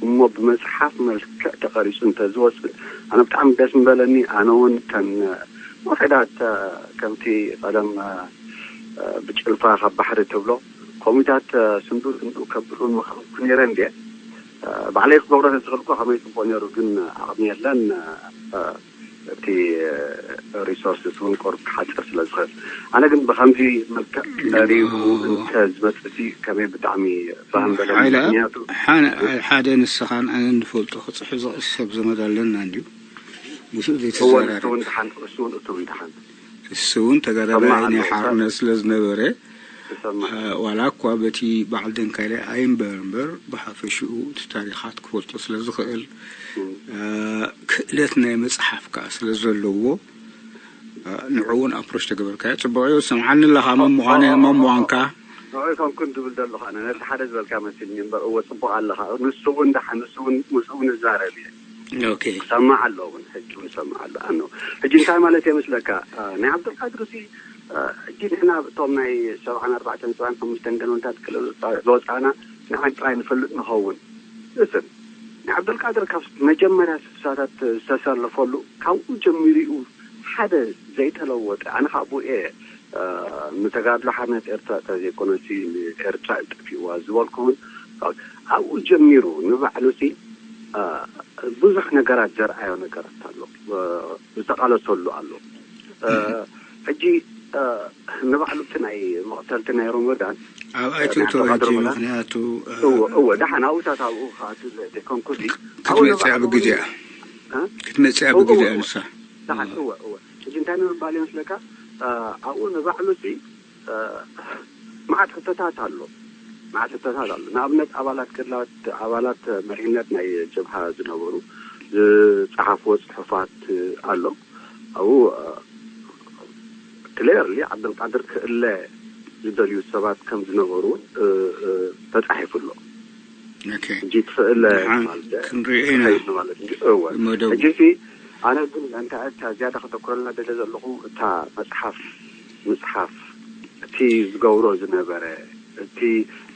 እሞ ብመጽሓፍ መልክዕ ተቐሪጹ እንተዝወጽእ ኣነ ብጣዕሚ ደስ ምበለኒ። ኣነ እውን እተን ውሑዳት፣ እ፣ ከምቲ ቀደም፣ እ፣ እ፣ ብጭልፋ ካብ ባሕሪ ትብሎ ከምኡታት፣ እ፣ ስንዱቕ ስንዱቕ ከብሉን ምኸልኩ ነይረ እንድየ። እ፣ ባዕለይ ክገብሮ ተዝኽእል እኮ ከመይ ጽቡቕ ነይሩ፣ ግን ዓቕሚ የለን። እ፣ እቲ፣ እ፣ ሪሶርስስ እውን ቁሩብ ክሓጽር ስለ ዝኽእል፣ ኣነ ግን ብኸምዚ መልክዕ ቀሪቡ እንተ ዝመጽእሲ ከመይ ብጣዕሚ ባህ ምበለኒ። ሓይለ፣ ምኽንያቱ ሓነ-፣ ሓደ ንስኻን ኣነን ንፈልጦ ክጽሕፍ ዝኽእል ሰብ ዘመድ ኣለና እንድዩ። ምስኡ እወ፣ ዘይተዘራረብ። ንሱ እውን ደሓን፣ እሱ እውን እቱ እውን ደሓን። እሱ እውን ተጋዳላይ ሰማዕ ናይ ኣለዎ። ሓርነት ስለ ዝነበረ፣ ይሰማዕ። እ፣ ዋላ እኳ በቲ በዓል ደንካይለ ኣይንበር እምበር፣ ብሓፈሽኡ እቲ ታሪኻት ክፈልጦ ስለ ዝኽእል፣ እም። እ፣ ክእለት ናይ መጽሓፍ ከኣ ስለ ዘለዎ፣ እ፣ ንዕኡ እውን ኣፕሮች ተገበርካዮ። ጽቡቕ እዩ። ሰምዓኒ ኣለኻ፣ መን ምዃነ፣ ኦ፣ ኦ፣ መን ኦ፣ ኦ፣ ምዃንካ። ንዑ ከምኩን ዝብል ዘለኹ ኣነ ነቲ ሓደ ዝበልካ መሲልኒ እምበር፣ እወ፣ ጽቡቕ ኣለኻ። ንሱ እውን ደሓን፣ ንሱ እውን፣ ምስኡ እውን እዛረብ እየ። ኦኬ። ክሰማዕ ኣለዎ እውን፣ ሕጂ እውን ይሰማዕ ኣሎ። ኣኖ፣ ሕጂ እንታይ ማለት እየ መስለካ? አ፣ ናይ ዓብዱልቃድር እዚ፣ አ፣ ሕጂ ንሕና እቶም ናይ ሰብዓን ኣርባዕተን፣ ሰብዓን ሓሙሽተን ገለመንታት ክልል ዝወጻእና ንዓን ጥራይ ንፈልጥ ንኸውን። እስን፣ ናይ ዓብዱልቃድር ካብ መጀመርያ ስሳታት ዝተሰለፈሉ፣ ካብኡ ጀሚሩ እዩ ሓደ ዘይተለወጠ። ኣነ ካብኡ እየ፣ አ፣ ንተጋድሎ ሓርነት ኤርትራ እንተዘይኮነሲ ንኤርትራ እዩ ጠፊእዋ ዝበልኩ እውን፣ ኣብኡ ጀሚሩ ንባዕሉ ሲ፣ አ፣ ብዙሕ ነገራት ዘርኣዮ ነገራት ኣሎ። አ፣ ዝተቓለሰሉ ኣሎ። አ፣ ሕጂ፣ አ፣ ንባዕሉ እቲ ናይ መቕተልቲ ናይ ሮመዳን፣ ኣብ አ፣ ናይ ኣይትእቶ ዓብዱልቃድር ሕጂ ሮመዳን፣ ምኽንያቱ፣ አ፣ እወ፣ እወ፣ ደሓን ኣብኡታት ኣብኡ ክኣቱ ዘይኮንኩ ሲ፣ ኣብኡ ክትመጽእ ኣብ ንባዕሉ ግዜኣ። እውን፣ እ? ክትመጽእ ኣብ እወ፣ ግዜኣ እወ፣ ንሳ። ደሓን፣ እወ፣ እወ። ሕጂ እንታይ ንምባል ይመስለካ? አ፣ ኣብኡ ንባዕሉ ሲ፣ እ፣ መዓት ሕቶታት ኣሎ። መዓት ሕቶታት ኣሎ። ንኣብነት ኣባላት ገድላት፣ ኣባላት መሪሕነት ናይ ጀብሃ ዝነበሩ ዝጸሓፍዎ ጽሑፋት ኣሎ። ኣብኡ፣ እ፣ ክሊርሊ ዓብደልቃድር ክእለ ዝደልዩ ሰባት ከም ዝነበሩ እውን፣ እ፣ እ፣ ተጻሒፉ ኣሎ። ኦኬ። ሕጂ ትኽእለ ደሓን ማለት ክንሪኦ ኢና። ከይድ ማለት እዩ። እወ። መደቡ። ሕጂ ሲ ኣነ ግን እንታይ እታ ዝያዳ ከተኩረላ ደለ ዘለኹ እታ መጽሓፍ፣ ምጽሓፍ፣ እቲ ዝገብሮ ዝነበረ፣ እቲ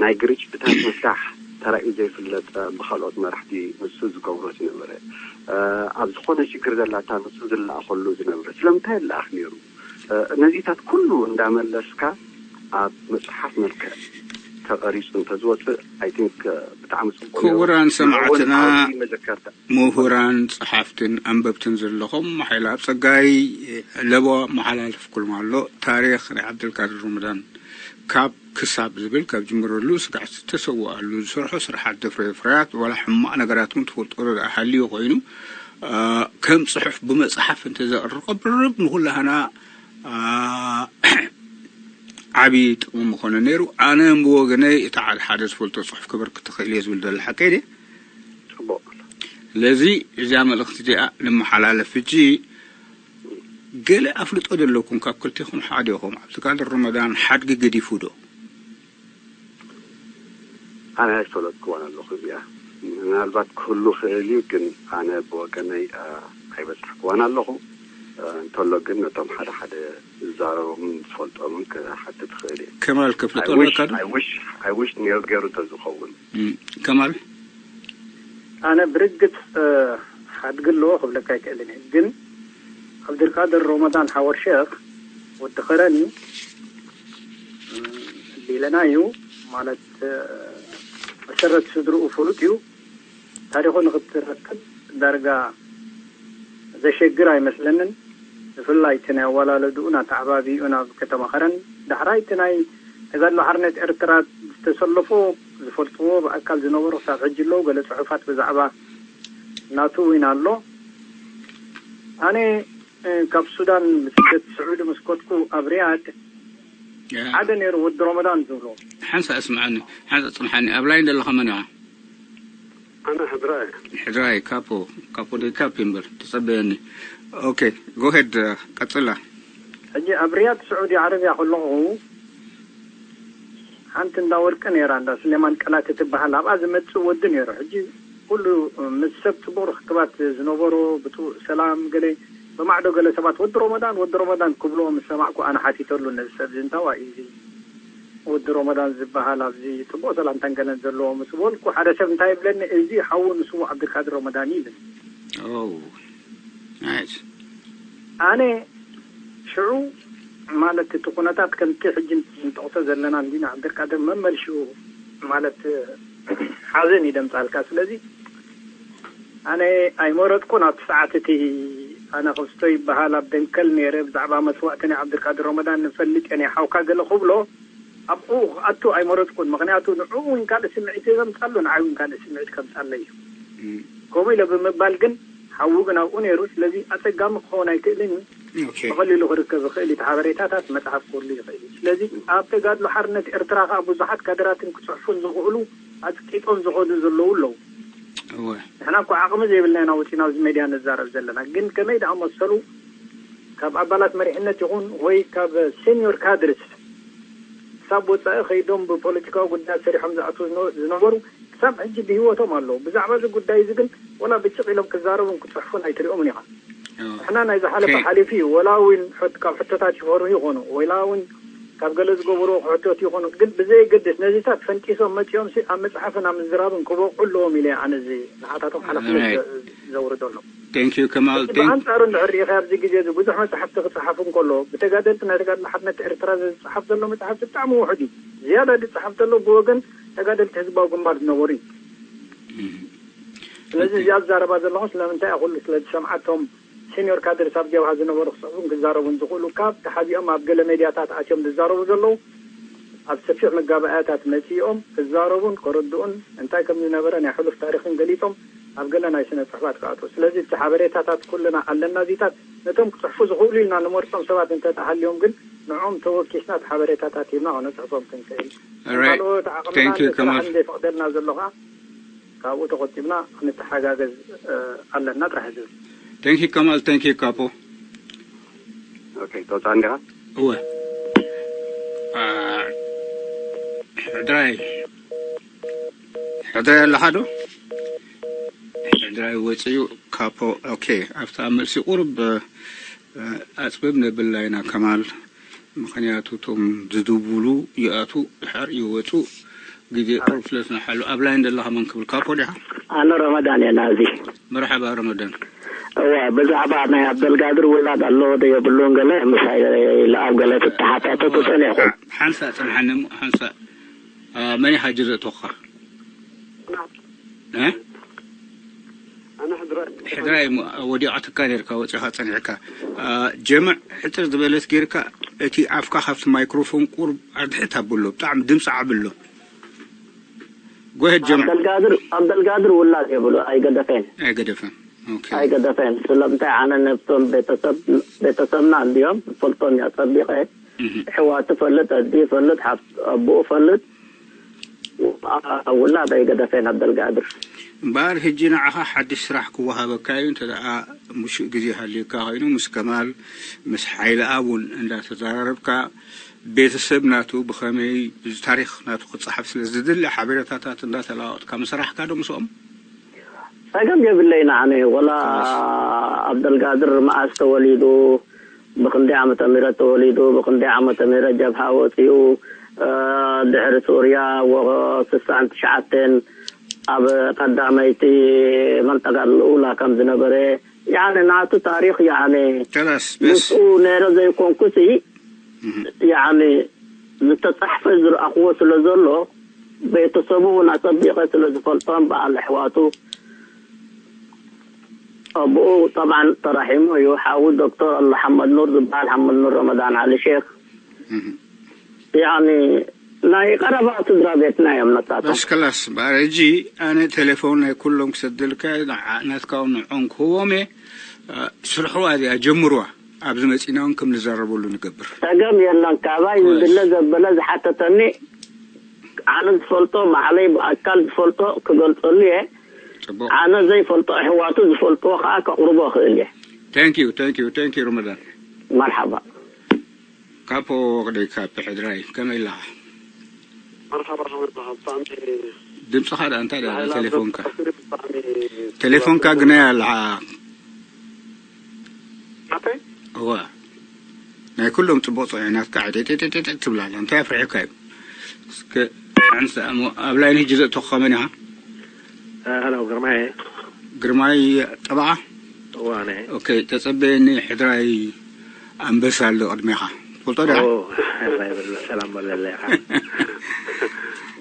ናይ ግርጭታት ምፍታሕ ተራእዩ ዘይፍለጥ ብካልኦት መራሕቲ ንሱ ዝገብሮ ዝነበረ ኣብ ዝኾነ ሽግር ዘላታ ንሱ ዝለኣኸሉ ዝነበረ ስለምንታይ ይለኣኽ ነይሩ? ነዚታት ኩሉ እንዳመለስካ ኣብ መፅሓፍ መልክዕ ተቐሪፁ እንተዝወፅእ I think ብጣዕሚ ፅቡቅ። ክቡራን ሰማዕትና፣ ምሁራን፣ ጸሓፍትን ኣንበብትን ዘለኹም ሓይላ ኣብ ጸጋይ ለቦ መሓላልፍኩም ኣሎ። ታሪኽ ናይ ዓብደልቃድር ረመዳን ካብ ክሳብ ዝብል ካብ ጅምረሉ ስጋዕ ዝተሰወኣሉ ዝሰርሖ ስራሓት ዘፍረዮ ፍርያት ዋላ ሕማቕ ነገራት እውን ትፈልጦ ዶ ደኣ ሃልዩ ኮይኑ ከም ጽሑፍ ብመጽሓፍ እንተዘቕርብ ቅርብ ንኹላህና ዓብዪ ጥቕሚ ምኾነ ነይሩ። ኣነ ብወገነይ እቲ ሓደ ሓደ ዝፈልጦ ጽሑፍ ከበርክት እኽእል እየ ዝብል ዘሎ ሓቀይ ድየ? ፅቡቅ። ስለዚ እዚኣ መልእኽቲ እዚኣ ንመሓላለፍ ሕጂ ገለ ኣፍልጦ ዘለኩም ካብ ክልቴኹም ሓደ ኢኹም። ዓብዱልቃድር ረመዳን ሓድጊ ገዲፉ ዶ? ኣነ ኣይፈለጥክዋን ኣለኹ እዚኣ። ምናልባት ክህሉ ክእል እዩ፣ ግን ኣነ ብወገነይ ኣይበፃሕክዋን ኣለኹ። እንተሎ ግን ነቶም ሓደ ሓደ ዝዛረቦምን ዝፈልጦምን ክሓትት ክእል እየ። ከማል ከፍልጦ ኣለካ ዶ? I wish ነይሩ ገይሩ እንተዝኸውን። ከማል ኣነ ብርግፅ ሓድጊ ኣለዎ ክብለካ ኣይክእልን እየ። ግን ዓብድልቃድር ሮመዳን ሓወር ሸክ ወዲ ኸረን እዩ። ቢለና እዩ ማለት መሰረት ስድርኡ ፍሉጥ እዩ። ታሪኹ ንክትረክብ ዳርጋ ዘሸግር ኣይመስለንን። ብፍላይ እቲ ናይ ኣወላለድኡን ኣተዓባብይኡን ኣብ ከተማ ኸረን፣ ዳሕራይ እቲ ናይ ተጋድሎ ሓርነት ኤርትራ ዝተሰለፎ ዝፈልጥዎ ብኣካል ዝነበሩ ክሳብ ሕጂ ኣለዉ። ገለ ጽሑፋት ብዛዕባ ናቱ እውን ኣሎ። ኣነ ካብ ሱዳን ብስደት ስዑዲ ምስ ከድኩ ኣብ ሪያድ ሓደ ነይሩ ወዲ ሮመዳን ዝብሎ። ሓንሳ እስምዓኒ፣ ሓንሳ ጽንሓኒ። ኣብ ላይን ዘለኻ መን ኢኻ? ኣነ ሕድራይ። ሕድራይ ካፖ፣ ካፖ ደይ ካፕ እምበር ተጸበየኒ። ኦኬ፣ ጎሄድ ቀጽላ። ሕጂ ኣብ ሪያድ ስዑዲ ዓረብያ ከለኹ ሓንቲ እንዳ ወርቂ ነይራ፣ እንዳ ስሌማን ቀላት ትበሃል፣ ኣብኣ ዝመጽእ ወዲ ነይሩ። ሕጂ ኩሉ ምስ ሰብ ጽቡቕ ርክባት ዝነበሮ፣ ብጥቡቕ ሰላም ገለ ብማዕዶ ገለ ሰባት ወዲ ሮመዳን ወዲ ሮመዳን ክብልዎ ምስ ሰማዕኩ ኣነ ሓቲተሉ ነዚ ሰብ እዚ እንታዋይ እዩ እዚ ወዲ ሮመዳን ዝበሃል ኣብዚ ጽቡቕ ሰላምታን ገለን ዘለዎ ምስ በልኩ ሓደ ሰብ እንታይ ይብለኒ እዚ ሓዉ ንስዉእ ዓብድልቃድር ሮመዳን እዩ ይብል። ኦ ናይስ። ኣነ ሽዑ ማለት እቲ ኩነታት ከምቲ ሕጂ ንጠቕሶ ዘለና እንዲና ዓብደልቃድር መመልሽኡ ማለት ሓዘን እዩ ደምጻልካ። ስለዚ ኣነ ኣይመረጥኩን ኣብቲ ሰዓት እቲ ኣነ ክስቶ ይበሃል ኣብ ደንከል ነይረ ብዛዕባ መስዋእቲ ናይ ዓብደልቃድር ረመዳን ንፈልጥ እየ ናይ ሓውካ ገለ ክብሎ ኣብኡ ክኣቱ ኣይመረጥኩን። ምክንያቱ ንዕኡ እውን ካልእ ስምዒት ከምጻሉ ንዓይ እውን ካልእ ስምዒት ከምጻለይ እዩ። ከምኡ ኢለ ብምባል ግን ሓዉ ግን ኣብኡ ነይሩ። ስለዚ ኣጸጋሚ ክኸውን ኣይክእልን እዩ። ብቐሊሉ ክርከብ ይኽእል እዩ። እቲ ሓበሬታታት መጽሓፍ ክህሉ ይኽእል እዩ። ስለዚ ኣብ ተጋድሎ ሓርነት ኤርትራ ከኣ ብዙሓት ካድራትን ክጽሕፉን ዝኽእሉ ኣጽቂጦም ዝኸዱ ዘለዉ ኣለዉ። ንሕና እኮ ዓቕሚ ዘይብልና ኢና ወጺና ኣብዚ ሜድያ ንዛረብ ዘለና። ግን ከመይ ደኣ መሰሉ ካብ ኣባላት መሪሕነት ይኹን ወይ ካብ ሴኒዮር ካድርስ ክሳብ ወጻኢ ከይዶም ብፖለቲካዊ ጉዳያት ሰሪሖም ዝኣትዉ ዝነበሩ ክሳብ ሕጂ ብህይወቶም ኣለዉ። ብዛዕባ እዚ ጉዳይ እዚ ግን ወላ ብጭቕ ኢሎም ክዛረቡን ክጽሕፉን ኣይትሪኦምን ኢኻ። ንሕና ናይ ዝሓለፈ ሓሊፉ እዩ። ወላ እውን ካብ ሕቶታት ይፈርሁ ይኾኑ፣ ወላ እውን ካብ ገለ ዝገበርዎ ክሕተቱ ይኾኑ። ግን ብዘየገድስ ነዚታት ፈንጢሶም መጺኦም ሲ ኣብ መጽሓፍን ኣብ ምዝራብን ክበቕዑ ኣለዎም ኢለ ኣነ እዚ ንዓታቶም ሓላፍነት ዘውርደሎም። Thank you ከማል። Thank ብኣንጻሩ እንድሕር ርኢኻ ኣብዚ ግዜ እዚ ብዙሕ መጽሓፍቲ ክጽሓፍ እንከሎ ብተጋደልቲ ናይ ተጋድሎ ሓርነት ኤርትራ ዝጽሓፍ ዘሎ መጽሓፍቲ ብጣዕሚ ውሑድ እዩ። ዝያዳ ዝጽሓፍ ዘሎ ብወገን ተጋደልቲ ህዝባዊ ግንባር ዝነበሩ እዩ። ስለዚ እዚኣ ዝዛረባ ዘለኹ ስለምንታይ እያ ኩሉ ስለ ዝሰምዓቶም ሲኒዮር ካድርስ ኣብ ጀብሃ ዝነበሩ ክጽሕፉን ክዛረቡን ዝኽእሉ ካብ ተሓቢኦም ኣብ ገለ ሜድያታት ኣትዮም ዝዛረቡ ዘለዉ ኣብ ሰፊሕ መጋባእያታት መጺኦም ክዛረቡን ከረድኡን እንታይ ከም ዝነበረ ናይ ሕሉፍ ታሪኽን ገሊጾም ኣብ ገለ ናይ ስነ ጽሑፋት ክኣትዉ። ስለዚ እቲ ሓበሬታታት ኩልና ኣለና። እዚታት ነቶም ክጽሕፉ ዝኽእሉ ኢልና ንመርጾም ሰባት እንተ ተሃልዮም ግን ንዕኦም ተወኪስና እቲ ሓበሬታታት ሂብና ከነጽሕፎም ክንክእል ካልኦት ዓቕምና ስራሕ ዘይፈቕደልና ዘሎ ከኣ ካብኡ ተቆጢብና ክንተሓጋገዝ ኣለና ጥራሕ ዝብል። Thank you ከማል። Thank you ካፖ። ኦኬ ተወፃ እንዲኻ? እወ ሕድራይ ሕድራይ ኣለኻ ዶ? ሕድራይ ወፅዩ ካፖ። ኦኬ ኣብታ መልሲ ቁርብ ኣፅብብ ነብላ ኢና ከማል። ምኽንያቱ እቶም ዝድውሉ ይኣቱ ድሓር ይወፁ። ግዜ ቁሩብ ስለ ዝነሓሉ ኣብ ላይን ዘለኻ መን ክብል ካፖ ዲኻ? ኣነ ረመዳን እየ ናዚ። መርሓባ ረመዳን። እዋ ብዛዕባ ናይ ኣብደልጋድር ውላድ ኣለዎ ዶ የብሉን ገለ ምሳይ ለኣብ ገለ ትተሓታተቱ ጸኒሕኩም። ሓንሳ ጽንሓኒ እሞ ሓንሳ መን ኢኻ ጅዘእቶኻ? ሕድራይ ወዲቓትካ ነርካ ወፂኻ ፀኒሕካ ጀምዕ ሕፅር ዝበለት ጌርካ እቲ ኣፍካ ካብቲ ማይክሮፎን ቁርብ ኣርድሕት ኣብሎ ብጣዕሚ ድምፂ ዓብሎ ጎሄድ ጀምዕ ኣብደልጋድር ኣብደልጋድር ውላድ የብሉ ኣይገደፈን ኣይገደፈን ኣይገደፈን ስለምንታይ ኣነ ነብቶም ቤተሰብ ቤተሰብና እንዲዮም ፈልጦም እያ ፀቢቐ ሕዋቱ ፈልጥ ኣዲ ፈልጥ ሓፍ ኣቦኡ ፈልጥ ውላድ ኣይገደፈን ኣብደልጋድር እምበኣር ሕጂ ንዓኻ ሓድሽ ስራሕ ክወሃበካ እዩ እንተ ደኣ ምሹእ ግዜ ሃልዩካ ኮይኑ ምስ ከማል ምስ ሓይለኣብ እውን እንዳተዘራረብካ ቤተሰብ ናቱ ብኸመይ እዚ ታሪኽ ናቱ ክፀሓፍ ስለ ዝድሊ ሓበሬታታት እንዳተለዋወጥካ ምሰራሕካ ዶ ምስኦም? ጸገም የብለይን ኣነ ወላ ኣብደልጋድር መኣስ ተወሊዱ ብክንደይ ዓመተ ምህረት ተወሊዱ ብክንደይ ዓመተ ምህረት ጀብሃ ወጺኡ ድሕሪ ሱርያ ወ ስሳን ትሽዓተን ኣብ ቀዳመይቲ መንጠቃ ልኡላ ከም ዝነበረ ያኒ ናቱ ታሪክ ያኒ ምስኡ ነረ ዘይኮንኩሲ ያኒ ዝተጻሕፈ ዝረኣኽዎ ስለ ዘሎ ቤተሰቡ እውን ኣጸቢቐ ስለ ዝፈልጦም በዓል ኣሕዋቱ ኣቦኡ ጠብዓን ተራሒሙ እዩ። ሓዉ ዶክተር ኣሉ ሓመድ ኑር ዝበሃል ሓመድ ኑር ረመዳን ዓሊ ሼክ ያኒ ናይ ቀረባ ስድራ ቤትና እዮም ነታቶም። በስ ከላስ በቃ ሕጂ ኣነ ቴሌፎን ናይ ኩሎም ክሰደልካ ናትካ እውን ንዕኦም ክህቦም እየ። ስርሕዋ እዚኣ ጀምርዋ ኣብዚ መፂና እውን ከም ንዛረበሉ ንገብር። ጸገም የለን ካባይ ዝድለ ዘበለ ዝሓተተኒ ኣነ ዝፈልጦ ባዕለይ ብኣካል ዝፈልጦ ክገልጸሉ እየ። ኣነ ዘይፈልጦ ኣሕዋቱ ዝፈልጥዎ ከዓ ከቕርቦ እኽእል እየ። Thank you, thank you, thank you Ramadan. መርሓባ። ካፖ ወቕደይ ካፕ ሕድራይ ከመይ ኣለኻ? መርሓባ ከመይ ኣለኻ? ብጣዕሚ ድምፅኻ ደኣ እንታይ ደኣ ቴሌፎንካ ቴሌፎንካ ግናይ ኣለኻ? ናተይ እዋ ናይ ኩሎም ፅቡቕ ፅዑይ ናትካ ዕጥጥጥጥጥ ትብላላ እንታይ ኣፍሪሕካ እዩ እስከ ሓንሳ እሞ ኣብ ላይን ሕጂ ዘእተኹ ከመን ኢኻ ሀላው ግርማይ ግርማይ ጠበቓ እዋ ነ ኦኬ ተፀበየኒ ሕድራይ ኣንበሳ ኣሎ ቅድሜኻ ትፈልጦ ዲኻ ሰላም በለለይ ኢኻ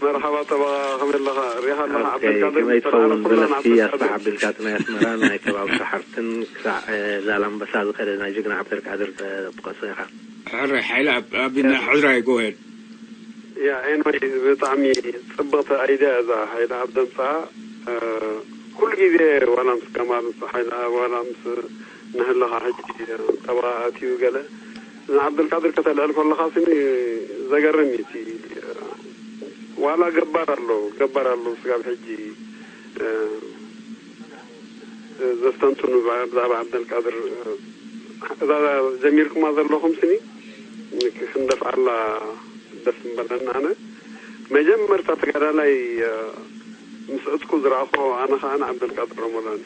መርሓባ ጠበቓ ከመይ ኣለኻ ሪኻ ኣለኻ ዓብደልቃድር ከመይ ትኸውን በለስቲ ኣስበሓ ኣቢልካ እቲ ናይ ኣስመራ ናይ ከባቢ ሰሓርትን ክሳዕ ዛላምበሳ ዝኸደ ናይ ጅግና ዓብደልቃድር ተጠቀሶ ኢኻ ሕራይ ሓይለ ኣቢና ሕራይ ጎሄድ ያ ኤንወይ ብጣዕሚ ፅብቕቲ ኣይድያ እዛ ሓይለ ኣብ ደምፃ ኩሉ ግዜ ዋላ ምስ ከማል ምስ ሓይለ ዋላ ምስ ንህለኻ ሕጂ ጠበቓ ኣትዩ ገለ ንዓብደልቃድር ከተልዕል ከለኻ ስኒ ዘገርም እዩ እቲ ዋላ ገባር ኣሎ ገባር ኣሎ ስጋብ ሕጂ ዘስተንትኑ ብዛዕባ ዓብደልቃድር እዛ ጀሚርኩማ ዘለኹም ስኒ ክንደፍኣላ ደስ ምበለና ኣነ መጀመርታ ተጋዳላይ ምስ ዕጥቁ ዝረኣኹ ኣነ ከዓ ንዓብደልቃድር ረመዳን